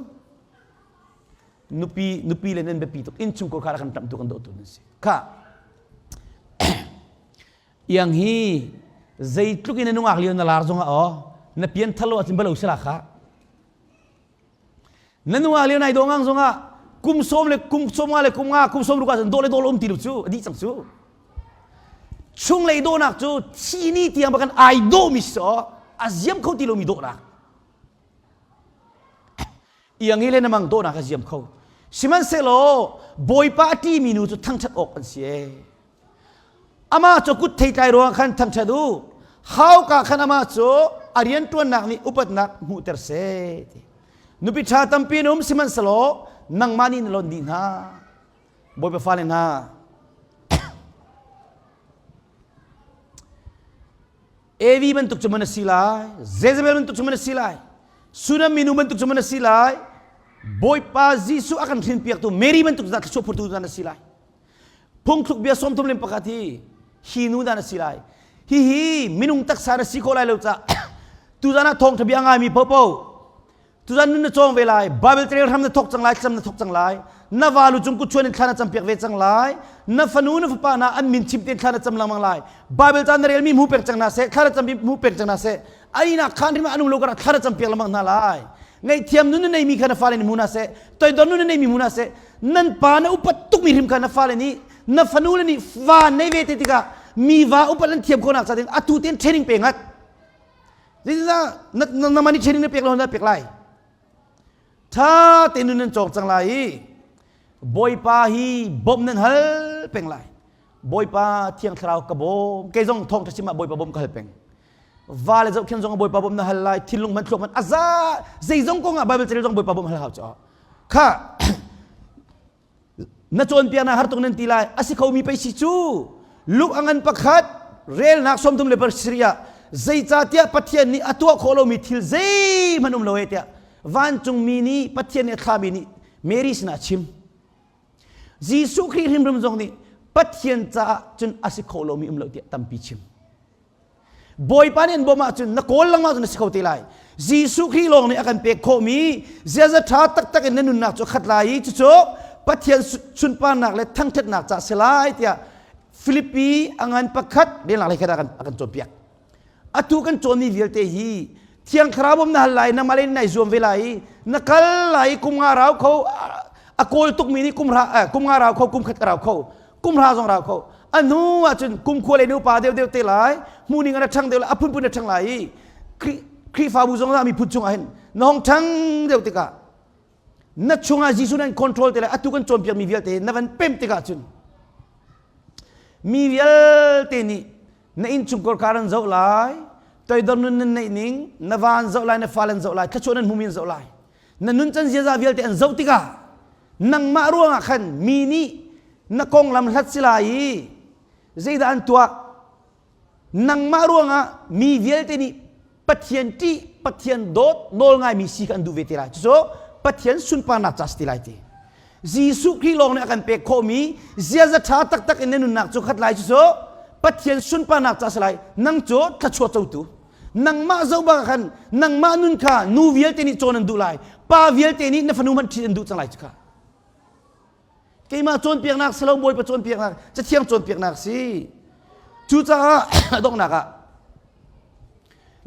Nupi nupi le nan biapi tuk innchungkhar kha kan ṭamh tu kan dawtu nan si. Kha iang hi zeitluk in na nungak lio na lar zongah aw na pian thalo ahcun balo sila kha Na nungak lio nai dawh ngang zongah kum sawm le kum sawm nga le kum nga kum sawm ruk ahcun dawh le dawh lo um ti lo cu a dih cang cu. Chunglei dawhnak cu thi ni tiang bakan ai dawhmi si a ziam kho ti lomi dawhnak. Iang i le na mang dawhnak a ziam kho. Sihmanhsehlaw Bawipa a ṭihmi nu cu thangṭhat awk an si ee. Amah cu kut theitlai ruangah khan thangṭhat u. Hauka khan amah cu a rianṭuannak nih upatnak hmuhter seh. Ti. Nupi ṭha tampi an um sihmanhsehlaw nangmah nih na lonh dih hna. Bawipa fale hna, Evi bantuk cu man a si lai, Jezebel bantuk cu man a si lai, Sunam minu bantuk cu man a si lai, Bawipa Jesuh a kan hrinpiaktu Mary bantuk cu thluachuah phurtu na si lai. Phungthluk bia 31 hi hi nu dah na si lai. Hihi minung taksa na si khawh lai lo ca tuzan ah thawngtha bia ngaimi popo tuzan nun na cawng ve lai Bible trail hram na thok cang lai thlacam na thok cang lai na valu cung kut chuan in thla na campiak ve cang lai na fanu na fapa na an min chim tein thla na cam lengmang lai Bible ca na relmi hmu pek cang hna seh thla na cammi hmu pek cang hna seh ainak khan rim an um lo kar thla na campiak lengmang hna lai ngaihthiam nun na neimi kha na fale nih hmu hna seh toidor nun na neimi hmu hna seh nan pa na upat tukmi hrim kha na fale nih na fanu le nih va nei ve te tikah mi va upat an thiam khawhnak ca ding atu tein training pe ngat zeitindah na na mani training na pek lo na pek lai tha te nun nan cawk cang lai i bawipa hi bawmh nan hal peng lai bawipa thiang thlarau ka bawm kei zong thawng ṭha sim ah bawipa bawm ka hal peng va le zohkhen zong bawipa bawm na hal lai thinlung man thluak man aza zeizong kong ah bible carel zong bawipa bawm hal hau cho kha na cawnpiaknak har tuk nan ti lai a si khomi pei si cu luk a ngan pakhat relnak 33 ah zeicahtiah Pathian nih a tuah khawh lomi thil zeihmanh um lo e tiah vancungmi nih Pathian nih a thlahmi nih Mary sinah a chim Jesuh Khrih hrimhrim zong nih Pathian caah cun a si kho lomi um lo tiah tampi chim Bawipa nih an bawmh ahcun na kawl lengmang cun na si kho te lai. Jesuh Khrih lawng nih a kan pek khawhmi ziaza ṭha taktak in na nunnak cu a khat lai i cucu Pathian sunparnak le thangṭhatnak ca si lai tiah Filipi a ngan pakhat relnak lei khat ah a kan cawnpiak. Atu kan cawnmi vialte hi Thiang Thlarau bawm na hal lai, nangmah le nai zuam ve lai i na kal lai i kum nga rau kho a kawl tukmi nih kum hra kum nga rau kho kum khat ka rau kho kum hra zong rau kho a hnu ahcun kum khua le nupa deuh deuh te lai hmu ning a ṭhang deuh lai a phunphun a ṭhang lai i Khrihfabu zong ah miphun chungah hin na hong ṭhang deuh tikah na chungah Jesuh nan control te lai atu kan cawnpiakmi vialte na van pem tikah cun mi vialte nih na innchungkhar kha an zoh lai toidor nun nan neih ning na va an zoh lai na fale an zoh lai thluachuah nan hmumi an zoh lai na nuncan ziaza vialte an zoh tikah nangmah ruangah khan mi nih na konglam hlat si lai i zeidah an tuah nangmah ruangah mi vialte nih Pathian ṭih Pathian dawt nawl ngaimi si kha an duh ve te lai cucu Pathian sunparnak ca si ti lai ti Jesuh Khrih lawng nih a kan pek khawhmi ziaza ṭha taktak in na nunnak cu khat lai cucu Pathian sunparnak ca si lai nang cu thluachuah cotu nangmah zoh bak khan nangmah nun kha nu vialte nih cawn an duh lai pa vialte nih na fanu hmanh ṭhit an duh cang lai cu kha keimah cawnpiaknak si lo bawipa cawnpiaknak cathiang cawnpiaknak si cucaah a donghnak ah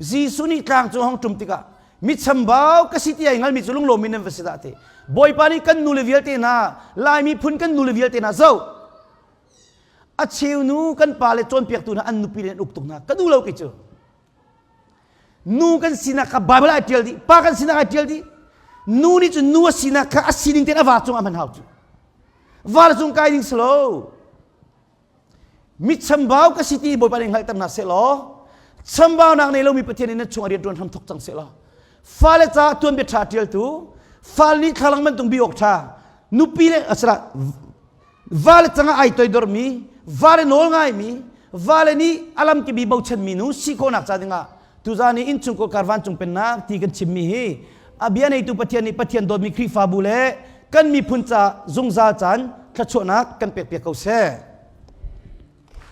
Jesuh nih tlang cu hong ṭum tikah mi chambau ka si ti ai ngalmi cu lunglawm in nan va si dah ti bawipa nih kan nule vialte hna Laimi phun kan nule vialte hna zoh a cheu nu kan pa le cawnpiaktu hna an nupi le an uk tuk hna ka duh lo kei cu nu kan sinak kha Bible ai ṭial dih pa kan sinak ai ṭial dih nu nih cun nu a sinak kha a sining tein a va cung ah hman hau cu va le cung kai ding si lo mi chambau ka si ti Bawipa nih hngalhter hna seh law chambaunak nei lomi Pathian in na chung a rian ṭuan hram thok cang seh law. Fale caah tuanbia ṭha ṭialtu, fal nih thlalang bantuk bi awk ṭha, nupi le asala vale cangah ai toidormi, vale nawl ngaimi, vale nih alam kibi bochanmi nu si khawhnak ca dingah tuzan i innchungkhar kar vancung pennak ti kan chimmi hi a bia neitu Pathian nih Pathian dawtmi Khrihfabu le kan miphun ca zungzal caan thluachuahnak kan pekpiak ko seh.